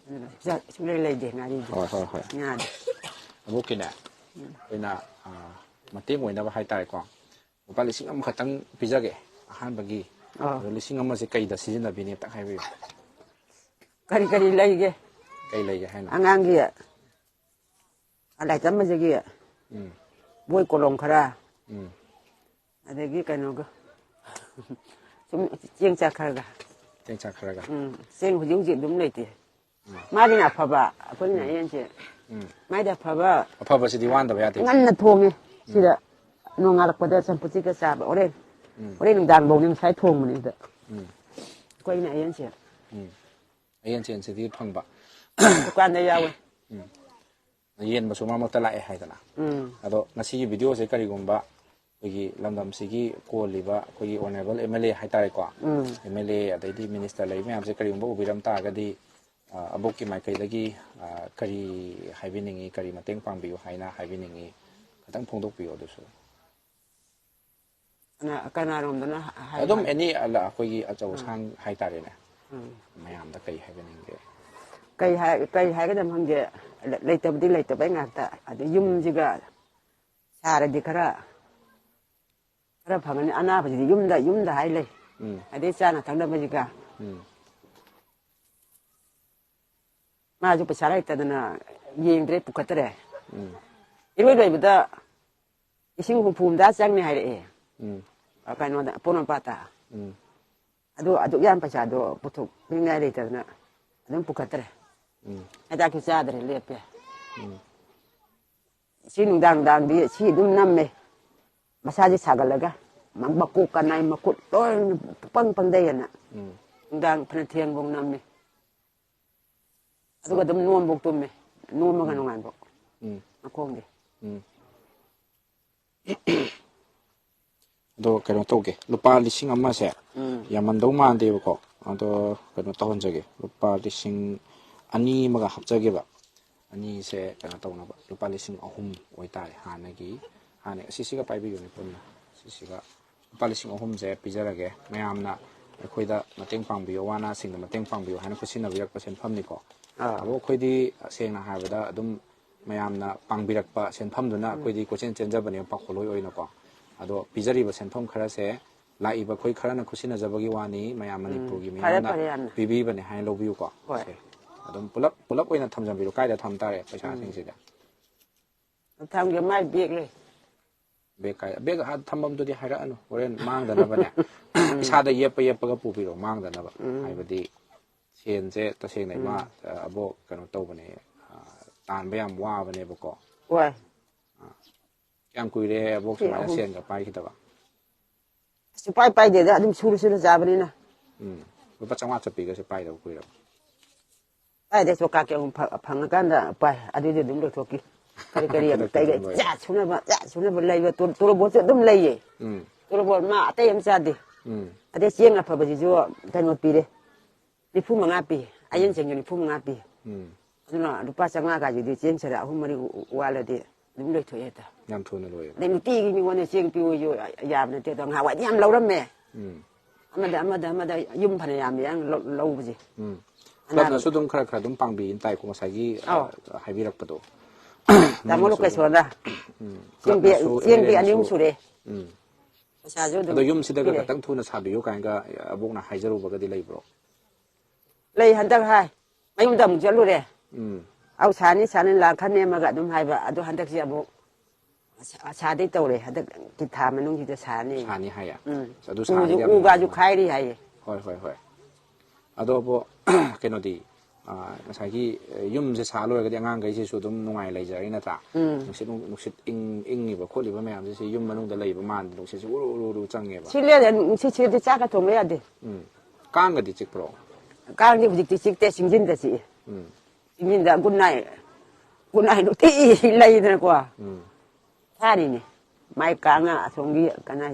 ꯑꯗꯨꯅ ꯄꯩꯁꯥ ꯁꯨꯡꯂꯩ ꯂꯩꯇꯦ ꯉꯥꯔꯤꯗꯤ꯫ ꯍꯣꯏ, ꯍꯣꯏ, ꯍꯣꯏ꯫ ꯉꯥꯗꯤ꯫ ꯑꯕꯣꯛꯀꯤꯅꯦ, ꯎꯝ꯫ ꯑꯩꯈꯣꯏꯅ, ꯑꯥ, ꯃꯇꯦꯡ ꯑꯣꯏꯅꯕ ꯍꯥꯏꯇꯥꯔꯦꯀꯣ, ꯂꯨꯄꯥ ꯂꯤꯁꯤꯡ ꯑꯃꯈꯛꯇꯪ ꯄꯤꯖꯒꯦ ꯑꯍꯥꯟꯕꯒꯤ꯫ ꯑꯥ꯫ ꯑꯗꯣ ꯂꯤꯁꯤꯡ ꯑꯃꯁꯦ ꯀꯩꯗ ꯁꯤꯖꯤꯟꯅꯕꯤꯅꯤ ꯑꯝꯇꯪ ꯍꯥꯏꯕꯤꯌꯨ꯫ ꯀꯔꯤ ꯀꯔꯤ ꯂꯩꯒꯦ? ꯀꯩ ꯂꯩꯒꯦ ꯍꯥꯏꯅꯣ? ꯑꯉꯥꯡꯒꯤ ꯂꯥꯏꯔꯤꯛ ꯇꯝꯕꯁꯤꯒꯤ ꯎꯝ꯫ ꯕꯣꯏ ꯀꯣꯂꯣꯝ ꯈꯔ, ꯎꯝ꯫ ꯑꯗꯒꯤ ꯀꯩꯅꯣꯒ, ꯁꯨꯝ ꯆꯦꯡ ꯆꯥꯛ ꯈꯔꯒ꯫ ꯆꯦꯡ ꯆꯥꯛ ꯈꯔꯒ꯫ ꯎꯝ, ꯆꯦꯡ ꯍꯧꯖꯤꯛ ꯍꯧꯖꯤꯛ ꯑꯗꯨꯝ ꯂꯩꯇꯦ꯫ ꯎꯝ꯫ ꯃꯥꯒꯤꯅ ꯑꯐꯕ, ꯑꯩꯈꯣꯏꯅ ꯎꯝ꯫ ꯑꯍꯦꯟꯁꯦ꯫ ꯎꯝ꯫ ꯃꯥꯏꯗꯤ ꯑꯐꯕ꯫ ꯑꯐꯕꯁꯤꯗꯤ ꯋꯥꯟꯗꯕ ꯌꯥꯗꯦ꯫ ꯉꯟꯅ ꯊꯣꯡꯉꯦ ꯎꯝ꯫ ꯁꯤꯗ꯫ ꯅꯣꯡꯉꯥꯜꯂꯛꯄꯗ ꯆꯝꯐꯨꯠꯁꯤꯒ ꯆꯥꯕ꯫ ꯍꯣꯔꯦꯟ, ꯎꯝ꯫ ꯍꯣꯔꯦꯟ ꯅꯨꯡꯗꯥꯡꯐꯥꯎꯅꯤ ꯉꯁꯥꯏ ꯊꯣꯡꯕꯅꯤ ꯁꯤꯗ꯫ ꯎꯝ꯫ ꯑꯩꯈꯣꯏꯅ ꯑꯍꯦꯟꯁꯦ꯫ ꯎꯝ꯫ ꯑꯍꯦꯟ ꯆꯦꯟꯁꯤꯗꯤ ꯐꯪꯕ꯫ ꯗꯨꯀꯥꯟꯗ ꯌꯥꯎꯋꯦ꯫ ꯎꯝ꯫ ꯌꯦꯟꯕꯁꯨ ꯃꯔꯛ ꯃꯔꯛꯇ ꯂꯥꯛꯑꯦ ꯍꯥꯏꯗꯅ꯫ ꯎꯝ꯫ ꯑꯗꯣ ꯉꯁꯤꯒꯤ ꯚꯤꯗꯤꯑꯣꯁꯦ ꯀꯔꯤꯒꯨꯝꯕ ꯑꯩꯈꯣꯏꯒꯤ ꯂꯝꯗꯝꯁꯤꯒꯤ ꯀꯣꯜꯂꯤꯕ ꯑꯩꯈꯣꯏꯒꯤ ꯑꯣꯅꯔꯦꯕꯜ ꯑꯦꯝ ꯑꯦꯜ ꯑꯦ ꯍꯥꯏꯇꯥꯔꯦꯀꯣ, ꯎꯝ꯫ ꯑꯦꯝ ꯑꯦꯜ ꯑꯦ ꯑꯗꯩꯗꯤ ꯃꯤꯅꯤꯁꯇꯔ ꯂꯩ ꯃꯌꯥꯝꯁꯦ ꯀꯔꯤꯒꯨꯝꯕ ꯎꯕꯤꯔꯝ ꯇꯥꯔꯒꯗꯤ, ꯑ, ꯑꯕꯣꯛꯀꯤ ꯃꯥꯏꯀꯩꯗꯒꯤ, ꯑ, ꯀꯔꯤ ꯍꯥꯏꯕꯤꯅꯤꯡꯉꯤ, ꯀꯔꯤ ꯃꯇꯦꯡ ꯄꯥꯡꯕꯤꯌꯨ ꯍꯥꯏꯅ ꯍꯥꯏꯕꯤꯅꯤꯡꯉꯤ, ꯈꯤꯇꯪ ꯐꯣꯡꯗꯣꯛꯄꯤꯌꯨ ꯑꯗꯨꯁꯨ꯫ ꯀꯅꯥ-, ꯀꯅꯥꯔꯣꯝꯗꯅ ꯍꯥꯏ-, ꯑꯗꯨꯝ ꯍꯥꯏ-, ꯑꯦꯅꯤ ꯑꯩꯈꯣꯏꯒꯤ ꯑꯆꯧ ꯑꯥ꯫ ꯑꯁꯥꯡ ꯍꯥꯏꯇꯥꯔꯦꯅꯦ, ꯎꯝ꯫ ꯃꯌꯥꯝꯗ ꯀꯔꯤ ꯍꯥꯏꯕꯤꯅꯤꯡꯒꯦ? ꯀꯩ ꯍꯥꯏ-, ꯀꯩ ꯍꯥꯏꯒꯗꯕ ꯈꯪꯗꯦ꯫ ꯂꯩ-, ꯂꯩꯇꯕꯗꯤ ꯂꯩꯇꯕꯩ ꯉꯥꯛꯇ꯫ ꯑꯗꯩ ꯎꯝ꯫ ꯌꯨꯝꯁꯤꯒ ꯁꯥꯔꯗꯤ ꯈꯔ, ꯈꯔ ꯐꯒꯅꯤ꯫ ꯑꯅꯥꯕꯁꯤꯗꯤ ꯌꯨꯝꯗ, ꯌꯨꯝꯗ ꯍꯥꯏ ꯂꯩ꯫ ꯎꯝ꯫ ꯑꯗꯩ ꯆꯥꯅ ꯊꯛꯅꯕꯁꯤꯒ꯫ ꯎꯝ꯫ ꯃꯥꯁꯨ ꯄꯩꯁꯥ ꯂꯩꯇꯗꯅ ꯌꯦꯡꯗ꯭ꯔꯦ, ꯄꯨꯈꯠꯇ꯭ꯔꯦ꯫ ꯎꯝ꯫ ꯏꯔꯣꯏ ꯂꯣꯏꯕꯗ ꯂꯤꯁꯤꯡ ꯍꯨꯝꯐꯨ ꯍꯨꯝꯗ꯭ꯔꯥ ꯆꯪꯅꯤ ꯍꯥꯏꯔꯛꯑꯦ꯫ ꯎꯝ꯫ ꯑ, ꯀꯩꯅꯣꯗ, ꯄꯣꯔꯣꯝꯄꯥꯠꯇ꯫ ꯎꯝ꯫ ꯑꯗꯣ ꯑꯗꯨꯛ ꯌꯥꯝ ꯄꯩꯁꯥꯗꯣ ꯄꯨꯊꯣꯛꯅꯤꯡꯉꯥꯏ ꯂꯩꯇꯗꯅ ꯑꯗꯨꯝ ꯄꯨꯈꯠꯇ꯭ꯔꯦ꯫ ꯎꯝ꯫ ꯍꯤꯗꯥꯛꯁꯨ ꯆꯥꯗ꯭ꯔꯦ, ꯂꯦꯞꯄꯦ꯫ ꯎꯝ꯫ ꯁꯤ ꯅꯨꯡꯗꯥꯡ ꯅꯨꯡꯗꯥꯡꯗꯤ ꯁꯤ ꯑꯗꯨꯝ ꯅꯝꯃꯦ꯫ ꯃꯁꯥꯁꯦ ꯁꯥꯒꯠꯂꯒ ꯃ-, ꯃꯀꯣꯛꯀ ꯅꯥꯏ, ꯃꯈꯨꯠ ꯂꯣꯏꯅ ꯄꯪ ꯄꯪꯗꯩꯑꯅ꯫ ꯎꯝ꯫ ꯅꯨꯡꯗꯥꯡ ꯐꯅ ꯊꯦꯡꯕꯧ ꯅꯝꯃꯦ꯫ ꯑꯗꯨꯒ ꯑꯗꯨꯝ ꯅꯣꯝꯕꯧ ꯇꯨꯝꯃꯦ꯫ ꯅꯣꯝꯃꯒ ꯎꯝ꯫ ꯅꯨꯡꯉꯥꯏꯕ꯫ ꯎꯝ꯫ ꯃꯈꯣꯡꯗꯤ꯫ ꯎꯝ꯫ ꯑꯗꯣ ꯀꯩꯅꯣ ꯇꯧꯒꯦ, ꯂꯨꯄꯥ ꯂꯤꯁꯤꯡ ꯑꯃꯁꯦ ꯎꯝ ꯌꯥꯝꯃꯟꯗꯧ ꯃꯥꯟꯗꯦꯕꯀꯣ꯫ ꯑꯗꯣ ꯀꯩꯅꯣ ꯇꯧꯍꯟꯖꯒꯦ, ꯂꯨꯄꯥ ꯂꯤꯁꯤꯡ ꯑꯅꯤ ꯑꯃꯒ ꯍꯥꯞꯆꯒꯦꯕ꯫ ꯑꯅꯤꯁꯦ ꯀꯩꯅꯣ ꯇꯧꯅꯕ, ꯂꯨꯄꯥ ꯂꯤꯁꯤꯡ ꯑꯍꯨꯝ ꯑꯣꯏꯇꯥꯔꯦ꯫ ꯍꯥꯟꯅꯒꯤ ꯍꯥꯟꯅ ꯑꯁꯤꯁꯤꯒ ꯄꯥꯏꯕꯤꯌꯨꯅꯦ ꯄꯨꯟꯅ꯫ ꯁꯤꯁꯤꯒ ꯂꯨꯄꯥ ꯂꯤꯁꯤꯡ ꯑꯍꯨꯝꯁꯦ ꯄꯤꯖꯔꯒꯦ꯫ ꯃꯌꯥꯝꯅ ꯑꯩꯈꯣꯏꯗ ꯃꯇꯦꯡ ꯄꯥꯡꯕꯤꯌꯨ, ꯑꯋꯥ ꯑꯅꯥꯁꯤꯡꯗ ꯃꯇꯦꯡ ꯄꯥꯡꯕꯤꯌꯨ ꯍꯥꯏꯅ ꯈꯨꯠꯁꯤꯟꯅꯕꯤꯔꯛꯄ ꯁꯦꯟꯐꯝꯅꯤꯀꯣ꯫ ꯑꯥ ꯑꯗꯣ ꯑꯩꯈꯣꯏꯗꯤ ꯁꯦꯡꯅ ꯍꯥꯏꯔꯕꯗ ꯑꯗꯨꯝ ꯃꯌꯥꯝꯅ ꯄꯥꯡꯕꯤꯔꯛꯄ ꯁꯦꯟꯐꯝꯗꯨꯅ ꯎꯝ ꯑꯩꯈꯣꯏꯗꯤ ꯀꯣꯏꯆꯦꯟ ꯆꯦꯟꯖꯕꯅꯦꯕ ꯄꯥꯎꯈꯣꯜꯂꯣꯏ ꯑꯣꯏꯅꯀꯣ꯫ ꯑꯗꯣ ꯄꯤꯖꯔꯤꯕ ꯁꯦꯟꯐꯝ ꯈꯔꯁꯦ ꯂꯥꯛꯏꯕ ꯑꯩꯈꯣꯏ ꯈꯔꯅ ꯈꯨꯠꯁꯤꯟꯅꯖꯕꯒꯤ ꯋꯥꯅꯤ, ꯃꯌꯥꯝ ꯎꯝ ꯃꯅꯤꯄꯨꯔꯒꯤ ꯐꯔꯦ ꯃꯤꯌꯥꯝꯅ ꯐꯔꯦ ꯌꯥꯝꯅ ꯄꯤꯕꯤꯕꯅꯦ ꯍꯥꯏꯅ ꯂꯧꯕꯤꯌꯨꯀꯣ꯫ ꯍꯣꯏ ꯁꯦ, ꯑꯗꯨꯝ ꯄꯨꯂꯞ ꯄꯨꯂꯞ ꯑꯣꯏꯅ ꯊꯝꯖꯟꯕꯤꯔꯣ꯫ ꯀꯥꯏꯗ ꯊꯝ ꯇꯥꯔꯦ ꯎꯝ ꯄꯩꯁꯥꯁꯤꯡꯁꯤꯗꯤ? ꯊꯝꯒꯦ ꯃꯥꯏ ꯕꯦꯒ ꯂꯩ꯫ ꯕꯦꯒ ꯀꯥꯏ, ꯕꯦꯒ ꯑꯥ ꯊꯝꯐꯝꯗꯨꯗꯤ ꯍꯥꯏꯔꯛꯑꯅꯨ, ꯍꯣꯔꯦꯟ ꯃꯥꯡꯗꯅꯕꯅꯦ꯫ ꯎꯝ ꯏꯁꯥꯗ ꯌꯦꯞꯄ ꯌꯦꯞꯄꯒ ꯄꯨꯕꯤꯔꯣ, ꯃꯥꯡꯗꯅꯕ꯫ ꯎꯝ ꯍꯥꯏꯕꯗꯤ ꯁꯦꯟꯁꯦ ꯇꯁꯦꯡꯅ ꯏꯃꯥ ꯎꯝ ꯑꯕꯣꯛ ꯀꯩꯅꯣ ꯇꯧꯕꯅꯦ, ꯑ, ꯇꯥꯟꯕ ꯌꯥꯝ ꯋꯥꯕꯅꯦꯕꯀꯣ꯫ ꯍꯣꯏ ꯀꯌꯥꯝ ꯀꯨꯏꯔꯦ ꯑꯕꯣꯛ ꯁꯤ ꯁꯨꯃꯥꯏꯅ ꯑꯍꯨꯝ ꯁꯦꯟꯒ ꯄꯥꯏꯈꯤꯗꯕ? ꯁꯨꯄꯥꯏ ꯄꯥꯏꯗꯦꯗ, ꯑꯗꯨꯝ ꯁꯨꯔ ꯁꯨꯔ ꯆꯥꯕꯅꯤꯅ꯫ ꯎꯝ ꯂꯨꯄꯥ ꯆꯥꯝꯃꯉꯥ ꯆꯠꯄꯤꯒꯁꯦ ꯄꯥꯏꯗꯕ ꯀꯨꯏꯔꯕ? ꯄꯥꯏꯗꯦ, ꯆꯣꯀꯥꯛꯀꯤ ꯑꯃꯨꯛ ꯐ- ꯐꯪꯉꯀꯥꯟꯗ ꯄꯥꯏ, ꯑꯗꯨꯏꯗꯤ ꯑꯗꯨꯝ ꯂꯣꯏꯊꯣꯛꯈꯤ꯫ ꯀꯔꯤ ꯀꯔꯤ ꯑꯃꯨꯛ ꯈꯨꯗꯛꯇ ꯀꯩ ꯑꯗꯨꯝ ꯀꯩ ꯂꯣꯏꯕ꯫ ꯆꯥ ꯁꯨꯅꯕ ꯆꯥ ꯁꯨꯅꯕ ꯂꯩꯕ ꯇꯣ- ꯇꯣꯔꯣꯕꯣꯠꯁꯨ ꯑꯗꯨꯝ ꯂꯩꯌꯦ꯫ ꯎꯝ ꯇꯣꯔꯣꯕꯣꯠ ꯃꯥ ꯑꯇꯩ ꯑꯃ ꯆꯥꯗꯦ꯫ ꯎꯝ ꯑꯗꯩ ꯆꯦꯡ ꯑꯐꯕꯁꯤꯁꯨ ꯀꯩꯅꯣ ꯄꯤꯔꯦ, ꯅꯤꯐꯨ ꯃꯉꯥ ꯄꯤ꯫ ꯑꯌꯦꯟ ꯎꯝ ꯆꯦꯡꯁꯨ ꯅꯤꯐꯨ ꯃꯉꯥ ꯄꯤ꯫ ꯎꯝ ꯑꯗꯨꯅ ꯂꯨꯄꯥ ꯆꯥꯝꯃꯉꯥ ꯀꯥꯏꯁꯤꯗꯤ ꯆꯦꯡ ꯆꯔꯥ ꯑꯍꯨꯝ ꯃꯔꯤ ꯋꯥꯠꯂꯗꯤ ꯑꯗꯨꯝ ꯂꯣꯏꯊꯣꯛꯑꯦ ꯍꯦꯛꯇ꯫ ꯌꯥꯝ ꯊꯨꯅ ꯂꯣꯏꯌꯦꯕ꯫ ꯑꯗꯩ ꯅꯨꯡꯇꯤꯒꯤ ꯃꯤꯉꯣꯟꯗ ꯆꯦꯡ ꯄꯤꯌꯨꯁꯨ ꯌꯥꯕ ꯅꯠꯇꯦ ꯑꯗꯣ, ꯉꯍꯥꯟꯋꯥꯏꯗꯤ ꯌꯥꯝ ꯂꯧꯔꯝꯃꯦ꯫ ꯎꯝ ꯑꯃꯗ ꯑꯃꯗ ꯑꯃꯗ ꯌꯨꯝ ꯐꯅ ꯌꯥꯝ ꯌꯥꯝ ꯂꯧ- ꯂꯧꯕꯁꯦ꯫ ꯎꯝ ꯑꯅꯥꯕ- ꯀ꯭ꯂꯕꯅꯁꯨ ꯑꯗꯨꯝ ꯈꯔ ꯈꯔ ꯑꯗꯨꯝ ꯄꯥꯡꯕꯤꯅ ꯇꯥꯏꯀꯣ, ꯉꯁꯥꯏꯒꯤ ꯑ, ꯑꯧ ꯍꯥꯏꯕꯤꯔꯛꯄꯗꯣ꯫ ꯇꯥꯃꯣ ꯃꯣꯏꯅꯁꯨ ꯑꯗꯨꯝ ꯂꯣꯀꯦꯁꯣꯔꯗ ꯎꯝ ꯆꯦꯡ ꯄꯤ- ꯀ꯭ꯂꯕꯅꯁꯨ ꯆꯦꯡ ꯄꯤ ꯑꯅꯤ ꯑꯍꯨꯝ ꯑꯦꯝ ꯑꯦꯜ ꯑꯦꯅꯁꯨ ꯁꯨꯔꯦ꯫ ꯎꯝ ꯄꯩꯁꯥꯁꯨ ꯑꯗꯨꯝ ꯑꯗꯣ ꯌꯨꯝꯁꯤꯗꯒ ꯄꯤꯔꯛꯑꯦ꯫ ꯈꯇꯪ ꯊꯨꯅ ꯁꯥꯕꯤꯌꯨ ꯀꯥꯏꯅꯒ ꯑꯕꯣꯛꯅ ꯍꯥꯏꯖꯔꯨꯕꯒꯗꯤ ꯂꯩꯕ꯭ꯔꯣ? ꯂꯩ, ꯍꯟꯗꯛ ꯍꯥꯏ ꯃꯌꯨꯝꯗ ꯑꯃꯨꯛ ꯆꯠꯂꯨꯔꯦ꯫ ꯎꯝ ꯑꯧ ꯁꯥꯅꯤ ꯁꯥꯅꯤ ꯂꯥꯛ ꯈꯔ ꯅꯦꯝꯃꯒ ꯑꯗꯨꯝ ꯍꯥꯏꯕ ꯑꯗꯣ ꯍꯟꯗꯛꯁꯦ ꯑꯃꯨꯛ ꯁꯥ- ꯁꯥꯗꯩ ꯇꯧꯔꯦ, ꯍꯟꯗꯛ ꯊꯥ ꯃꯅꯨꯡꯁꯤꯗ ꯁꯥꯅꯤ꯫ ꯁꯥꯅꯤ ꯍꯥꯏꯌꯦ꯫ ꯎꯝ ꯑꯁ, ꯑꯗꯨ ꯁꯥꯔꯗꯤ ꯎꯁꯨ ꯌꯥꯝ ꯎꯒꯥꯁꯨ ꯅꯨꯡꯉꯥꯏꯗꯧ ꯃꯥꯜꯂꯦ꯫ ꯈꯥꯏꯔꯤ ꯍꯥꯏꯌꯦ꯫ ꯍꯣꯏ ꯍꯣꯏ ꯍꯣꯏ꯫ ꯑꯗꯣ ꯑꯕꯣ ꯀꯩꯅꯣꯗꯤ, ꯑ, ꯉꯁꯥꯏꯒꯤ ꯌꯨꯝꯁꯦ ꯁꯥ ꯂꯣꯏꯔꯒꯗꯤ ꯑꯉꯥꯡꯈꯩꯁꯤꯁꯨ ꯑꯗꯨꯝ ꯅꯨꯡꯉꯥꯏ ꯂꯩꯖꯔꯅꯤ ꯅꯠꯇ꯭ꯔꯥ? ꯎꯝ ꯅꯨꯡꯁꯤꯠ ꯅꯨꯡ- ꯅꯨꯡꯁꯤꯠ ꯏꯪ ꯏꯪꯉꯤꯕ ꯈꯣꯠꯂꯤꯕ ꯃꯌꯥꯝꯁꯦ ꯁꯤ ꯌꯨꯝ ꯃꯅꯨꯡꯗ ꯂꯩꯕ ꯃꯥꯟꯗꯦ, ꯅꯨꯡꯁꯤꯠꯁꯦ ꯎꯔꯨ ꯎꯔꯨ ꯎꯔꯨ ꯆꯪꯉꯦꯕ꯫ ꯁꯤ ꯂꯩꯔꯦ, ꯅꯨꯡꯁꯤꯠ ꯁꯤꯔꯗꯤ ꯆꯥꯛꯀ ꯊꯣꯡꯕ ꯌꯥꯗꯦ꯫ ꯎꯝ ꯀꯥꯡꯒꯗꯤ ꯆꯤꯛꯄ꯭ꯔꯣ? ꯀꯥꯡꯗꯤ ꯍꯧꯖꯤꯛꯇꯤ ꯆꯤꯛꯇꯦ, ꯁꯤꯡꯖꯤꯟꯗ ꯆꯤꯛꯏ꯫ ꯎꯝ ꯁꯤꯡꯖꯤꯟꯗ ꯒꯨꯗ ꯅꯥꯏꯠ, ꯒꯨꯗ ꯅꯥꯏꯠ ꯅꯨꯡꯇꯤ ꯂꯩꯗꯅꯀꯣ꯫ ꯎꯝ ꯊꯥꯔꯤꯅꯤ꯫ ꯃꯥꯏ ꯀꯥꯡꯉ ꯑꯁꯣꯝꯒꯤ ꯀꯅꯥ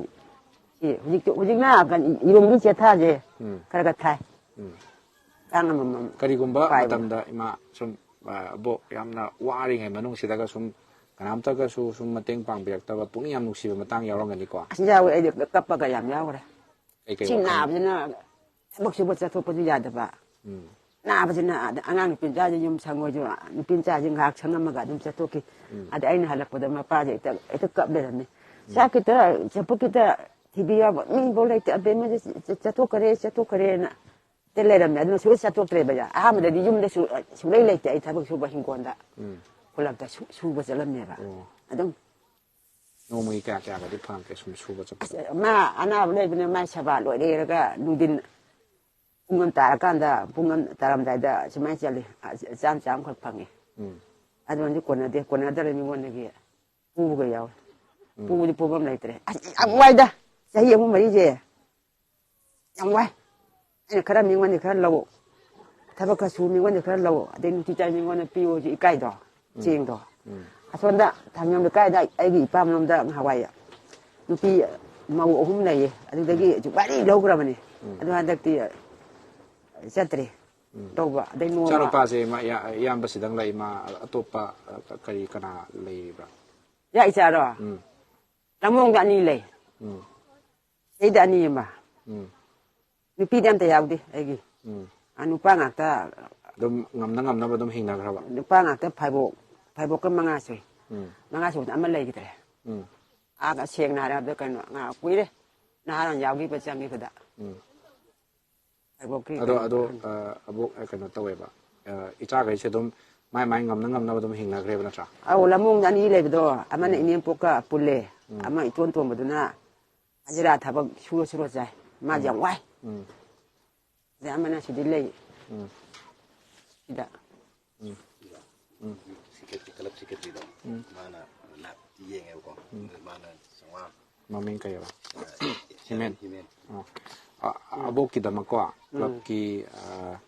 ꯑꯦ, ꯍꯧꯖꯤꯛꯇꯤ, ꯍꯧꯖꯤꯛꯅ ꯀꯩꯅꯣ, ꯏꯔꯣꯝꯒꯤ ꯆꯦꯊꯥꯁꯦ ꯎꯝ꯫ ꯈꯔ ꯈꯔ ꯊꯥꯏ꯫ ꯎꯝ꯫ ꯆꯥꯡ ꯑꯃꯃꯝ ꯀꯔꯤꯒꯨꯝꯕ ꯄꯥꯏꯕ꯫ ꯃꯇꯝꯗ ꯏꯃꯥ ꯁꯨꯝ ꯑ, ꯑꯕꯣꯛ ꯌꯥꯝꯅ ꯋꯥꯔꯤꯉꯩ ꯃꯅꯨꯡꯁꯤꯗꯒ ꯁꯨꯝ ꯀꯅꯥꯝꯇꯒꯁꯨ ꯁꯨꯝ ꯃꯇꯦꯡ ꯄꯥꯡꯕꯤꯔꯛꯇꯕ ꯄꯨꯛꯅꯤꯡ ꯌꯥꯝ ꯅꯨꯡꯁꯤꯕ ꯃꯇꯥꯡ ꯌꯥꯎꯔꯝꯒꯅꯤꯀꯣ꯫ ꯑꯁ, ꯌꯥꯎꯋꯦ, ꯑꯩꯗꯤ ꯀꯞꯄꯒ ꯌꯥꯝ ꯌꯥꯎꯈ꯭ꯔꯦ꯫ ꯀꯩꯀꯩ ꯁꯤ ꯋꯥꯈꯜ? ꯅꯥꯕꯁꯤꯅ ꯊꯕꯛ ꯁꯨꯕ ꯆꯠꯊꯣꯛꯄꯁꯨ ꯌꯥꯗꯕ꯫ ꯎꯝ꯫ ꯅꯥꯕꯁꯤꯅ ꯑꯗ ꯑꯉꯥꯡ ꯅꯨꯄꯤ ꯃꯆꯥꯁꯦ ꯌꯨꯝ ꯁꯪꯉꯣꯏꯁꯨ ꯅꯨꯄꯤ ꯃꯆꯥꯁꯦ ꯉꯥꯏꯍꯥꯛ ꯁꯪꯉꯝꯃꯒ ꯑꯗꯨꯝ ꯆꯠꯊꯣꯛꯈꯤ꯫ ꯑꯗ ꯑꯩꯅ ꯍꯜꯂꯛꯄꯗ ꯃꯄꯥꯁꯦ ꯍꯦꯛꯇ, ꯍꯦꯛꯇ ꯀꯞ ꯂꯩꯔꯝꯃꯤ꯫ ꯆꯥꯛ ꯈꯤꯇ, ꯆꯝꯐꯨꯠ ꯈꯤꯇ ꯊꯤꯕꯤꯌꯣ ꯍꯥꯏꯕ ꯃꯤꯐꯥꯎ ꯂꯩꯇꯦ꯫ ꯑꯕꯦꯝꯃꯁꯦ ꯆ-, ꯆ-, ꯆꯠꯊꯣꯛꯈ꯭ꯔꯦ, ꯆꯠꯊꯣꯛꯈ꯭ꯔꯦꯅ ꯍꯦꯛꯇ ꯂꯩꯔꯝꯃꯦ꯫ ꯑꯗꯨꯅ ꯁꯨꯡꯆꯠ ꯆꯠꯊꯣꯛꯇ꯭ꯔꯦꯕ ꯑꯩ꯫ ꯑꯍꯥꯟꯕꯗꯗꯤ ꯌꯨꯝꯗ ꯁꯨ-, ꯁꯨꯡꯂꯩ ꯂꯩꯇꯦ ꯑꯩ ꯊꯕꯛ ꯁꯨꯕ ꯍꯤꯡꯒꯣꯜꯗ꯫ ꯎꯝ꯫ ꯈꯨꯂꯛꯇ ꯁꯨ-, ꯁꯨꯕ ꯆꯠꯂꯝꯃꯦꯕ꯫ ꯑꯣ꯫ ꯑꯗꯨꯝ ꯅꯣꯡꯃꯒꯤ ꯀꯌꯥ ꯀꯌꯥꯒꯗꯤ ꯐꯪꯉꯛꯀꯦ ꯁꯨꯝ ꯁꯨꯕ ꯆꯠꯄꯗ? ꯑꯁ, ꯃꯥ ꯑꯅꯥꯕ ꯂꯩꯕꯅꯤꯅ ꯃꯥꯏ ꯁꯦꯕꯥ ꯂꯣꯏꯔꯦꯔꯒ ꯅꯨꯡꯊꯤꯟ ꯄꯨꯡ ꯑꯃ ꯇꯥꯔꯀꯥꯟꯗ, ꯄꯨꯡ ꯑꯃ ꯇꯥꯔꯝꯗꯥꯏꯗ ꯁꯨꯃꯥꯏꯅ ꯆꯠꯂꯤ꯫ ꯑ, ꯆꯥꯝ ꯆꯥꯝꯈꯛ ꯐꯪꯉꯤ꯫ ꯎꯝ꯫ ꯑꯗꯨꯅꯗꯤ ꯀꯣꯟꯅꯗꯦ, ꯀꯣꯟꯅꯗ꯭ꯔꯦ ꯃꯤꯉꯣꯟꯗꯒꯤ ꯄꯨꯕꯒ ꯌꯥꯎꯋꯦ꯫ ꯄꯨꯕꯗꯤ ꯄꯨꯐꯝ ꯂꯩꯇ꯭ꯔꯦ꯫ ꯑꯁ, ꯌꯥꯝ ꯋꯥꯏꯗ꯫ ꯆꯍꯤ ꯑꯍꯨꯝ ꯃꯔꯤꯁꯦ ꯌꯥꯝ ꯋꯥꯏ꯫ ꯑꯩꯅ ꯈꯔ ꯃꯤꯉꯣꯟꯗ ꯈꯔ ꯂꯧ, ꯊꯕꯛ ꯈꯔ ꯁꯨ ꯃꯤꯉꯣꯟꯗ ꯈꯔ ꯂꯧ, ꯑꯗꯩ ꯅꯨꯡꯇꯤ ꯆꯥꯏ ꯃꯤꯉꯣꯟꯗ ꯄꯤꯌꯣꯁꯨ ꯏꯀꯥꯏꯗꯣ, ꯆꯦꯡꯗꯣ꯫ ꯑꯁꯣꯝꯗ ꯊꯥꯡꯖꯝ ꯂꯩꯀꯥꯏꯗ ꯑꯩꯒꯤ ꯏꯄꯥꯝꯂꯣꯝꯗ ꯉꯍꯥꯟꯋꯥꯏ ꯅꯨꯄꯤ ꯃꯧ ꯑꯍꯨꯝ ꯂꯩꯌꯦ, ꯑꯗꯨꯗꯒꯤ ꯒꯥꯔꯤ ꯂꯧꯈ꯭ꯔꯕꯅꯦ꯫ ꯑꯗꯨ ꯍꯟꯗꯛꯇꯤ ꯆꯠꯇ꯭ꯔꯦ꯫ ꯇꯧꯕ꯫ ꯑꯗꯩ ꯅꯣꯡꯃ ꯏꯆꯥꯅꯨꯄꯥꯁꯦ ꯏꯃꯥ-, ꯏꯌꯥ-, ꯏꯌꯥꯝꯕꯁꯤꯗꯪ ꯂꯩ, ꯏꯃꯥ ꯑꯇꯣꯞꯄ, ꯑ, ꯀꯔꯤ ꯀꯅꯥ ꯂꯩꯔꯤꯕ꯭ꯔꯥ? ꯏꯆꯥ ꯏꯆꯥꯔꯣ? ꯎꯝ꯫ ꯂꯝꯂꯣꯡꯗ ꯑꯅꯤ ꯂꯩ꯫ ꯎꯝ꯫ ꯁꯤꯗ ꯑꯅꯤ ꯑꯃ꯫ ꯎꯝ꯫ ꯅꯨꯄꯤꯗꯤ ꯑꯝꯇ ꯌꯥꯎꯗꯦ ꯑꯩꯒꯤ꯫ ꯎꯝ꯫ ꯑ, ꯅꯨꯄꯥ ꯉꯥꯛꯇ, ꯑꯗꯨꯝ ꯉꯝꯅ ꯉꯝꯅꯕ ꯑꯗꯨꯝ ꯍꯤꯡꯅꯈ꯭ꯔꯕ? ꯅꯨꯄꯥ ꯉꯥꯛꯇ ꯐꯥꯏꯕꯣꯛ, ꯐꯥꯏꯕꯣꯛꯀ ꯃꯉꯥ ꯁꯨꯏ꯫ ꯎꯝ꯫ ꯃꯉꯥ ꯁꯨꯕꯗ ꯑꯃ ꯂꯩꯈꯤꯗ꯭ꯔꯦ꯫ ꯎꯝ꯫ ꯑꯥꯒ ꯁꯦꯡꯅ ꯍꯥꯏꯔꯕꯗ ꯀꯩꯅꯣ, ꯑꯉꯥꯡ ꯀꯨꯏꯔꯦ꯫ ꯅꯍꯥꯔꯣꯟ ꯌꯥꯎꯈꯤꯕ ꯆꯪꯈꯤꯕꯗ꯫ ꯎꯝ꯫ ꯐꯥꯏꯕꯣꯛꯀꯤ ꯑꯗꯣ, ꯀꯩꯅꯣ ꯑꯗꯣ, ꯇꯧꯔꯦ꯫ ꯑ, ꯑꯕꯣꯛ, ꯑ, ꯀꯩꯅꯣ ꯇꯧꯋꯦꯕ, ꯑ, ꯏꯆꯥꯈꯩꯁꯦ ꯑꯗꯨꯝ ꯃꯥꯏ ꯃꯥꯏ ꯉꯝꯅ ꯉꯝꯅꯕ ꯑꯗꯨꯝ ꯍꯤꯡꯅꯈ꯭ꯔꯦꯕ ꯅꯠꯇ꯭ꯔꯥ? ꯑꯧ, ꯂꯝꯂꯣꯡꯗ ꯑꯅꯤ ꯂꯩꯕꯗꯣ, ꯑꯃꯅ ꯎꯝ꯫ ꯏꯅꯦꯝꯄꯣꯛꯀ ꯄꯨꯜꯂꯦ, ꯎꯝ꯫ ꯑꯃ ꯏꯇꯣꯟ ꯇꯣꯟꯕꯗꯨꯅ ꯍꯖꯤꯔꯥ ꯊꯕꯛ ꯁꯨꯔ ꯁꯨꯔ ꯆꯥꯏ꯫ ꯃꯥꯁꯦ ꯌꯥꯝ ꯋꯥꯏ꯫ ꯎꯝ꯫ ꯑꯗꯩ ꯑꯃꯅ ꯁꯤꯗꯤ ꯂꯩ꯫ ꯎꯝ꯫ ꯁꯤꯗ꯫ ꯎꯝ꯫ ꯁꯦꯀ꯭ꯔꯦꯇꯔꯤ, ꯀ꯭ꯂꯕ ꯁꯦꯀ꯭ꯔꯦꯇꯔꯤꯗꯣ ꯎꯝ꯫ ꯃꯥꯅ ꯂꯥꯛꯇꯤ ꯌꯦꯡꯉꯦꯕꯀꯣ꯫ ꯑꯗꯨ ꯃꯥꯅ ꯆꯥꯝꯃꯉꯥ ꯃꯃꯤꯡ ꯀꯩꯕ? ꯍꯤꯃꯦꯟ꯫ ꯑ, ꯑꯕꯣꯛꯀꯤꯗꯃꯛꯀꯣ ꯀ꯭ꯂꯕꯀꯤ, ꯑ,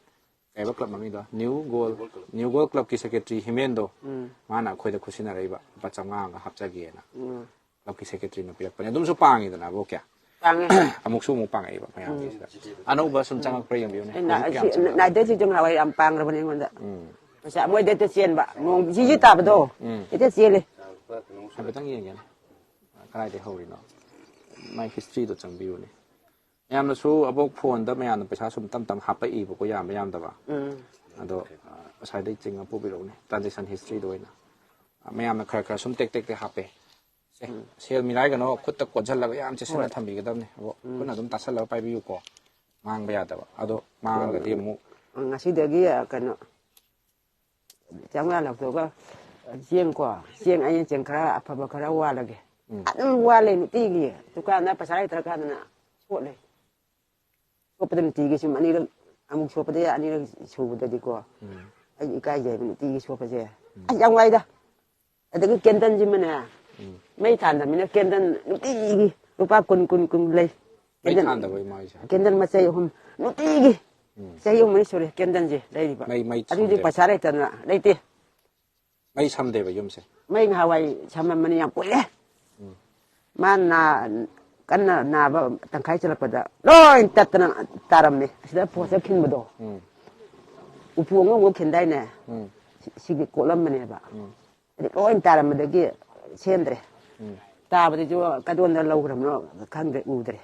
ꯀꯩꯕ ꯀ꯭ꯂꯕ ꯃꯃꯤꯡꯗꯣ? ꯅ꯭ꯌꯨ ꯒꯣꯜ, ꯅ꯭ꯌꯨ ꯒꯣꯜ ꯀ꯭ꯂꯕꯀꯤ ꯁꯦꯀ꯭ꯔꯦꯇꯔꯤ ꯍꯤꯃꯦꯟꯗꯣ, ꯎꯝ꯫ ꯃꯥꯅ ꯑꯩꯈꯣꯏꯗ ꯈꯨꯠꯁꯤꯟꯅꯔꯛꯏꯕ ꯂꯨꯄꯥ ꯆꯥꯝꯃꯉꯥ ꯑꯃꯒ ꯍꯥꯞꯆꯒꯦꯅ꯫ ꯎꯝ꯫ ꯀ꯭ꯂꯕꯀꯤ ꯁꯦꯀ꯭ꯔꯦꯇꯔꯤꯅ ꯄꯤꯔꯛꯄꯅꯦ꯫ ꯑꯗꯨꯝꯁꯨ ꯄꯥꯡꯉꯤꯗꯅ ꯑꯕꯣꯛꯀꯤ꯫ ꯄꯥꯡꯉꯦ꯫ ꯑꯃꯨꯛꯁꯨ ꯑꯃꯨꯛ ꯄꯥꯡꯉꯛꯏꯕ ꯃꯌꯥꯝꯒꯤꯁꯤꯗ꯫ ꯑꯅꯧꯕ ꯁꯨꯝ ꯆꯪꯉꯛꯄ꯭ꯔꯥ ꯌꯦꯡꯕꯤꯌꯨꯅꯦ꯫ ꯑꯩꯅ ꯍꯧꯖꯤꯛ ꯑꯁꯤ ꯌꯥꯝ ꯆꯪꯉꯛꯄ꯫ ꯅꯥꯏꯗꯔꯁꯤꯁꯨ ꯉꯍꯥꯟꯋꯥꯏ ꯌꯥꯝ ꯄꯥꯡꯈ꯭ꯔꯕꯅꯦ ꯑꯩꯉꯣꯟꯗ꯫ ꯎꯝ꯫ ꯃꯁꯤ ꯃꯣꯏꯗ ꯍꯦꯛꯇ ꯆꯦꯟꯕ ꯅꯣꯡ ꯁꯤꯁꯤ ꯇꯥꯕꯗꯣ ꯎꯝ꯫ ꯍꯦꯛꯇ ꯆꯦꯜꯂꯦ꯫ ꯍꯥꯏꯐꯦꯠꯇꯪ ꯌꯦꯡꯒꯦꯅꯦ꯫ ꯀꯗꯥꯏꯗꯒꯤ ꯍꯧꯔꯤꯅꯣ? ꯃꯥꯏ ꯍꯤꯁꯇ꯭ꯔꯤꯗꯣ ꯆꯪꯕꯤꯌꯨꯅꯦ꯫ ꯃꯌꯥꯝꯅꯁꯨ ꯑꯕꯣꯛ ꯐꯣꯟꯗ ꯃꯌꯥꯝꯅ ꯄꯩꯁꯥ ꯁꯨꯝ ꯇꯞ ꯇꯞ ꯍꯥꯞꯄꯛꯏꯕꯀꯣ, ꯌꯥꯝꯕ ꯌꯥꯝꯗꯕ꯫ ꯎꯝ꯫ ꯑꯗꯣ ꯑ, ꯉꯁꯥꯏꯗꯩ ꯆꯤꯡꯉ ꯄꯨꯕꯤꯔꯛꯎꯅꯦ, ꯇ꯭ꯔꯥꯟꯖꯦꯛꯁꯟ ꯍꯤꯁꯇ꯭ꯔꯤꯗꯣ ꯑꯣꯏꯅ꯫ ꯑ, ꯃꯌꯥꯝꯅ ꯈꯔ ꯈꯔ ꯁꯨꯝ ꯇꯦꯛ ꯇꯦꯛ ꯇꯦꯛ ꯍꯥꯞꯄꯦ꯫ ꯁꯦ, ꯁꯦꯜ ꯃꯤꯔꯥꯏꯒꯅꯣ, ꯈꯨꯠꯇ ꯀꯣꯠꯁꯤꯜꯂꯒ ꯌꯥꯝ ꯆꯦꯛꯁꯤꯟꯅ ꯊꯝꯕꯤꯒꯗꯕꯅꯦ꯫ ꯑꯕꯣꯛ, ꯈꯨꯠꯅ ꯑꯗꯨꯝ ꯇꯥꯁꯜꯂꯒ ꯄꯥꯏꯕꯤꯌꯨꯀꯣ꯫ ꯃꯥꯡꯕ ꯌꯥꯗꯕ꯫ ꯑꯗꯣ ꯃꯥꯡꯉꯒꯗꯤ ꯑꯃꯨꯛ ꯉꯁꯤꯗꯒꯤ ꯑ, ꯀꯩꯅꯣ ꯆꯥꯝꯃꯉꯥ ꯂꯧꯊꯣꯛꯑꯒ ꯆꯦꯡꯀꯣ ꯆꯦꯡ ꯑꯩꯅ ꯆꯦꯡ ꯈꯔ ꯑꯐꯕ ꯈꯔ ꯋꯥꯜꯂꯒꯦ꯫ ꯑꯗꯨꯝ ꯋꯥꯠꯂꯦ ꯅꯨꯡꯇꯤꯒꯤ꯫ ꯗꯨꯀꯥꯟꯗ ꯄꯩꯁꯥ ꯂꯩꯇ꯭ꯔꯀꯥꯟꯗꯅ ꯁꯣꯠꯂꯦ꯫ ꯁꯣꯠꯄꯗ ꯅꯨꯡꯇꯤꯒꯤ ꯁꯨꯝ ꯑꯅꯤꯔꯛ ꯑꯃꯨꯛ ꯁꯣꯠꯄꯗ ꯑꯅꯤꯔꯛ ꯁꯨꯕꯗꯗꯤꯀꯣ ꯑꯩ ꯏꯀꯥꯏꯖꯩꯕ ꯅꯨꯡꯇꯤꯒꯤ ꯁꯣꯠꯄꯁꯦ꯫ ꯑꯁ ꯌꯥꯝ ꯋꯥꯏꯗ꯫ ꯑꯗꯒꯤ ꯀꯦꯟꯗꯜꯁꯤꯃꯅꯦ ꯃꯩ ꯊꯥꯟꯗꯕꯅꯤꯅ ꯀꯦꯟꯗꯜ ꯅꯨꯡꯇꯤꯒꯤ ꯂꯨꯄꯥ ꯀꯨꯟ ꯀꯨꯟ ꯀꯨꯟ ꯂꯩ꯫ ꯃꯩ ꯀꯦꯟꯗꯜ ꯊꯥꯟꯗꯕ ꯏꯃꯥ ꯍꯣꯏꯁꯦ꯫ ꯀꯦꯟꯗꯜ ꯃꯆꯩ ꯑꯍꯨꯝ ꯅꯨꯡꯇꯤꯒꯤ ꯆꯍꯤ ꯑꯍꯨꯝ ꯃꯔꯤ ꯁꯨꯔꯦ ꯀꯦꯟꯗꯜꯁꯦ ꯂꯩꯔꯤꯕ꯫ ꯃꯩ- ꯃꯩ ꯑꯗꯨꯗꯤ ꯊꯥꯟꯗꯦꯕ꯫ ꯄꯩꯁꯥ ꯂꯩꯇꯗꯅ ꯂꯩꯇꯦ꯫ ꯃꯩ ꯁꯝꯗꯦꯕ ꯌꯨꯝꯁꯦ꯫ ꯃꯩ ꯉꯍꯥꯟꯋꯥꯏ ꯁꯝꯃꯝꯕꯅꯤ ꯌꯥꯝ ꯀꯨꯏꯔꯦ꯫ ꯃꯥ ꯅꯥ ꯀꯟꯅ ꯅꯥꯕ ꯇꯪꯈꯥꯏ ꯆꯜꯂꯛꯄꯗ ꯂꯣꯏ ꯇꯠꯇꯅ ꯇꯥꯔꯝꯃꯦ꯫ ꯑꯁꯤꯗ ꯄꯣꯁꯇ ꯈꯤꯟꯕꯗꯣ ꯎꯝ꯫ ꯎꯄꯨ ꯑꯉꯧꯕ ꯈꯤꯟꯗꯥꯏꯅꯦ꯫ ꯎꯝ꯫ ꯁꯤ- ꯁꯤꯒꯤ ꯀꯣꯠꯂꯝꯕꯅꯦꯕ꯫ ꯎꯝ꯫ ꯑꯗꯨ ꯂꯣꯏ ꯇꯥꯔꯝꯕꯗꯒꯤ ꯁꯦꯝꯗ꯭ꯔꯦ꯫ ꯎꯝ꯫ ꯇꯥꯕꯗꯁꯨ ꯀꯗꯣꯝꯗ ꯂꯧꯈ꯭ꯔꯕꯅꯣ ꯈꯪꯗ꯭ꯔꯦ ꯎꯗ꯭ꯔꯦ꯫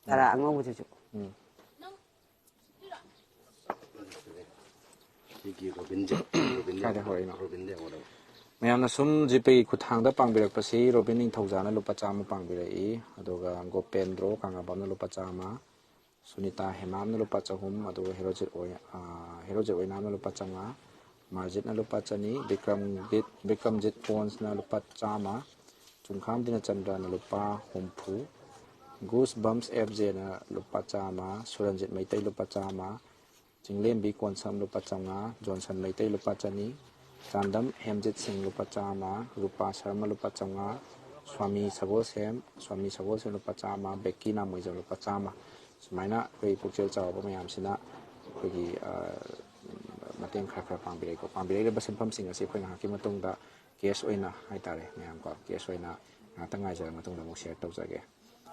ꯇꯔꯥ ꯑꯉꯧꯕꯗꯨꯁꯨ꯫ ꯎꯝ꯫ ꯁꯤꯒꯤ ꯔꯣꯕꯤꯟꯁꯦ ꯔꯣꯕꯤꯟꯗ ꯀꯥꯏꯗ ꯍꯧꯔꯛꯏꯅꯣ? ꯔꯣꯕꯤꯟꯗ ꯍꯧꯔꯛꯑꯣ꯫ ꯃꯌꯥꯝꯅ ꯁꯨꯝ ꯖꯤꯄꯦꯒꯤ ꯈꯨꯠꯊꯥꯡꯗ ꯄꯥꯡꯕꯤꯔꯛꯄꯁꯤ ꯔꯣꯕꯤꯟ ꯅꯤꯡꯊꯧꯖꯥꯅ ꯂꯨꯄꯥ ꯆꯥꯝꯃ ꯄꯥꯡꯕꯤꯔꯛꯏ, ꯑꯗꯨꯒ ꯒꯣꯄꯦꯟꯗ꯭ꯔꯣ ꯀꯪꯂꯥꯕꯝꯅ ꯂꯨꯄꯥ ꯆꯥꯝꯃ, ꯁꯨꯅꯤꯇꯥ ꯍꯦꯃꯥꯝꯅ ꯂꯨꯄꯥ ꯆꯍꯨꯝ, ꯑꯗꯨꯒ ꯍꯦꯔꯣꯖꯤꯠ ꯑꯣꯏ-, ꯑꯥ, ꯍꯦꯔꯣꯖꯤꯠ ꯑꯣꯏꯅꯥꯝꯅ ꯂꯨꯄꯥ ꯆꯥꯝꯃꯉꯥ, ꯃꯥꯔꯖꯤꯠꯅ ꯂꯨꯄꯥ ꯆꯅꯤ, ꯕꯤꯀ꯭ꯔꯝꯖꯤꯠ, ꯕꯤꯀ꯭ꯔꯝꯖꯤꯠ ꯄꯣꯟꯁꯅ ꯂꯨꯄꯥ ꯆꯥꯝꯃ, ꯆꯨꯡꯈꯥꯝ ꯗꯤꯅꯆꯟꯗ꯭ꯔꯅ ꯂꯨꯄꯥ ꯍꯨꯝꯐꯨ, ꯒꯨꯁ ꯕꯝꯁ ꯑꯦꯐ ꯖꯦꯅ ꯂꯨꯄꯥ ꯆꯥꯝꯃ, ꯁꯨꯔꯟꯖꯤꯠ ꯃꯩꯇꯩ ꯂꯨꯄꯥ ꯆꯥꯝꯃ, ꯆꯤꯡꯂꯦꯝꯕꯤ ꯀꯣꯟꯁꯝ ꯂꯨꯄꯥ ꯆꯥꯝꯃꯉꯥ, ꯖꯣꯟꯁꯟ ꯃꯩꯇꯩ ꯂꯨꯄꯥ ꯆꯅꯤ, ꯆꯥꯟꯗꯝ ꯍꯦꯝꯖꯤꯠ ꯁꯤꯡ ꯂꯨꯄꯥ ꯆꯥꯝꯃ, ꯔꯨꯄꯥ ꯁꯔꯃ ꯂꯨꯄꯥ ꯆꯥꯝꯃꯉꯥ, ꯁ꯭ꯋꯥꯃꯤ ꯁꯒꯣꯜꯁꯦꯝ, ꯁ꯭ꯋꯥꯃꯤ ꯁꯒꯣꯜꯁꯦꯝ ꯂꯨꯄꯥ ꯆꯥꯝꯃ, ꯕꯦꯛꯀꯤ ꯅꯥꯃꯣꯏꯖꯝ ꯂꯨꯄꯥ ꯆꯥꯝꯃ꯫ ꯁꯨꯃꯥꯏꯅ ꯑꯩꯈꯣꯏ ꯄꯨꯛꯆꯦꯜ ꯆꯥꯎꯕ ꯃꯌꯥꯝꯁꯤꯅ ꯑꯩꯈꯣꯏꯒꯤ, ꯑ, ꯃꯇꯦꯡ ꯈꯔ ꯈꯔ ꯄꯥꯡꯕꯤꯔꯛꯏꯀꯣ꯫ ꯄꯥꯡꯕꯤꯔꯛꯂꯤꯕ ꯁꯦꯟꯐꯝꯁꯤꯡ ꯑꯁꯤ ꯑꯩꯈꯣꯏ ꯉꯥꯏꯍꯥꯛꯀꯤ ꯃꯇꯨꯡꯗ ꯀꯦꯁ ꯑꯣꯏꯅ ꯍꯥꯏꯇꯥꯔꯦ, ꯃꯌꯥꯝ ꯀꯣ, ꯀꯦꯁ ꯑꯣꯏꯅ ꯉꯥꯏꯍꯥꯛꯇꯪ ꯉꯥꯏꯖꯔ ꯃꯇꯨꯡꯗ ꯑꯃꯨꯛ ꯁꯤꯌꯔ ꯇꯧꯖꯒꯦ꯫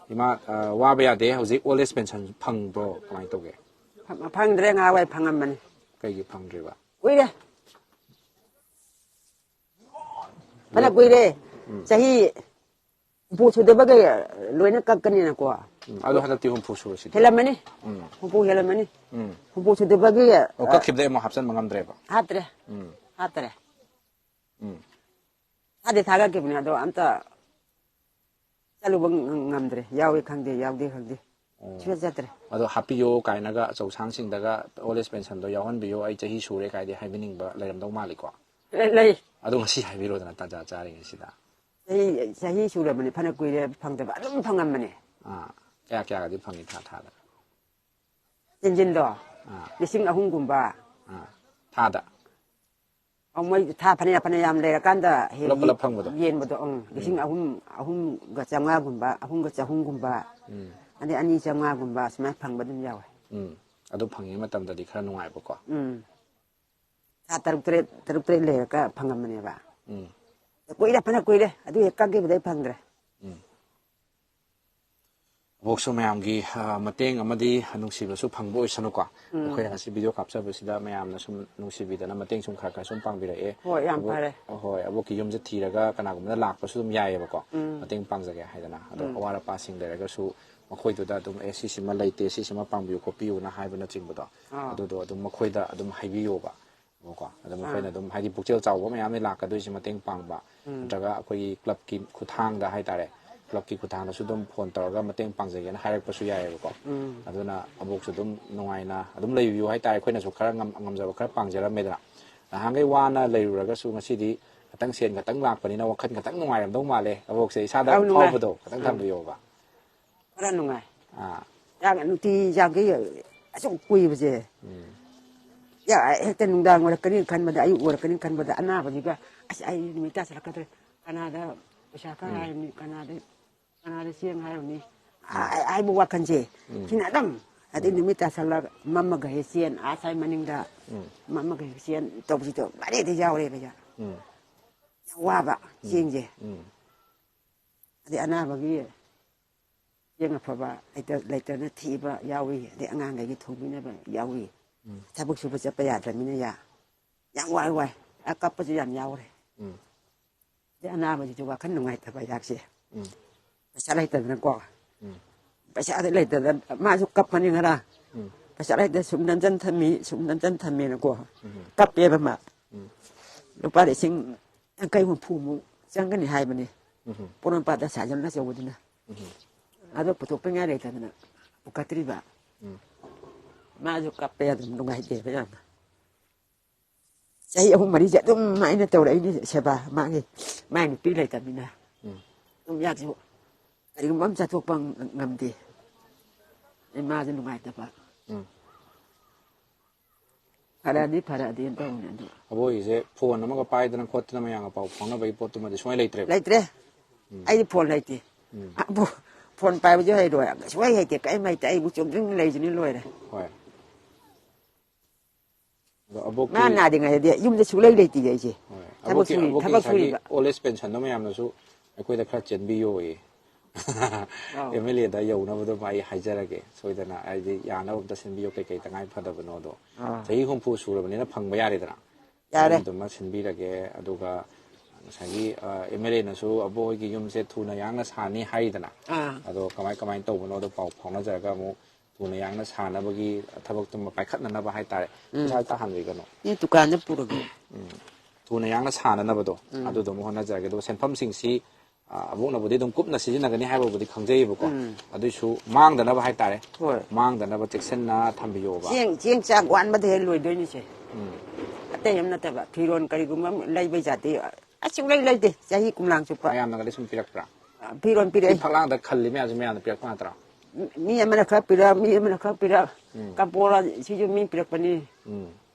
ꯏꯃꯥ, ꯑ, ꯋꯥꯕ ꯌꯥꯗꯦ꯫ ꯍꯧꯖꯤꯛ old age pension ꯐꯪꯕ꯭ꯔꯣ? ꯀꯃꯥꯏꯅ ꯇꯧꯒꯦ? ꯐꯪꯗ꯭ꯔꯦ꯫ ꯉꯍꯥꯟꯋꯥꯏ ꯐꯪꯉꯝꯕꯅꯤ꯫ ꯀꯩꯒꯤ ꯐꯪꯗ꯭ꯔꯤꯕ? ꯀꯨꯏꯔꯦ꯫ ꯐꯅ ꯀꯨꯏꯔꯦ꯫ ꯆꯍꯤ ꯍꯨꯝꯐꯨ ꯁꯨꯗꯕꯒ ꯂꯣꯏꯅ ꯀꯛꯀꯅꯤꯅꯀꯣ꯫ ꯎꯝ, ꯑꯗꯣ ꯍꯟꯗꯛꯇꯤ ꯍꯨꯝꯐꯨ ꯁꯨꯔꯁꯤꯗꯤ꯫ ꯍꯦꯜꯂꯝꯃꯅꯤ꯫ ꯍꯨꯝꯐꯨ ꯍꯦꯜꯂꯝꯃꯅꯤ꯫ ꯎꯝ꯫ ꯍꯨꯝꯐꯨ ꯁꯨꯗꯕꯒꯤ ꯑꯣ, ꯀꯛꯈꯤꯕꯗꯩ ꯑꯃꯨꯛ ꯍꯥꯞꯆꯟꯕ ꯉꯝꯗ꯭ꯔꯦꯕ? ꯍꯥꯞꯇ꯭ꯔꯦ꯫ ꯎꯝ꯫ ꯍꯥꯞꯇꯔꯦ꯫ ꯎꯝ꯫ ꯊꯥꯗꯤ ꯊꯥꯒꯠꯈꯤꯕꯅꯦ, ꯑꯗꯣ ꯑꯝꯇ ꯆꯠꯂꯨꯕ ꯉ-, ꯉꯝꯗ꯭ꯔꯦ꯫ ꯌꯥꯎꯏ ꯈꯪꯗꯦ, ꯌꯥꯎꯗꯦ ꯈꯪꯗꯦ꯫ ꯁꯨꯡꯆꯠ ꯆꯠꯇ꯭ꯔꯦ꯫ ꯑꯗꯣ ꯍꯥꯞꯄꯤꯌꯣ ꯀꯥꯏꯅꯒ ꯑꯆꯧꯁꯥꯡꯁꯤꯡꯗꯒ old age pensionꯗꯣ ꯌꯥꯎꯍꯟꯕꯤꯌꯣ, ꯑꯩ ꯆꯍꯤ ꯁꯨꯔꯦ ꯀꯥꯏꯗꯤ ꯍꯥꯏꯕꯤꯅꯤꯡꯕ ꯂꯩꯔꯝꯗꯧ ꯃꯥꯜꯂꯤꯀꯣ? ꯂꯩ, ꯂꯩ꯫ ꯑꯗꯣ ꯉꯁꯤ ꯍꯥꯏꯕꯤꯔꯣꯗꯅ, ꯇꯥꯟꯖꯥ ꯆꯥꯔꯤꯉꯩꯁꯤꯗ꯫ ꯆꯍꯤ, ꯆꯍꯤ ꯁꯨꯔꯕꯅꯤ, ꯐꯅ ꯀꯨꯏꯔꯦ ꯐꯪꯗꯕ, ꯑꯗꯨꯝ ꯐꯪꯉꯝꯕꯅꯦ꯫ ꯑꯥ, ꯀꯌꯥ ꯀꯌꯥꯒꯗꯤ ꯐꯪꯉꯤ ꯊꯥ ꯊꯥꯗ? ꯇꯦꯟꯖꯤꯟꯗꯣ ꯑꯥ꯫ ꯂꯤꯁꯤꯡ ꯑꯍꯨꯝꯒꯨꯝꯕ꯫ ꯑꯥ, ꯊꯥꯗ? ꯑ, ꯃꯣꯏ ꯊꯥ ꯐꯅꯌꯥꯝ, ꯐꯅꯌꯥꯝ ꯂꯩꯔꯀꯥꯟꯗ ꯍꯦꯛ ꯄꯨꯂꯞ ꯄꯨꯂꯞ ꯐꯪꯕꯗꯣ? ꯌꯦꯟꯕꯗꯣ, ꯎꯝ, ꯂꯤꯁꯤꯡ ꯑꯍꯨꯝ, ꯑꯍꯨꯝꯒ ꯆꯥꯝꯃꯉꯥꯒꯨꯝꯕ, ꯑꯍꯨꯝꯒ ꯆꯍꯨꯝꯒꯨꯝꯕ, ꯎꯝ꯫ ꯑꯗꯩ ꯑꯅꯤ ꯆꯥꯝꯃꯉꯥꯒꯨꯝꯕ ꯁꯨꯃꯥꯏꯅ ꯐꯪꯕ ꯑꯗꯨꯝ ꯌꯥꯎꯋꯦ꯫ ꯎꯝ꯫ ꯑꯗꯨ ꯐꯪꯉꯤꯉꯩ ꯃꯇꯝꯗꯗꯤ ꯈꯔ ꯅꯨꯡꯉꯥꯏꯕꯀꯣ? ꯎꯝ꯫ ꯊꯥ ꯇꯔꯨꯛ ꯇꯔꯦꯠ, ꯇꯔꯨꯛ ꯇꯔꯦꯠ ꯂꯩꯔꯒ ꯐꯪꯉꯝꯕꯅꯦꯕ꯫ ꯎꯝ꯫ ꯀꯨꯏꯔꯦ, ꯐꯅ ꯀꯨꯏꯔꯦ꯫ ꯑꯗꯨ ꯍꯦꯛ ꯀꯛꯈꯤꯕꯗꯩ ꯐꯪꯗ꯭ꯔꯦ꯫ ꯎꯝ꯫ ꯑꯕꯣꯛꯁꯨ ꯃꯌꯥꯝꯒꯤ, ꯑ, ꯃꯇꯦꯡ ꯑꯃꯗꯤ ꯅꯨꯡꯁꯤꯕꯁꯨ ꯐꯪꯕ ꯑꯣꯏꯁꯅꯨꯀꯣ꯫ ꯑꯩꯈꯣꯏꯅ ꯉꯁꯤ video ꯀꯥꯞꯆꯕꯁꯤꯗ ꯃꯌꯥꯝꯅ ꯁꯨꯝ ꯅꯨꯡꯁꯤꯕꯤꯗꯅ ꯃꯇꯦꯡ ꯁꯨꯝ ꯈꯔ ꯈꯔ ꯁꯨꯝ ꯄꯥꯡꯕꯤꯔꯛꯑꯦ꯫ ꯍꯣꯏ, ꯌꯥꯝ ꯑꯕꯣꯛ-, ꯐꯔꯦ꯫ ꯍꯣꯏ, ꯑꯕꯣꯛꯀꯤ ꯌꯨꯝꯁꯦ ꯊꯤꯔꯒ ꯀꯅꯥꯒꯨꯝꯕꯅ ꯂꯥꯛꯄꯁꯨ ꯑꯗꯨꯝ ꯌꯥꯏꯌꯦꯕꯀꯣ꯫ ꯃꯇꯦꯡ ꯄꯥꯡꯖꯒꯦ ꯍꯥꯏꯗꯅ꯫ ꯑꯗꯣ ꯑꯋꯥꯠ ꯑꯄꯥꯁꯤꯡ ꯂꯩꯔꯒꯁꯨ ꯃꯈꯣꯏꯗꯨꯗ ꯑꯗꯨꯝ, "ꯑꯦ, ꯁꯤꯁꯤꯃ ꯂꯩꯇꯦ, ꯁꯤꯁꯤꯃ ꯄꯥꯡꯕꯤꯌꯨ ꯈꯣꯠꯄꯤꯌꯨꯅ" ꯍꯥꯏꯕꯅꯆꯤꯡꯕꯗꯣ, ꯑꯥ꯫ ꯑꯗꯨꯗꯣ ꯑꯗꯨꯝ ꯃꯈꯣꯏꯗ ꯑꯗꯨꯝ ꯍꯥꯏꯕꯤꯌꯣꯕ꯫ ꯀꯣ꯫ ꯑꯗꯣ ꯃꯈꯣꯏꯅ ꯑꯗꯨꯝ, ꯍꯥꯏꯗꯤ, ꯄꯨꯛꯆꯦꯜ ꯆꯥꯎꯕ ꯃꯌꯥꯝ ꯂꯥꯛꯀꯗꯣꯏꯁꯦ ꯃꯇꯦꯡ ꯄꯥꯡꯕ, ꯅꯠꯇ꯭ꯔꯒ ꯑꯩꯈꯣꯏꯒꯤ clubꯀꯤ ꯈꯨꯠꯊꯥꯡꯗ ꯍꯥꯏꯇꯥꯔꯦ, clubꯀꯤ ꯈꯨꯠꯊꯥꯡꯗꯁꯨ ꯑꯗꯨꯝ phone ꯇꯧꯔꯒ ꯃꯇꯦꯡ ꯄꯥꯡꯖꯒꯦꯅ ꯍꯥꯏꯔꯛꯄꯁꯨ ꯌꯥꯏꯑꯕꯀꯣ꯫ ꯑꯗꯨꯅ ꯑꯕꯣꯛꯁꯨ ꯑꯗꯨꯝ ꯅꯨꯡꯉꯥꯏꯅ ꯑꯗꯨꯝ ꯂꯩꯕꯤꯌꯨ ꯍꯥꯏꯇꯥꯔꯦ꯫ ꯑꯩꯈꯣꯏꯅꯁꯨ ꯈꯔ ꯉꯝ-, ꯉꯝꯖꯕ ꯈꯔ ꯄꯥꯡꯖꯔꯝꯃꯦꯗꯅ꯫ ꯅꯍꯥꯟꯈꯩ ꯋꯥꯅ ꯂꯩꯔꯨꯔꯒꯁꯨ ꯉꯁꯤꯗꯤ ꯈꯤꯇꯪ ꯁꯦꯟ ꯈꯤꯇꯪ ꯂꯥꯛꯄꯅꯤꯅ ꯋꯥꯈꯜ ꯈꯤꯇꯪ ꯅꯨꯡꯉꯥꯏꯔꯝꯗꯧ ꯃꯥꯜꯂꯦ꯫ ꯑꯕꯣꯛꯁꯦ ꯏꯁꯥꯗ ꯑꯧ, ꯅꯨꯡꯉꯥꯏ꯫ ꯐꯥꯎꯕꯗꯣ ꯈꯤꯇꯪ ꯊꯝꯕꯤꯌꯣꯕ꯫ ꯈꯔ ꯅꯨꯡꯉꯥꯏ꯫ ꯑꯥ꯫ ꯆꯥꯛ ꯅꯨꯡꯇꯤ ꯆꯥꯛꯀꯤ ꯑꯁꯨꯛ ꯀꯨꯏꯕꯁꯦ꯫ ꯌꯥ, ꯍꯦꯛꯇ ꯅꯨꯡꯗꯥꯡ ꯑꯣꯏꯔꯛꯀꯅꯤ ꯈꯟꯕꯗ, ꯑꯌꯨꯛ ꯑꯣꯏꯔꯛꯀꯅꯤ ꯈꯟꯕꯗ ꯑꯅꯥꯕꯁꯤꯒ, "ꯑꯁ, ꯑꯩ ꯅꯨꯃꯤꯠ ꯇꯥꯁꯤꯜꯂꯛꯀꯗ꯭ꯔꯦ, ꯀꯅꯥꯗ ꯄꯩꯁꯥ ꯈꯔ ꯍꯥꯏꯔꯨꯅꯤ, ꯀꯅꯥꯗ, ꯀꯅꯥꯗ ꯆꯦꯡ ꯍꯥꯏꯔꯨꯅꯤ?" ꯍꯥꯏ-, ꯍꯥꯏꯕ ꯋꯥꯈꯜꯁꯦ ꯁꯤꯅ ꯑꯗꯨꯝ, ꯑꯗꯩ ꯅꯨꯃꯤꯠ ꯇꯥꯁꯜꯂꯛ, ꯃꯝꯃꯒ ꯍꯦꯛ ꯆꯦꯟ, ꯑꯥ ꯁ꯭ꯋꯥꯏ ꯃꯅꯤꯡꯗ ꯃꯝꯃꯒ ꯍꯦꯛ ꯆꯦꯟ ꯇꯧꯕꯁꯤꯗꯣ ꯃꯔꯦꯗ ꯌꯥꯎꯔꯦꯕ ꯑꯩꯁꯦ꯫ ꯎꯝ꯫ ꯋꯥꯕ ꯆꯦꯡꯁꯦ꯫ ꯎꯝ꯫ ꯑꯗꯩ ꯑꯅꯥꯕꯒꯤ ꯆꯦꯡ ꯑꯐꯕ ꯂꯩꯇ- ꯂꯩꯇꯅ ꯊꯤꯕ ꯌꯥꯎꯏ, ꯑꯗꯩ ꯑꯉꯥꯡꯈꯩꯒꯤ ꯊꯣꯡꯕꯤꯅꯕ ꯌꯥꯎꯏ꯫ ꯎꯝ꯫ ꯊꯕꯛ ꯁꯨꯕ ꯆꯠꯄ ꯌꯥꯗ꯭ꯔꯕꯅꯤꯅ ꯌꯥ- ꯌꯥꯝ ꯋꯥꯏ ꯋꯥꯏ꯫ ꯑ, ꯀꯞꯄꯁꯨ ꯌꯥꯝ ꯌꯥꯎꯔꯦ꯫ ꯎꯝ꯫ ꯑꯗꯩ ꯑꯅꯥꯕꯁꯤꯁꯨ ꯋꯥꯈꯜ ꯅꯨꯡꯉꯥꯏꯇꯕ ꯑꯩꯍꯥꯛꯁꯦ꯫ ꯎꯝ꯫ ꯄꯩꯁꯥ ꯂꯩꯇꯗꯅꯀꯣ꯫ ꯎꯝ꯫ ꯄꯩꯁꯥꯗꯤ ꯂꯩꯇꯗꯅ ꯃꯥꯁꯨ ꯀꯞꯄꯅꯤ ꯉꯔꯥꯡ꯫ ꯎꯝ꯫ ꯄꯩꯁꯥ ꯂꯩꯇ ꯁꯨꯝ ꯅꯝꯖꯟ ꯊꯝꯃꯤ, ꯁꯨꯝ ꯅꯝꯖꯟ ꯊꯝꯃꯦꯅꯀꯣ꯫ ꯎꯝ꯫ ꯀꯞꯄꯦꯕ ꯃꯥ꯫ ꯎꯝ꯫ ꯂꯨꯄꯥ ꯂꯤꯁꯤꯡ ꯌꯥꯡꯈꯩ ꯍꯨꯝꯐꯨꯃꯨꯛ ꯆꯪꯒꯅꯤ ꯍꯥꯏꯕꯅꯤ꯫ ꯎꯝ꯫ ꯄꯣꯔꯣꯝꯄꯥꯠꯇ ꯁꯥꯖꯟ ꯑꯆꯧꯕꯗꯨꯅ꯫ ꯎꯝ꯫ ꯑꯗꯣ ꯄꯨꯊꯣꯛꯄ ꯉꯥꯏ ꯂꯩꯇꯗꯅ ꯄꯨꯈꯠꯇ꯭ꯔꯤꯕ꯫ ꯎꯝ꯫ ꯃꯥꯁꯨ ꯀꯞꯄꯦ ꯑꯗꯨꯝ ꯅꯨꯡꯉꯥꯏꯇꯦꯕ ꯌꯥꯝꯅ꯫ ꯆꯍꯤ ꯑꯍꯨꯝ ꯃꯔꯤꯁꯦ ꯑꯗꯨꯝ ꯑꯩꯅ ꯇꯧꯔꯛꯏꯅꯤ ꯁꯦꯕꯥ, ꯃꯥꯒꯤ, ꯃꯥꯒꯤ ꯅꯨꯄꯤ ꯂꯩꯇꯕꯅꯤꯅ꯫ ꯎꯝ꯫ ꯑꯗꯨꯝ ꯌꯥꯛꯁꯨ ꯀꯔꯤꯒꯨꯝꯕ ꯑꯃ ꯆꯠꯊꯣꯛꯄ ꯉꯝꯗꯦ꯫ ꯑꯩ ꯃꯥꯁꯨ ꯅꯨꯡꯉꯥꯏꯇꯕ꯫ ꯎꯝ꯫ ꯐꯔꯛꯑꯗꯤ ꯐꯔꯛꯑꯗꯤꯅ ꯇꯧꯕꯅꯦ ꯑꯗꯨ꯫ ꯑꯕꯣꯏꯒꯤꯁꯦ ꯐꯣꯟ ꯑꯃꯒ ꯄꯥꯏꯗꯅ ꯈꯣꯠꯇꯅ ꯃꯌꯥꯝꯒ ꯄꯥꯎ ꯐꯥꯎꯅꯕꯒꯤ ꯄꯣꯠꯇꯨꯃꯗꯤ ꯁꯨꯡꯂꯩ ꯂꯩꯇ꯭ꯔꯦꯕ꯫ ꯂꯩꯇ꯭ꯔꯦ꯫ ꯎꯝ꯫ ꯑꯩꯗꯤ ꯐꯣꯟ ꯂꯩꯇꯦ꯫ ꯎꯝ꯫ ꯑꯕꯣ-, ꯐꯣꯟ ꯄꯥꯏꯕꯁꯨ ꯍꯩꯔꯣꯏ꯫ ꯁꯨꯡꯍꯩ ꯍꯩꯇꯦ꯫ ꯀꯔꯤꯝ ꯍꯩꯇꯦ꯫ ꯑꯩꯕꯨ ꯆꯨꯝꯗ꯭ꯔꯤꯡ ꯂꯩꯁꯤꯅꯤ ꯂꯣꯏꯔꯦ꯫ ꯍꯣꯏ꯫ ꯑꯗꯣ ꯑꯕꯣꯛꯀꯤ ꯃꯥ ꯅꯥꯗ꯭ꯔꯤꯉꯩꯗꯗꯤ ꯌꯨꯝꯗ ꯁꯨꯡꯂꯩ ꯂꯩꯇꯦ ꯑꯩꯁꯦ꯫ ꯍꯣꯏ꯫ ꯊꯕꯛ ꯑꯕꯣꯛꯀꯤ, ꯁꯨꯔꯤ-, ꯑꯕꯣꯛꯀꯤ ꯊꯕꯛ ꯉꯁꯥꯏꯒꯤ ꯁꯨꯔꯤꯕ꯫ Old age pensionꯗꯣ ꯃꯌꯥꯝꯅꯁꯨ ꯑꯩꯈꯣꯏꯗ ꯈꯔ ꯆꯦꯟꯕꯤꯌꯣꯌꯦ꯫ ꯑꯧ꯫ MLAꯗ ꯌꯧꯅꯕꯗꯣ ꯑꯩ ꯍꯥꯏꯖꯔꯒꯦ꯫ ꯁꯣꯏꯗꯅ ꯍꯥꯏꯗꯤ ꯌꯥꯅꯕ ꯑꯝꯇ ꯁꯤꯟꯕꯤꯌꯣ, ꯀꯩ ꯀꯩ ꯇꯉꯥꯏ ꯐꯗꯕꯅꯣꯗꯣ꯫ ꯑꯥ꯫ ꯆꯍꯤ ꯍꯨꯝꯐꯨ ꯁꯨꯔꯕꯅꯤꯅ ꯐꯪꯕ ꯌꯥꯔꯦꯗꯅ꯫ ꯌꯥꯔꯦ꯫ ꯑꯗꯨꯝꯗꯨꯃ ꯁꯤꯟꯕꯤꯔꯒꯦ꯫ ꯑꯗꯨꯒ ꯉꯁꯥꯏꯒꯤ, ꯑ, MLAꯅꯁꯨ ꯑꯕꯣꯛ ꯍꯣꯏꯒꯤ ꯌꯨꯝꯁꯦ ꯊꯨꯅ ꯌꯥꯡꯅ ꯁꯥꯅꯤ ꯍꯥꯏꯗꯅ꯫ ꯑꯥ꯫ ꯑꯗꯣ ꯀꯃꯥꯏ ꯀꯃꯥꯏꯅ ꯇꯧꯕꯅꯣꯗꯣ ꯄꯥꯎ ꯐꯥꯎꯅꯖꯔꯒ ꯑꯃꯨꯛ ꯊꯨꯅ ꯌꯥꯡꯅ ꯁꯥꯅꯕꯒꯤ ꯊꯕꯛꯇꯨꯃ ꯄꯥꯏꯈꯠꯅꯅꯕ ꯍꯥꯏꯇꯥꯔꯦ꯫ ꯎꯝ꯫ ꯄꯩꯁꯥ ꯇꯥꯍꯟꯕꯤꯒꯅꯨ꯫ ꯃꯤ ꯗꯨꯀꯥꯟꯗ ꯄꯨꯔꯒꯦ꯫ ꯎꯝ꯫ ꯊꯨꯅ ꯌꯥꯡꯅ ꯁꯥꯅꯅꯕꯗꯣ, ꯎꯝ꯫ ꯑꯗꯨꯗꯨꯃ ꯍꯣꯠꯅꯖꯔꯒꯦ꯫ ꯑꯗꯨꯒ ꯁꯦꯟꯐꯝꯁꯤꯡꯁꯤ, ꯑ, ꯑꯕꯣꯛꯅꯕꯨꯗꯤ ꯑꯗꯨꯝ ꯀꯨꯞꯅ ꯁꯤꯖꯤꯟꯅꯒꯅꯤ ꯍꯥꯏꯕꯕꯨꯗꯤ ꯈꯪꯖꯩꯌꯦꯕꯀꯣ꯫ ꯎꯝ꯫ ꯑꯗꯨꯏꯁꯨ ꯃꯥꯡꯗꯅꯕ ꯍꯥꯏꯇꯥꯔꯦ꯫ ꯍꯣꯏ꯫ ꯃꯥꯡꯗꯅꯕ ꯆꯦꯛꯁꯤꯟꯅ ꯊꯝꯕꯤꯌꯣꯕ꯫ ꯆꯦꯡ, ꯆꯦꯡ ꯆꯥꯛ ꯋꯥꯟꯕꯗ ꯍꯦꯛ ꯂꯣꯏꯗꯣꯏꯅꯤꯁꯦ꯫ ꯎꯝ꯫ ꯑꯇꯩ ꯑꯃ ꯅꯠꯇꯕ, ꯐꯤꯔꯣꯟ ꯀꯔꯤꯒꯨꯝꯕ ꯑꯃ ꯂꯩꯕꯩ ꯖꯥꯇꯤ, ꯑ, ꯁꯨꯡꯂꯩ ꯂꯩꯇꯦ, ꯆꯍꯤ ꯀꯨꯝꯂꯥꯡ ꯆꯨꯞꯄ꯫ ꯃꯌꯥꯝꯅꯒꯗꯤ ꯁꯨꯝ ꯄꯤꯔꯛꯄ꯭ꯔꯥ? ꯑ, ꯐꯤꯔꯣꯟ ꯁꯤ ꯄꯤꯔꯛꯏ꯫ ꯐꯛꯂꯥꯡꯗ ꯈꯜꯂꯤ ꯃꯌꯥꯝꯁꯦ ꯃꯌꯥꯝꯅ ꯄꯤꯔꯛꯄ ꯉꯥꯛꯇ꯭ꯔꯥ? ꯃꯤ ꯑꯃꯅ ꯈꯔ ꯄꯤꯔꯛ, ꯃꯤ ꯑꯃꯅ ꯈꯔ ꯄꯤꯔꯛ, ꯎꯝ꯫ ꯀꯝꯄꯣꯂ ꯁꯤꯁꯨ ꯃꯤ ꯄꯤꯔꯛꯄꯅꯤ꯫ ꯎꯝ꯫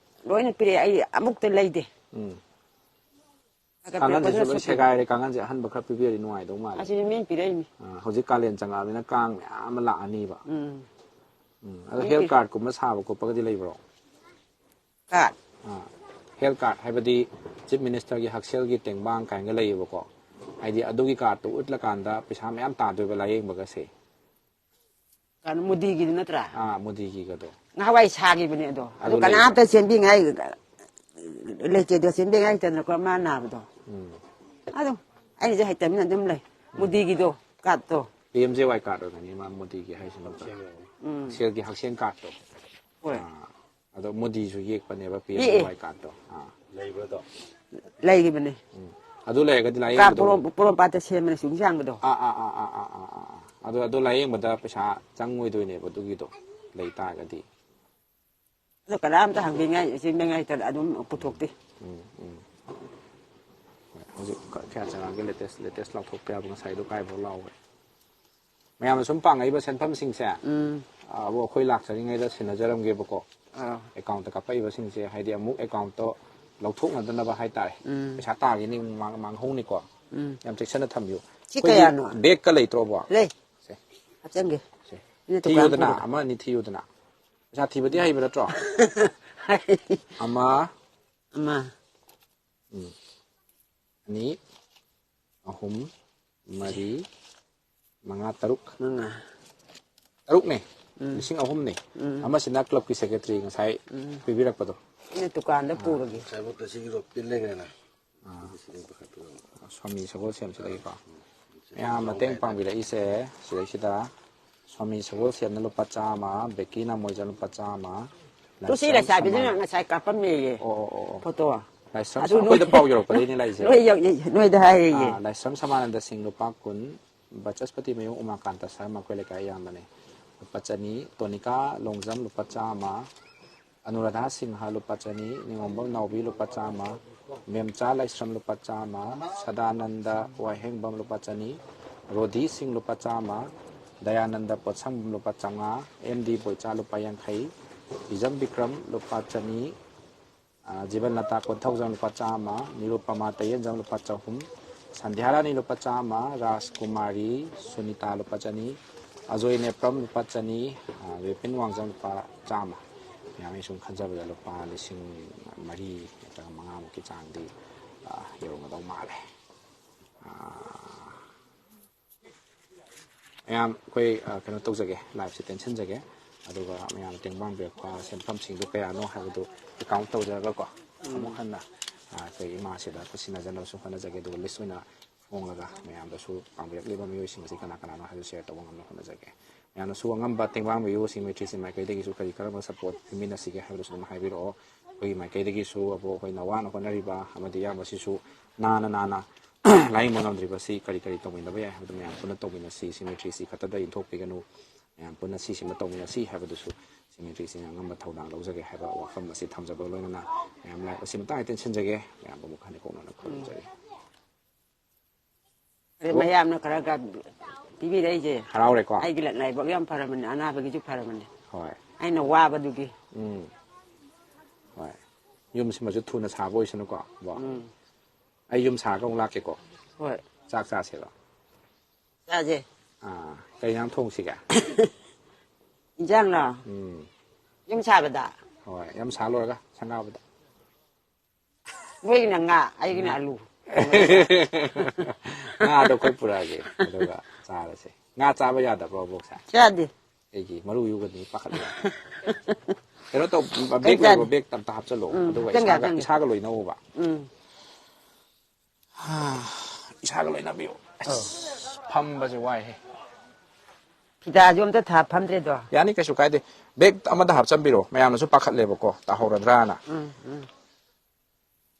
ꯂꯣꯏꯅ ꯄꯤꯔꯛꯑꯦ, ꯑꯩ ꯑꯃꯨꯛꯇ ꯂꯩꯗꯦ꯫ ꯎꯝ꯫ ꯈꯔ ꯀꯥꯡꯒꯟꯁꯤꯁꯨ ꯄꯤꯔꯛꯄꯗꯨꯅ ꯂꯣꯏ ꯁꯨꯠꯇꯅꯤ꯫ ꯁꯦꯒꯥꯏꯔꯦ, ꯀꯥꯡꯒꯟꯁꯦ ꯑꯍꯟꯕ ꯈꯔ ꯄꯤꯕꯤꯔꯗꯤ ꯅꯨꯡꯉꯥꯏꯗꯧ ꯃꯥꯜꯂꯦ꯫ ꯑꯁꯤꯁꯨ ꯃꯤꯅ ꯄꯤꯔꯛꯏꯅꯤ꯫ ꯑꯥ, ꯍꯧꯖꯤꯛ ꯀꯥꯂꯦꯟ ꯆꯪꯉꯛꯑꯕꯅꯤꯅ ꯀꯥꯡ ꯃꯌꯥꯝ ꯑꯃ ꯂꯥꯛꯑꯅꯤꯕ꯫ ꯎꯝ꯫ ꯎꯝ, ꯑꯗꯣ ꯃꯤ health ꯄꯤ- cardꯀꯨꯝꯕ ꯁꯥꯕ ꯈꯣꯠꯄꯒꯗꯤ ꯂꯩꯕ꯭ꯔꯣ? Card? ꯑꯥ, health card ꯍꯥꯏꯕꯗꯤ Chief Ministerꯒꯤ ꯍꯛꯁꯦꯜꯒꯤ ꯇꯦꯡꯕꯥꯡ ꯀꯥꯏꯅꯒ ꯂꯩꯌꯦꯕꯀꯣ꯫ ꯍꯥꯏꯗꯤ ꯑꯗꯨꯒꯤ cardꯇꯨ ꯎꯠꯂꯀꯥꯟꯗ ꯄꯩꯁꯥ ꯃꯌꯥꯝ ꯇꯥꯗꯣꯏꯕ ꯂꯥꯌꯦꯡꯕꯒꯁꯦ꯫ ꯀꯩꯅꯣ, ꯃꯣꯗꯤꯒꯤꯗꯨ ꯅꯠꯇ꯭ꯔꯥ? ꯑꯥ, ꯃꯣꯗꯤꯒꯤꯒꯗꯣ꯫ ꯉꯍꯥꯟꯋꯥꯏ ꯁꯥꯈꯤꯕꯅꯦ ꯑꯗꯣ꯫ ꯑꯗꯨ ꯑꯗꯨ ꯀꯅꯥꯝꯇ ꯆꯦꯟꯕꯤꯉꯥꯏ ꯂꯩꯇꯦ꯫ ꯑꯗꯣ ꯆꯦꯟꯕꯤꯉꯥꯏ ꯂꯩꯇꯗꯅꯀꯣ ꯃꯥ ꯅꯥꯕꯗꯣ꯫ ꯎꯝ꯫ ꯑꯗꯨꯝ ꯑꯩꯅꯁꯦ ꯍꯩꯇꯕꯅꯤꯅ ꯑꯗꯨꯝ ꯂꯩ꯫ ꯃꯣꯗꯤꯒꯤꯗꯣ, ꯀꯥꯔꯠꯇꯣ꯫ ꯄꯤ ꯑꯦꯝ ꯖꯦ ꯋꯥꯏ ꯀꯥꯔꯠ ꯑꯣꯏꯒꯅꯤ ꯃꯥ ꯃꯣꯗꯤꯒꯤ ꯍꯥꯏꯁꯤꯅ꯫ ꯎꯝ꯫ ꯍꯛꯁꯦꯜꯒꯤ ꯍꯛꯁꯦꯜ ꯀꯥꯔꯠꯇꯣ꯫ ꯍꯣꯏ꯫ ꯑꯥ, ꯑꯗꯣ ꯃꯣꯗꯤꯁꯨ ꯌꯦꯛꯄꯅꯦꯕ ꯄꯤ ꯑꯦꯝ ꯖꯦ ꯌꯦꯛꯑꯦ꯫ ꯋꯥꯏ ꯀꯥꯔꯠꯇꯣ꯫ ꯑꯥ꯫ ꯂꯩꯕ꯭ꯔꯗꯣ? ꯂꯩꯈꯤꯕꯅꯦ꯫ ꯑꯗꯨ ꯂꯩꯔꯒꯗꯤ ꯀꯥ ꯂꯥꯏꯌꯦꯡꯕꯗꯣ꯫ ꯄꯣꯔꯣꯝ-, ꯄꯣꯔꯣꯝꯄꯥꯠꯇ ꯁꯦꯝꯕꯅꯦ ꯁꯨꯡ ꯁꯥꯡꯕꯗꯣ꯫ ꯑꯥ ꯑꯥ ꯑꯥ ꯑꯥ ꯑꯥ ꯑꯥ ꯑꯥ ꯑꯥ꯫ ꯑꯗꯣ ꯑꯗꯨ ꯂꯥꯏꯌꯦꯡꯕꯗ ꯄꯩꯁꯥ ꯆꯪꯉꯣꯏꯗꯣꯏꯅꯦꯕ ꯑꯗꯨꯒꯤꯗꯣ ꯂꯩ ꯇꯥꯔꯒꯗꯤ꯫ ꯑꯗꯣ ꯀꯅꯥꯝꯇ ꯍꯪꯕꯤꯉꯥꯏ ꯆꯦꯟꯕꯤꯉꯥꯏ ꯂꯩꯇꯗꯅ ꯑꯗꯨꯝ ꯄꯨꯊꯣꯛꯇꯦ꯫ ꯎꯝ ꯎꯝ꯫ ꯍꯣꯏ, ꯍꯧꯖꯤꯛ ꯀ-, ꯀꯌꯥ ꯆꯪꯉꯛꯑꯒꯦ ꯂꯦꯇꯦꯁ ꯂꯦꯇꯦꯁ ꯂꯥꯎꯊꯣꯛꯄ ꯌꯥꯕ ꯉꯁꯥꯏꯗꯣ ꯀꯥꯏꯐꯥꯎ ꯂꯥꯎꯈ꯭ꯔꯦ꯫ ꯃꯌꯥꯝꯅ ꯁꯨꯝ ꯄꯥꯡꯉꯛꯏꯕ ꯁꯦꯟꯐꯝꯁꯤꯡꯁꯦ꯫ ꯎꯝ꯫ ꯑꯕꯨ ꯑꯩꯈꯣꯏ ꯂꯥꯛꯆꯔꯤꯉꯩꯗ ꯁꯤꯟꯅꯖꯔꯝꯒꯦꯕꯀꯣ꯫ ꯑꯥ꯫ ꯑꯦꯀꯥꯎꯟꯠꯇ ꯀꯥꯞꯄꯛꯏꯕꯁꯤꯡꯁꯦ ꯍꯥꯏꯗꯤ ꯑꯃꯨꯛ ꯑꯦꯀꯥꯎꯟꯠꯇꯣ ꯂꯧꯊꯣꯛꯅꯗꯅꯕ ꯍꯥꯏꯇꯥꯔꯦ꯫ ꯎꯝ꯫ ꯄꯩꯁꯥ ꯇꯥꯈꯤꯅꯤ, ꯃꯥꯡ-, ꯃꯥꯡꯍꯧꯅꯤꯀꯣ꯫ ꯎꯝ꯫ ꯌꯥꯝ ꯆꯦꯛꯁꯤꯟꯅ ꯊꯝꯕꯤꯌꯨ꯫ ꯁꯤ ꯑꯩꯈꯣꯏꯒꯤ ꯀꯌꯥꯅꯣ? ꯕꯦꯒꯀ ꯂꯩꯇ꯭ꯔꯣꯕꯣ? ꯂꯩ꯫ ꯁꯦ, ꯍꯥꯞꯆꯟꯒꯦ꯫ ꯁꯦ꯫ ꯑꯩꯅ ꯗꯨꯀꯥꯟ ꯊꯤꯌꯨꯗꯅ, ꯄꯨꯔꯒ꯫ ꯑꯃ ꯑꯅꯤ ꯊꯤꯌꯨꯗꯅ꯫ ꯄꯩꯁꯥ ꯊꯤꯕꯗꯤ ꯍꯩꯕ ꯅꯠꯇ꯭ꯔꯣ? ꯑꯃ, ꯑꯃ꯫ ꯎꯝ, ꯑꯅꯤ, ꯑꯍꯨꯝ, ꯃꯔꯤ, ꯃꯉꯥ, ꯇꯔꯨꯛ꯫ ꯃꯉꯥ꯫ ꯇꯔꯨꯛꯅꯦ꯫ ꯎꯝ꯫ ꯂꯤꯁꯤꯡ ꯑꯍꯨꯝꯅꯦ꯫ ꯎꯝ꯫ ꯑꯃꯁꯤꯅ ꯀ꯭ꯂꯕꯀꯤ ꯁꯦꯀ꯭ꯔꯦꯇꯔꯤ ꯉꯁꯥꯏ ꯎꯝ꯫ ꯄꯤꯕꯤꯔꯛꯄꯗꯣ꯫ ꯑꯩꯅ ꯗꯨꯀꯥꯟꯗ ꯄꯨꯔꯒꯦ꯫ ꯉꯁꯥꯏꯕꯨꯛꯇ ꯁꯤꯒꯤꯗꯣ ꯄꯤꯜ ꯂꯩꯈ꯭ꯔꯦꯅ꯫ ꯁꯤꯗꯤ ꯄꯥꯈꯠꯄꯤꯔꯣ꯫ ꯁ꯭ꯋꯥꯃꯤ ꯁꯒꯣꯜꯁꯦꯝꯁꯤꯗꯒꯤꯀꯣ꯫ ꯃꯌꯥꯝ ꯃꯇꯦꯡ ꯄꯥꯡꯕꯤꯔꯛꯏꯁꯦ ꯁꯤꯗꯩꯁꯤꯗ ꯁ꯭ꯋꯥꯃꯤ ꯁꯒꯣꯜꯁꯦꯝꯅ ꯂꯨꯄꯥ ꯆꯥꯝꯃ, ꯕꯦꯀꯤ ꯅꯥꯃꯣꯏꯖꯝ ꯂꯨꯄꯥ ꯆꯥꯝꯃ, ꯇꯨ ꯁꯤ ꯂꯥꯏꯁ꯭ꯔꯝ ꯂꯩꯁꯥꯕꯤꯗꯨꯅ ꯁꯃꯥꯏ-, ꯉꯁꯥꯏ ꯀꯥꯞꯄꯝꯃꯦꯌꯦ꯫ ꯑꯣ, ꯑꯣ, ꯑꯣ, ꯑꯣ꯫ ꯐꯣꯇꯣ꯫ ꯂꯥꯏꯁ꯭ꯔꯝ ꯑꯗꯨ ꯁꯃꯥꯏ-, ꯑꯩꯈꯣꯏꯗ ꯅꯣꯏ-, ꯄꯥꯎ ꯌꯧꯔꯛꯄꯗꯩꯅꯦ ꯂꯥꯛꯏꯁꯦ꯫ ꯅꯣꯏ ꯌꯧ-, ꯅꯣꯏꯗ ꯍꯥꯏꯔꯦꯌꯦ꯫ ꯑꯥ, ꯂꯥꯏꯁ꯭ꯔꯝ ꯁꯃꯥꯅꯟꯗ ꯁꯤꯡ ꯂꯨꯄꯥ ꯀꯨꯟ, ꯕꯆꯁꯄꯇꯤ ꯃꯌꯨꯝ ꯎꯃꯥꯀꯥꯟꯇ ꯁꯔꯃ ꯑꯩꯈꯣꯏ ꯂꯩꯀꯥꯏ ꯏꯌꯥꯝꯕꯅꯦ ꯂꯨꯄꯥ ꯆꯅꯤ, ꯇꯣꯅꯤꯀꯥ ꯂꯣꯡꯖꯝ ꯂꯨꯄꯥ ꯆꯥꯝꯃ, ꯑꯅꯨꯔꯥꯙꯥ ꯁꯤꯡꯍ ꯂꯨꯄꯥ ꯆꯅꯤ, ꯅꯤꯉꯣꯝꯕꯝ ꯅꯥꯎꯕꯤ ꯂꯨꯄꯥ ꯆꯥꯝꯃ, ꯃꯦꯝꯆꯥ ꯂꯥꯏꯁ꯭ꯔꯝ ꯂꯨꯄꯥ ꯆꯥꯝꯃ, ꯁꯗꯥꯅꯟꯗ ꯋꯥꯍꯦꯡꯕꯝ ꯂꯨꯄꯥ ꯆꯅꯤ, ꯔꯣꯙꯤ ꯁꯤꯡ ꯂꯨꯄꯥ ꯆꯥꯝꯃ, ꯗꯌꯥꯅꯟꯗ ꯄꯣꯠꯁꯪꯕꯝ ꯂꯨꯄꯥ ꯆꯥꯝꯃꯉꯥ, ꯑꯦꯝ ꯗꯤ ꯕꯣꯏꯆꯥ ꯂꯨꯄꯥ ꯌꯥꯡꯈꯩ, ꯕꯤꯖꯝ ꯕꯤꯀ꯭ꯔꯝ ꯂꯨꯄꯥ ꯆꯅꯤ, ꯑ, ꯖꯤꯕꯟꯂꯇꯥ ꯀꯣꯟꯊꯧꯖꯝ ꯂꯨꯄꯥ ꯆꯥꯝꯃ, ꯅꯤꯔꯨꯄꯃꯥ ꯇꯌꯦꯟꯖꯝ ꯂꯨꯄꯥ ꯆꯍꯨꯝ, ꯁꯟꯙ꯭ꯌꯥꯔꯥꯅꯤ ꯂꯨꯄꯥ ꯆꯥꯝꯃ, ꯔꯥꯖꯀꯨꯃꯥꯔꯤ ꯁꯨꯅꯤꯇꯥ ꯂꯨꯄꯥ ꯆꯅꯤ, ꯑꯖꯣꯏ ꯅꯦꯄ꯭ꯔꯝ ꯂꯨꯄꯥ ꯆꯅꯤ, ꯑ, ꯕꯤꯄꯤꯟ ꯋꯥꯡꯖꯝ ꯂꯨꯄꯥ ꯆꯥꯝꯃ꯫ ꯃꯌꯥꯝ ꯑꯩ ꯁꯨꯝ ꯈꯟꯖꯕꯗ ꯂꯨꯄꯥ ꯂꯤꯁꯤꯡ ꯃꯔꯤ ꯅꯠꯇ꯭ꯔꯒ ꯃꯉꯥꯃꯨꯛꯀꯤ ꯆꯥꯡꯗꯤ, ꯑ, ꯌꯧꯔꯝꯒꯗꯧ ꯃꯥꯜꯂꯦ꯫ ꯑ, ꯃꯌꯥꯝ ꯑꯩꯈꯣꯏ, ꯑ, ꯀꯩꯅꯣ ꯇꯧꯖꯒꯦ, live ꯁꯦ ꯇꯦꯟꯁꯤꯟꯖꯒꯦ꯫ ꯑꯗꯨꯒ ꯃꯌꯥꯝꯅ ꯇꯦꯡꯕꯥꯡꯕꯤꯔꯛꯄ ꯁꯦꯟꯐꯝꯁꯤꯡꯗꯨ ꯀꯌꯥꯅꯣ ꯍꯥꯏꯕꯗꯨ account ꯇꯧꯖꯔꯒꯀꯣ, ꯑꯃꯨꯛ ꯍꯟꯅ, ꯑ, ꯑꯩꯈꯣꯏ ꯏꯃꯥꯁꯤꯗ ꯈꯨꯠꯁꯤꯟꯅꯖꯅꯕꯁꯨ ꯍꯣꯠꯅꯖꯒꯦ꯫ ꯑꯗꯨꯒ list ꯑꯣꯏꯅ ꯐꯣꯡꯂꯒ ꯃꯌꯥꯝꯗꯁꯨ ꯄꯥꯡꯕꯤꯔꯛꯂꯤꯕ ꯃꯤꯑꯣꯏꯁꯤꯡ ꯑꯁꯤ ꯀꯅꯥ ꯀꯅꯥꯅꯣ ꯍꯥꯏꯕꯗꯨ share ꯇꯧꯕ ꯉꯝꯅꯕ ꯍꯣꯠꯅꯖꯒꯦ꯫ ꯃꯌꯥꯝꯅꯁꯨ ꯑꯉꯝꯕ ꯇꯦꯡꯕꯥꯡꯕꯤꯌꯨ꯫ ꯁꯤꯃꯤꯇ꯭ꯔꯤꯁꯤ ꯃꯥꯏꯀꯩꯗꯒꯤꯁꯨ ꯀꯔꯤ ꯀꯔꯝꯕ support ꯄꯤꯃꯤꯟꯅꯁꯤꯒꯦ ꯍꯥꯏꯕꯗꯨꯁꯨ ꯑꯗꯨꯝ ꯍꯥꯏꯕꯤꯔꯛꯑꯣ꯫ ꯑꯩꯈꯣꯏꯒꯤ ꯃꯥꯏꯀꯩꯗꯒꯤꯁꯨ ꯑꯕꯣꯛ ꯑꯩꯈꯣꯏꯅ ꯋꯥꯅ ꯍꯣꯠꯅꯔꯤꯕ ꯑꯃꯗꯤ ꯏꯌꯥꯝꯕꯁꯤꯁꯨ ꯅꯥꯅ ꯅꯥꯅ ꯂꯥꯏꯌꯦꯡꯕ ꯉꯝꯗ꯭ꯔꯤꯕꯁꯤ ꯀꯔꯤ ꯀꯔꯤ ꯇꯧꯃꯤꯟꯅꯕ ꯌꯥꯏ ꯍꯥꯏꯕꯗꯨ ꯃꯌꯥꯝ ꯄꯨꯟꯅ ꯇꯧꯃꯤꯟꯅꯁꯤ꯫ ꯁꯤꯃꯤꯇ꯭ꯔꯤꯁꯤ ꯈꯛꯇꯗ ꯏꯟꯊꯣꯛꯄꯤꯒꯅꯨ, ꯃꯌꯥꯝ ꯄꯨꯟꯅ ꯁꯤꯁꯤꯃ ꯇꯧꯃꯤꯟꯅꯁꯤ ꯍꯥꯏꯕꯗꯨꯁꯨ ꯁꯤꯃꯤꯇ꯭ꯔꯤꯁꯤꯅ ꯑꯉꯝꯕ ꯊꯧꯗꯥꯡ ꯂꯧꯖꯒꯦ ꯍꯥꯏꯕ ꯋꯥꯐꯝ ꯑꯁꯤ ꯊꯝꯖꯕ ꯂꯣꯏꯅꯅ ꯃꯌꯥꯝ live ꯑꯁꯤ ꯃꯇꯥꯡ ꯇꯦꯟꯁꯤꯟꯖꯒꯦ꯫ ꯃꯌꯥꯝꯕꯨ ꯑꯃꯨꯛ ꯍꯟꯅ ꯀꯣꯛꯅꯅ ꯈꯨꯔꯨꯝꯖꯔꯤ꯫ ꯑꯗꯩ ꯃꯌꯥꯝꯅ ꯈꯔ ꯈꯔ ꯄꯤꯕꯤꯔꯛꯏꯁꯦ ꯍꯔꯥꯎꯔꯦꯀꯣ? ꯑꯩꯒꯤ ꯂꯥꯏꯕꯛ ꯌꯥꯝ ꯐꯔꯕꯅꯤ, ꯑꯅꯥꯕꯒꯤꯁꯨ ꯐꯔꯕꯅꯤ꯫ ꯍꯣꯏ꯫ ꯑꯩꯅ ꯋꯥꯕꯗꯨꯒꯤ꯫ ꯎꯝ꯫ ꯍꯣꯏ꯫ ꯌꯨꯝꯁꯤꯃꯁꯨ ꯊꯨꯅ ꯁꯥꯕ ꯑꯣꯏꯁꯅꯨꯀꯣ, ꯕꯣ꯫ ꯎꯝ꯫ ꯑꯩ ꯌꯨꯝ ꯁꯥꯔꯒ ꯑꯃꯨꯛ ꯂꯥꯛꯀꯦꯀꯣ꯫ ꯍꯣꯏ꯫ ꯆꯥꯛ ꯆꯥꯁꯦꯕ꯫ ꯆꯥꯁꯦ꯫ ꯑꯥ, ꯀꯩ ꯏꯟꯖꯥꯡ ꯊꯣꯡꯁꯤꯒꯦ? ꯏꯟꯖꯥꯡꯂꯣ? ꯎꯝ꯫ ꯌꯨꯝ ꯁꯥꯕꯗ? ꯍꯣꯏ, ꯌꯥꯝ ꯁꯥ ꯂꯣꯏꯔꯒ ꯁꯪꯒꯥꯕꯗ꯫ ꯅꯣꯏꯒꯤꯅ ꯉꯥ, ꯑꯩꯒꯤꯅ ꯑꯂꯨ꯫ ꯉꯥꯗꯣ ꯑꯩꯈꯣꯏ ꯄꯨꯔꯛꯑꯒꯦ, ꯑꯗꯨꯒ ꯆꯥꯔꯁꯦ꯫ ꯉꯥ ꯆꯥꯕ ꯌꯥꯗꯕ꯭ꯔꯣ, ꯑꯕꯣꯛꯁꯦ? ꯆꯥꯗꯦ꯫ ꯑꯩꯒꯤ ꯃꯔꯨ ꯌꯨꯒꯅꯤ ꯄꯥꯈꯠꯂꯦ꯫ ꯀꯩꯅꯣ ꯇꯧ, bag ꯆꯥꯗꯦ꯫ ꯂꯩꯕ꯭ꯔꯣ? Bag ꯑꯝꯇ ꯍꯥꯞꯆꯜꯂꯣ꯫ ꯎꯝ, ꯑꯗꯨꯒ ꯍꯥꯞꯆꯟꯒꯦ, ꯏꯁꯥꯒ, ꯍꯥꯞꯆꯟꯒꯦ꯫ ꯏꯁꯥꯒ ꯂꯣꯏꯅꯧꯕ꯫ ꯎꯝ꯫ ꯏꯁꯥꯒ ꯂꯣꯏꯅꯕꯤꯌꯨ꯫ ꯑꯁ, ꯐꯝꯕꯁꯦ ꯋꯥꯏꯍꯦ꯫ ꯐꯤꯗꯥꯁꯨ ꯑꯝꯇ ꯊꯥ ꯐꯝꯗ꯭ꯔꯦꯗꯣ꯫ ꯌꯥꯅꯤ, ꯀꯩꯁꯨ ꯀꯥꯏꯗꯦ꯫ Bag ꯑꯃꯗ ꯍꯥꯞꯆꯟꯕꯤꯔꯣ꯫ ꯃꯌꯥꯝꯅꯁꯨ ꯄꯥꯈꯠꯂꯦꯕꯀꯣ, ꯇꯥꯍꯧꯔꯗ꯭ꯔꯥꯅ꯫ ꯎꯝ, ꯎꯝ꯫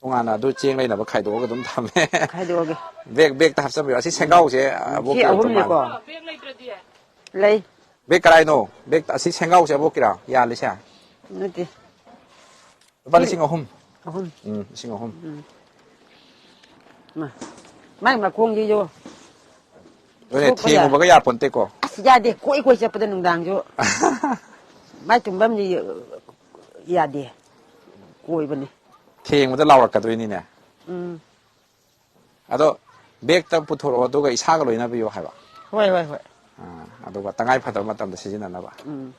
ꯇꯣꯉꯥꯟꯅ ꯑꯗꯨ ꯆꯦꯡ ꯂꯩꯅꯕ ꯈꯥꯏꯗꯣꯛꯑꯒ ꯑꯗꯨꯝ ꯊꯝꯃꯦ꯫ ꯈꯥꯏꯗꯣꯛꯑꯒꯦ꯫ Bag, bag ꯇ ꯍꯥꯞꯆꯟꯕꯤꯔꯣ꯫ ꯑꯁꯤ ꯁꯦꯡꯒꯥꯎꯁꯦ ꯎꯝ, ꯑꯕꯣꯛ ꯁꯤ ꯀꯩꯅꯣ ꯑꯍꯨꯝꯅꯦꯀꯣ꯫ ꯇꯧꯃꯥꯜꯂꯦ꯫ ꯂꯩ꯫ Bag ꯀꯔꯥꯏꯅꯣ? Bag ꯑꯁꯤ ꯁꯦꯡꯒꯥꯎꯁꯦ ꯑꯕꯣꯛꯀꯤꯔꯥ? ꯌꯥꯜꯂꯤꯁꯦ? ꯅꯠꯇꯦ꯫ ꯂꯨꯄꯥ ꯂꯤꯁꯤꯡ ꯑꯍꯨꯝ꯫ ꯑꯍꯨꯝ꯫ ꯎꯝ, ꯂꯤꯁꯤꯡ ꯑꯍꯨꯝ꯫ ꯎꯝ꯫ ꯃꯥ-, ꯃꯥꯏ ꯃꯈꯣꯡꯁꯤꯁꯨ ꯑꯗꯨꯅꯦ, ꯁꯣꯛꯄ ꯌꯥ-, ꯊꯦꯡꯉꯨꯕꯒ ꯌꯥꯄꯣꯟꯇꯦꯀꯣ꯫ ꯑꯁ, ꯌꯥꯗꯦ꯫ ꯀꯣꯏ ꯀꯣꯏ ꯆꯠꯄꯗ ꯅꯨꯡꯗꯥꯡꯁꯨ꯫ ꯃꯥꯏ ꯇꯨꯝꯐꯝꯁꯤ ꯌꯥꯗꯦ꯫ ꯀꯣꯏꯕꯅꯤ꯫ ꯊꯦꯡꯕꯗ ꯂꯥꯎꯔꯛꯀꯗꯣꯏꯅꯤꯅꯦ꯫ ꯎꯝ꯫ ꯑꯗꯣ bag ꯇ ꯄꯨꯊꯣꯔꯛꯑꯣ, ꯑꯗꯨꯒ ꯏꯁꯥꯒ ꯂꯣꯏꯅꯕꯤꯌꯣ ꯍꯥꯏꯕ꯫ ꯍꯣꯏ, ꯍꯣꯏ, ꯍꯣꯏ꯫ ꯑꯥ, ꯑꯗꯨꯒ ꯇꯉꯥꯏ ꯐꯗꯕ ꯃꯇꯝꯗ ꯁꯤꯖꯤꯟꯅꯅꯕ꯫ ꯎꯝ꯫